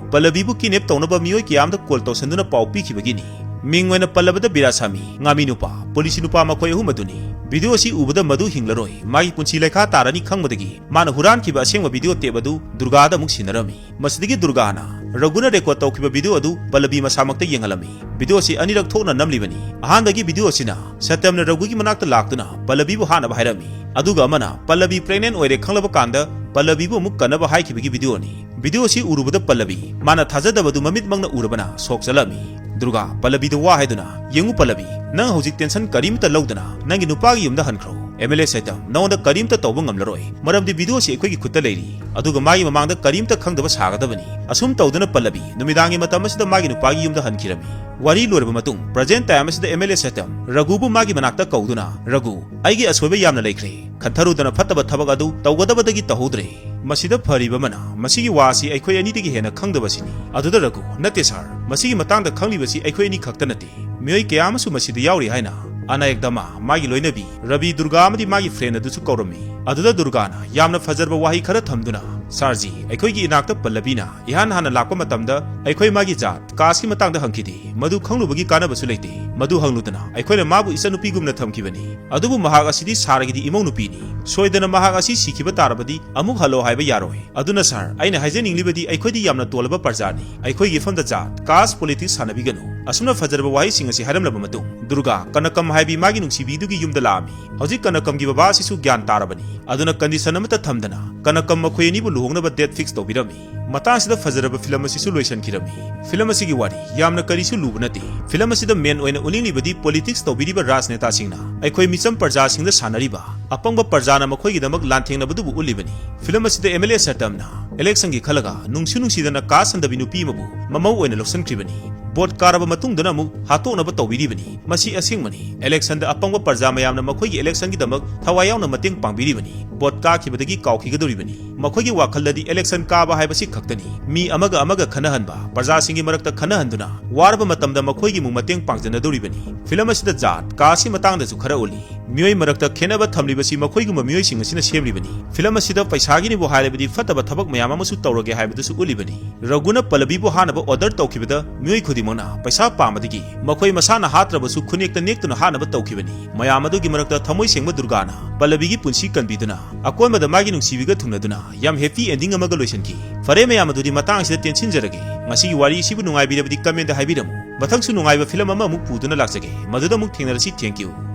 ꯄꯜꯂꯕꯤꯕꯨ ꯀꯤꯗꯅꯦꯞ ꯇꯧꯅꯕ ꯃꯤꯑꯣꯏ ꯀꯌꯥ ꯑꯃꯗ ꯀꯣꯜ ꯇꯧꯁꯟꯗꯨꯅ ꯄꯥꯎ ꯄꯤꯈꯤꯕꯒꯤꯅꯤ꯫ ꯃꯤꯡ ꯑꯣꯏꯅ ꯄꯜꯂꯕꯗ ꯕꯤꯔꯥꯁꯥꯃꯤ, ꯉꯥꯃꯤ ꯅꯨꯄꯥ, ꯄꯨꯂꯤꯁ ꯅꯨꯄꯥ ꯃꯈꯣꯏ ꯑꯍꯨꯝ ꯑꯗꯨꯅꯤ꯫ ꯚꯤꯗꯤꯑꯣ ꯑꯁꯤ ꯎꯕꯗ ꯃꯗꯨ ꯍꯤꯡꯂꯔꯣꯏ, ꯃꯥꯒꯤ ꯄꯨꯟꯁꯤ ꯂꯩꯈꯥ ꯇꯥꯔꯅꯤ ꯈꯪꯕꯗꯒꯤ ꯃꯥꯅ ꯍꯨꯔꯥꯟꯈꯤꯕ ꯑꯁꯦꯡꯕ ꯚꯤꯗꯤꯑꯣ ꯇꯦꯞ ꯑꯗꯨ ꯗꯨꯔꯒꯥꯗ ꯑꯃꯨꯛ ꯁꯤꯟꯅꯔꯝꯃꯤ꯫ ꯃꯁꯤꯗꯒꯤ ꯗꯨꯔꯒꯥꯅ ꯔꯘꯨꯅ ꯔꯦꯀꯣꯔꯗ ꯇꯧꯈꯤꯕ ꯚꯤꯗꯤꯑꯣ ꯑꯗꯨ ꯄꯜꯂꯕꯤ ꯃꯁꯥꯃꯛꯇ ꯌꯦꯡꯍꯜꯂꯝꯃꯤ꯫ ꯚꯤꯗꯤꯑꯣ ꯑꯁꯤ ꯑꯅꯤꯔꯛ ꯊꯣꯛꯅ ꯅꯝꯂꯤꯕꯅꯤ꯫ ꯑꯍꯥꯟꯕꯒꯤ ꯚꯤꯗꯤꯑꯣ ꯑꯁꯤꯅ ꯁꯇ꯭ꯌꯝꯅ ꯔꯘꯨꯒꯤ ꯃꯅꯥꯛꯇ ꯂꯥꯛꯇꯨꯅ ꯄꯜꯂꯕꯤꯕꯨ ꯍꯥꯠꯅꯕ ꯍꯥꯏꯔꯝꯃꯤ꯫ ꯑꯗꯨꯒ ꯑꯃꯅ ꯄꯜꯂꯕꯤ pregnant ꯑꯣꯏꯔꯦ ꯈꯪꯂꯕ ꯀꯥꯟꯗ ꯄꯜꯂꯕꯤꯕꯨ ꯑꯃꯨꯛ ꯀꯟꯅꯕ ꯍꯥꯏꯈꯤꯕꯒꯤ ꯚꯤꯗꯤꯑꯣꯅꯤ꯫ ꯚꯤꯗꯤꯑꯣ ꯑꯁꯤ ꯎꯔꯨꯕꯗ ꯄꯜꯂꯕꯤ ꯃꯥꯅ ꯊꯥꯖꯗꯕꯗꯨ ꯃꯃꯤꯠꯃꯛꯅ ꯎꯔꯕꯅ ꯁꯣꯛ ꯆꯠꯂꯝꯃꯤ꯫ ꯗꯨꯔꯒꯥ ꯄꯜꯂꯕꯤꯗ ꯋꯥ ꯍꯥꯏꯗꯨꯅ, "ꯌꯦꯡꯉꯨ ꯄꯜꯂꯕꯤ, ꯅꯪ ꯍꯧꯖꯤꯛ ꯇꯦꯟꯁꯟ ꯀꯔꯤꯝꯇ ꯂꯧꯗꯅ ꯅꯪꯒꯤ ꯅꯨꯄꯥꯒꯤ ꯌꯨꯝꯗ ꯍꯟꯈ꯭ꯔꯣ꯫ ꯑꯦꯝ ꯑꯦꯜ ꯑꯦ ꯁꯇ꯭ꯌꯝ ꯅꯉꯣꯟꯗ ꯀꯔꯤꯝꯇ ꯇꯧꯕ ꯉꯝꯂꯔꯣꯏ, ꯃꯔꯝꯗꯤ ꯚꯤꯗꯤꯑꯣ ꯑꯁꯤ ꯑꯩꯈꯣꯏꯒꯤ ꯈꯨꯠꯇ ꯂꯩꯔꯤ꯫" ꯑꯗꯨꯒ ꯃꯥꯒꯤ ꯃꯃꯥꯡꯗ ꯀꯔꯤꯝꯇ ꯈꯪꯗꯕ ꯁꯥꯒꯗꯕꯅꯤ꯫ ꯑꯁꯨꯝ ꯇꯧꯗꯨꯅ ꯄꯜꯂꯕꯤ ꯅꯨꯃꯤꯗꯥꯡꯒꯤ ꯃꯇꯝ ꯑꯁꯤꯗ ꯃꯥꯒꯤ ꯅꯨꯄꯥꯒꯤ ꯌꯨꯝꯗ ꯍꯟꯈꯤꯔꯝꯃꯤ꯫ ꯋꯥꯔꯤ ꯂꯣꯏꯔꯕ ꯃꯇꯨꯡ present time ꯑꯁꯤꯗ ꯑꯦꯝ ꯑꯦꯜ ꯑꯦ ꯁꯇ꯭ꯌꯝ ꯔꯘꯨꯕꯨ ꯃꯥꯒꯤ ꯃꯅꯥꯛꯇ ꯀꯧꯗꯨꯅ, "ꯔꯘꯨ, ꯑꯩꯒꯤ ꯑꯁꯣꯏꯕ ꯌꯥꯝꯅ ꯂꯩꯈ꯭ꯔꯦ꯫ ꯈꯟꯊꯔꯨꯗꯅ ꯐꯠꯇꯕ ꯊꯕꯛ ꯑꯗꯨ ꯇꯧꯒꯗꯕꯗꯒꯤ ꯇꯧꯍꯧꯗ꯭ꯔꯦ꯫" ꯃꯁꯤꯗ ꯐꯔꯤꯕ ꯑꯃꯅ ꯃꯁꯤꯒꯤ ꯋꯥ ꯑꯁꯤ ꯑꯩꯈꯣꯏ ꯑꯅꯤꯗꯒꯤ ꯍꯦꯟꯅ ꯈꯪꯗꯕꯁꯤꯅꯤ꯫ ꯑꯗꯨꯗ ꯔꯘꯨ, "ꯅꯠꯇꯦ ꯁꯥꯔ, ꯃꯁꯤꯒꯤ ꯃꯇꯥꯡꯗ ꯈꯪꯂꯤꯕꯁꯤ ꯑꯩꯈꯣꯏ ꯑꯅꯤ ꯈꯛꯇ ꯅꯠꯇꯦ, ꯃꯤꯑꯣꯏ ꯀꯌꯥ ꯑꯃꯁꯨ ꯃꯁꯤꯗ ꯌꯥꯎꯔꯤ" ꯍꯥꯏꯅ ꯑꯅꯥꯌꯛꯗꯃꯥ, ꯃꯥꯒꯤ ꯂꯣꯏꯅꯕꯤ ꯔꯕꯤ, ꯗꯨꯔꯒꯥ ꯑꯃꯗꯤ ꯃꯥꯒꯤ friend ꯑꯗꯨꯁꯨ ꯀꯧꯔꯝꯃꯤ꯫ ꯑꯗꯨꯗ ꯗꯨꯔꯒꯥꯅ ꯌꯥꯝꯅ ꯐꯖꯔꯕ ꯋꯥꯍꯩ ꯈꯔ ꯊꯝꯗꯨꯅ, ꯁꯥꯔꯖꯤ, ꯑꯩꯈꯣꯏꯒꯤ ꯏꯅꯥꯛꯇ ꯄꯜꯂꯕꯤꯅ ꯏꯍꯥꯟ ꯍꯥꯟꯅ ꯂꯥꯛꯄ ꯃꯇꯝꯗ ꯑꯩꯈꯣꯏ ꯃꯥꯒꯤ ꯖꯥꯠ, caste ꯀꯤ ꯃꯇꯥꯡꯗ ꯍꯪꯈꯤꯗꯦ꯫ ꯃꯗꯨ ꯈꯪꯂꯨꯕꯒꯤ ꯀꯥꯟꯅꯕꯁꯨ ꯂꯩꯇꯦ꯫ ꯃꯗꯨ ꯍꯪꯂꯨꯗꯅ ꯑꯩꯈꯣꯏꯅ ꯃꯥꯕꯨ ꯏꯆꯟꯅꯨꯄꯤꯒꯨꯝꯅ ꯊꯝꯈꯤꯕꯅꯤ꯫ ꯑꯗꯨꯕꯨ ꯃꯍꯥꯛ ꯑꯁꯤꯗꯤ ꯁꯥꯔꯒꯤꯗꯤ ꯏꯃꯧ ꯅꯨꯄꯤꯅꯤ꯫ ꯁꯣꯏꯗꯅ ꯃꯍꯥꯛ ꯑꯁꯤ ꯁꯤꯈꯤꯕ ꯇꯥꯔꯕꯗꯤ ꯑꯃꯨꯛ ꯍꯜꯂꯣ ꯍꯥꯏꯕ ꯌꯥꯔꯣꯏ꯫ ꯑꯗꯨꯅ ꯁꯥꯔ, ꯑꯩꯅ ꯍꯥꯏꯖꯅꯤꯡꯂꯤꯕꯗꯤ ꯑꯩꯈꯣꯏꯗꯤ ꯌꯥꯝꯅ ꯇꯣꯜꯂꯕ ꯄ꯭ꯔꯖꯥꯅꯤ꯫ ꯑꯩꯈꯣꯏꯒꯤ ꯏꯐꯝꯗ ꯖꯥꯠ, caste politics ꯁꯥꯟꯅꯕꯤꯒꯅꯨ꯫ ꯑꯁꯨꯝꯅ ꯐꯖꯔꯕ ꯋꯥꯍꯩꯁꯤꯡ ꯑꯁꯤ ꯍꯥꯏꯔꯝꯂꯕ ꯃꯇꯨꯡ, ꯗꯨꯔꯒꯥ, ꯀꯅꯀꯝ ꯍꯥꯏꯕꯤ ꯃꯥꯒꯤ ꯅꯨꯡꯁꯤꯕꯤꯗꯨꯒꯤ ꯌꯨꯝꯗ ꯂꯥꯛꯑꯝꯃꯤ꯫ ꯍꯧꯖꯤꯛ ꯀꯅꯀꯝꯒꯤ ꯕꯕꯥ ꯑꯁꯤꯁꯨ ꯒ꯭ꯌꯥꯟ ꯇꯥꯔꯕꯅꯤ꯫ ꯑꯗꯨꯅ condition ꯑꯃꯠꯇ ꯊꯝꯗꯅ ꯀꯅꯀꯝ ꯃꯈꯣꯏ ꯑꯅꯤꯕꯨ ꯂꯨꯍꯣꯡꯅꯕ date fix ꯇꯧꯕꯤꯔꯝꯃꯤ꯫ ꯃꯇꯥꯡꯁꯤꯗ ꯐꯖꯔꯕ film ꯑꯁꯤꯁꯨ ꯂꯣꯏꯁꯤꯟꯈꯤꯔꯝꯃꯤ꯫ Film ꯑꯁꯤꯒꯤ ꯋꯥꯔꯤ ꯌꯥꯝꯅ ꯀꯔꯤꯁꯨ ꯂꯨꯕ ꯅꯠꯇꯦ꯫ Film ꯑꯁꯤꯗ main ꯑꯣꯏꯅ ꯎꯠꯅꯤꯡꯂꯤꯕꯗꯤ politics ꯇꯧꯕꯤꯔꯤꯕ ꯔꯥꯖꯅꯦꯇꯥꯁꯤꯡꯅ ꯑꯩꯈꯣꯏ ꯃꯤꯆꯝ ꯄ꯭ꯔꯖꯥꯁꯤꯡꯗ ꯁꯥꯟꯅꯔꯤꯕ ꯑꯄꯪꯕ ꯄ꯭ꯔꯖꯥꯅ ꯃꯈꯣꯏꯒꯤꯗꯃꯛ ꯂꯥꯟꯊꯦꯡꯅꯕꯗꯨꯕꯨ ꯎꯠꯂꯤꯕꯅꯤ꯫ Film ꯑꯁꯤꯗ MLA ꯁꯔꯇꯝꯅ election ꯒꯤ ꯈꯜꯂꯒ ꯅꯨꯡꯁꯤ ꯅꯨꯡꯁꯤꯗꯅ caste ꯍꯟꯗꯕꯤ ꯅꯨꯄꯤ ꯑꯃꯕꯨ ꯃꯃꯧ ꯑꯣꯏꯅ ꯂꯧꯁꯤꯟꯈ꯭ꯔꯤꯕꯅꯤ꯫ Vote ꯀꯥꯔꯕ ꯃꯇꯨꯡꯗꯅ ꯑꯃꯨꯛ ꯍꯥꯠꯇꯣꯛꯅꯕ ꯇꯧꯕꯤꯔꯤꯕꯅꯤ꯫ ꯃꯁꯤ ꯑꯁꯦꯡꯕꯅꯤ꯫ Election ꯗ ꯑꯄꯪꯕ ꯄ꯭ꯔꯖꯥ ꯃꯌꯥꯝꯅ ꯃꯈꯣꯏꯒꯤ election ꯒꯤꯗꯃꯛ ꯊꯋꯥꯏ ꯌꯥꯎꯅ ꯃꯇꯦꯡ ꯄꯥꯡꯕꯤꯔꯤꯕꯅꯤ꯫ Vote ꯀꯥꯈꯤꯕꯗꯒꯤ ꯀꯥꯎꯈꯤꯒꯗꯧꯔꯤꯕꯅꯤ꯫ ꯃꯈꯣꯏꯒꯤ ꯋꯥꯈꯜꯗꯗꯤ election ꯀꯥꯕ ꯍꯥꯏꯕꯁꯤ ꯈꯛꯇꯅꯤ꯫ ꯃꯤ ꯑꯃꯒ ꯑꯃꯒ ꯈꯟꯅꯍꯟꯕ, ꯄ꯭ꯔꯖꯥꯁꯤꯡꯒꯤ ꯃꯔꯛꯇ ꯈꯟꯅꯍꯟꯗꯨꯅ ꯋꯥꯔꯕ ꯃꯇꯝꯗ ꯃꯈꯣꯏꯒꯤ ꯑꯃꯨꯛ ꯃꯇꯦꯡ ꯄꯥꯡꯖꯅꯗꯧꯔꯤꯕꯅꯤ꯫ Film ꯑꯁꯤꯗ ꯖꯥꯠ, caste ꯀꯤ ꯃꯇꯥꯡꯗꯁꯨ ꯈꯔ ꯎꯠꯂꯤ꯫ ꯃꯤꯑꯣꯏ ꯃꯔꯛꯇ ꯈꯦꯠꯅꯕ ꯊꯝꯂꯤꯕꯁꯤ ꯃꯈꯣꯏꯒꯨꯝꯕ ꯃꯤꯑꯣꯏꯁꯤꯡ ꯑꯁꯤꯅ ꯁꯦꯝꯂꯤꯕꯅꯤ꯫ Film ꯑꯁꯤꯗ ꯄꯩꯁꯥꯒꯤꯅꯤꯕꯨ ꯍꯥꯏꯔꯕꯗꯤ ꯐꯠꯇꯕ ꯊꯕꯛ ꯃꯌꯥꯝ ꯑꯃꯁꯨ ꯇꯧꯔꯒꯦ ꯍꯥꯏꯕꯗꯨꯁꯨ ꯎꯠꯂꯤꯕꯅꯤ꯫ ꯔꯘꯨꯅ ꯄꯜꯂꯕꯤꯕꯨ ꯍꯥꯠꯅꯕ order ꯇꯧꯈꯤꯕꯗ ꯃꯤꯑꯣꯏ ꯈꯨꯗꯤꯡꯃꯛꯅ ꯄꯩꯁꯥ ꯄꯥꯝꯕꯗꯒꯤ ꯃꯈꯣꯏ ꯃꯁꯥꯅ ꯍꯥꯠꯇ꯭ꯔꯕꯁꯨ ꯈꯨꯅꯦꯛꯇ ꯅꯦꯛꯇꯨꯅ ꯍꯥꯠꯅꯕ ꯇꯧꯈꯤꯕꯅꯤ꯫ ꯃꯌꯥꯝ ꯑꯗꯨꯒꯤ ꯃꯔꯛꯇ ꯊꯃꯣꯏ ꯁꯦꯡꯕ ꯗꯨꯔꯒꯥꯅ ꯄꯜꯂꯕꯤꯒꯤ ꯄꯨꯟꯁꯤ ꯀꯟꯕꯤꯗꯨꯅ ꯑꯀꯣꯟꯕꯗ ꯃꯥꯒꯤ ꯅꯨꯡꯁꯤꯕꯤꯒ ꯊꯨꯡꯅꯗꯨꯅ ꯌꯥꯝ happy ending ꯑꯃꯒ ꯂꯣꯏꯁꯤꯟꯈꯤ꯫ ꯐꯔꯦ ꯃꯌꯥꯝ ꯑꯗꯨꯗꯤ ꯃꯇꯥꯡ ꯑꯁꯤꯗ ꯇꯦꯟꯁꯤꯟꯖꯔꯒꯦ꯫ ꯉꯁꯤꯒꯤ ꯋꯥꯔꯤ ꯑꯁꯤꯕꯨ ꯅꯨꯡꯉꯥꯏꯕꯤꯔꯕꯗꯤ comment ꯗ ꯍꯥꯏꯕꯤꯔꯝꯃꯨ꯫ ꯃꯊꯪꯁꯨ ꯅꯨꯡꯉꯥꯏꯕ film ꯑꯃꯃꯨꯛ ꯄꯨꯗꯨꯅ ꯂꯥꯛꯆꯒꯦ꯫ ꯃꯗꯨꯗ ꯑꯃꯨꯛ ꯊꯦꯡꯅꯔꯁꯤ꯫ Thank you꯫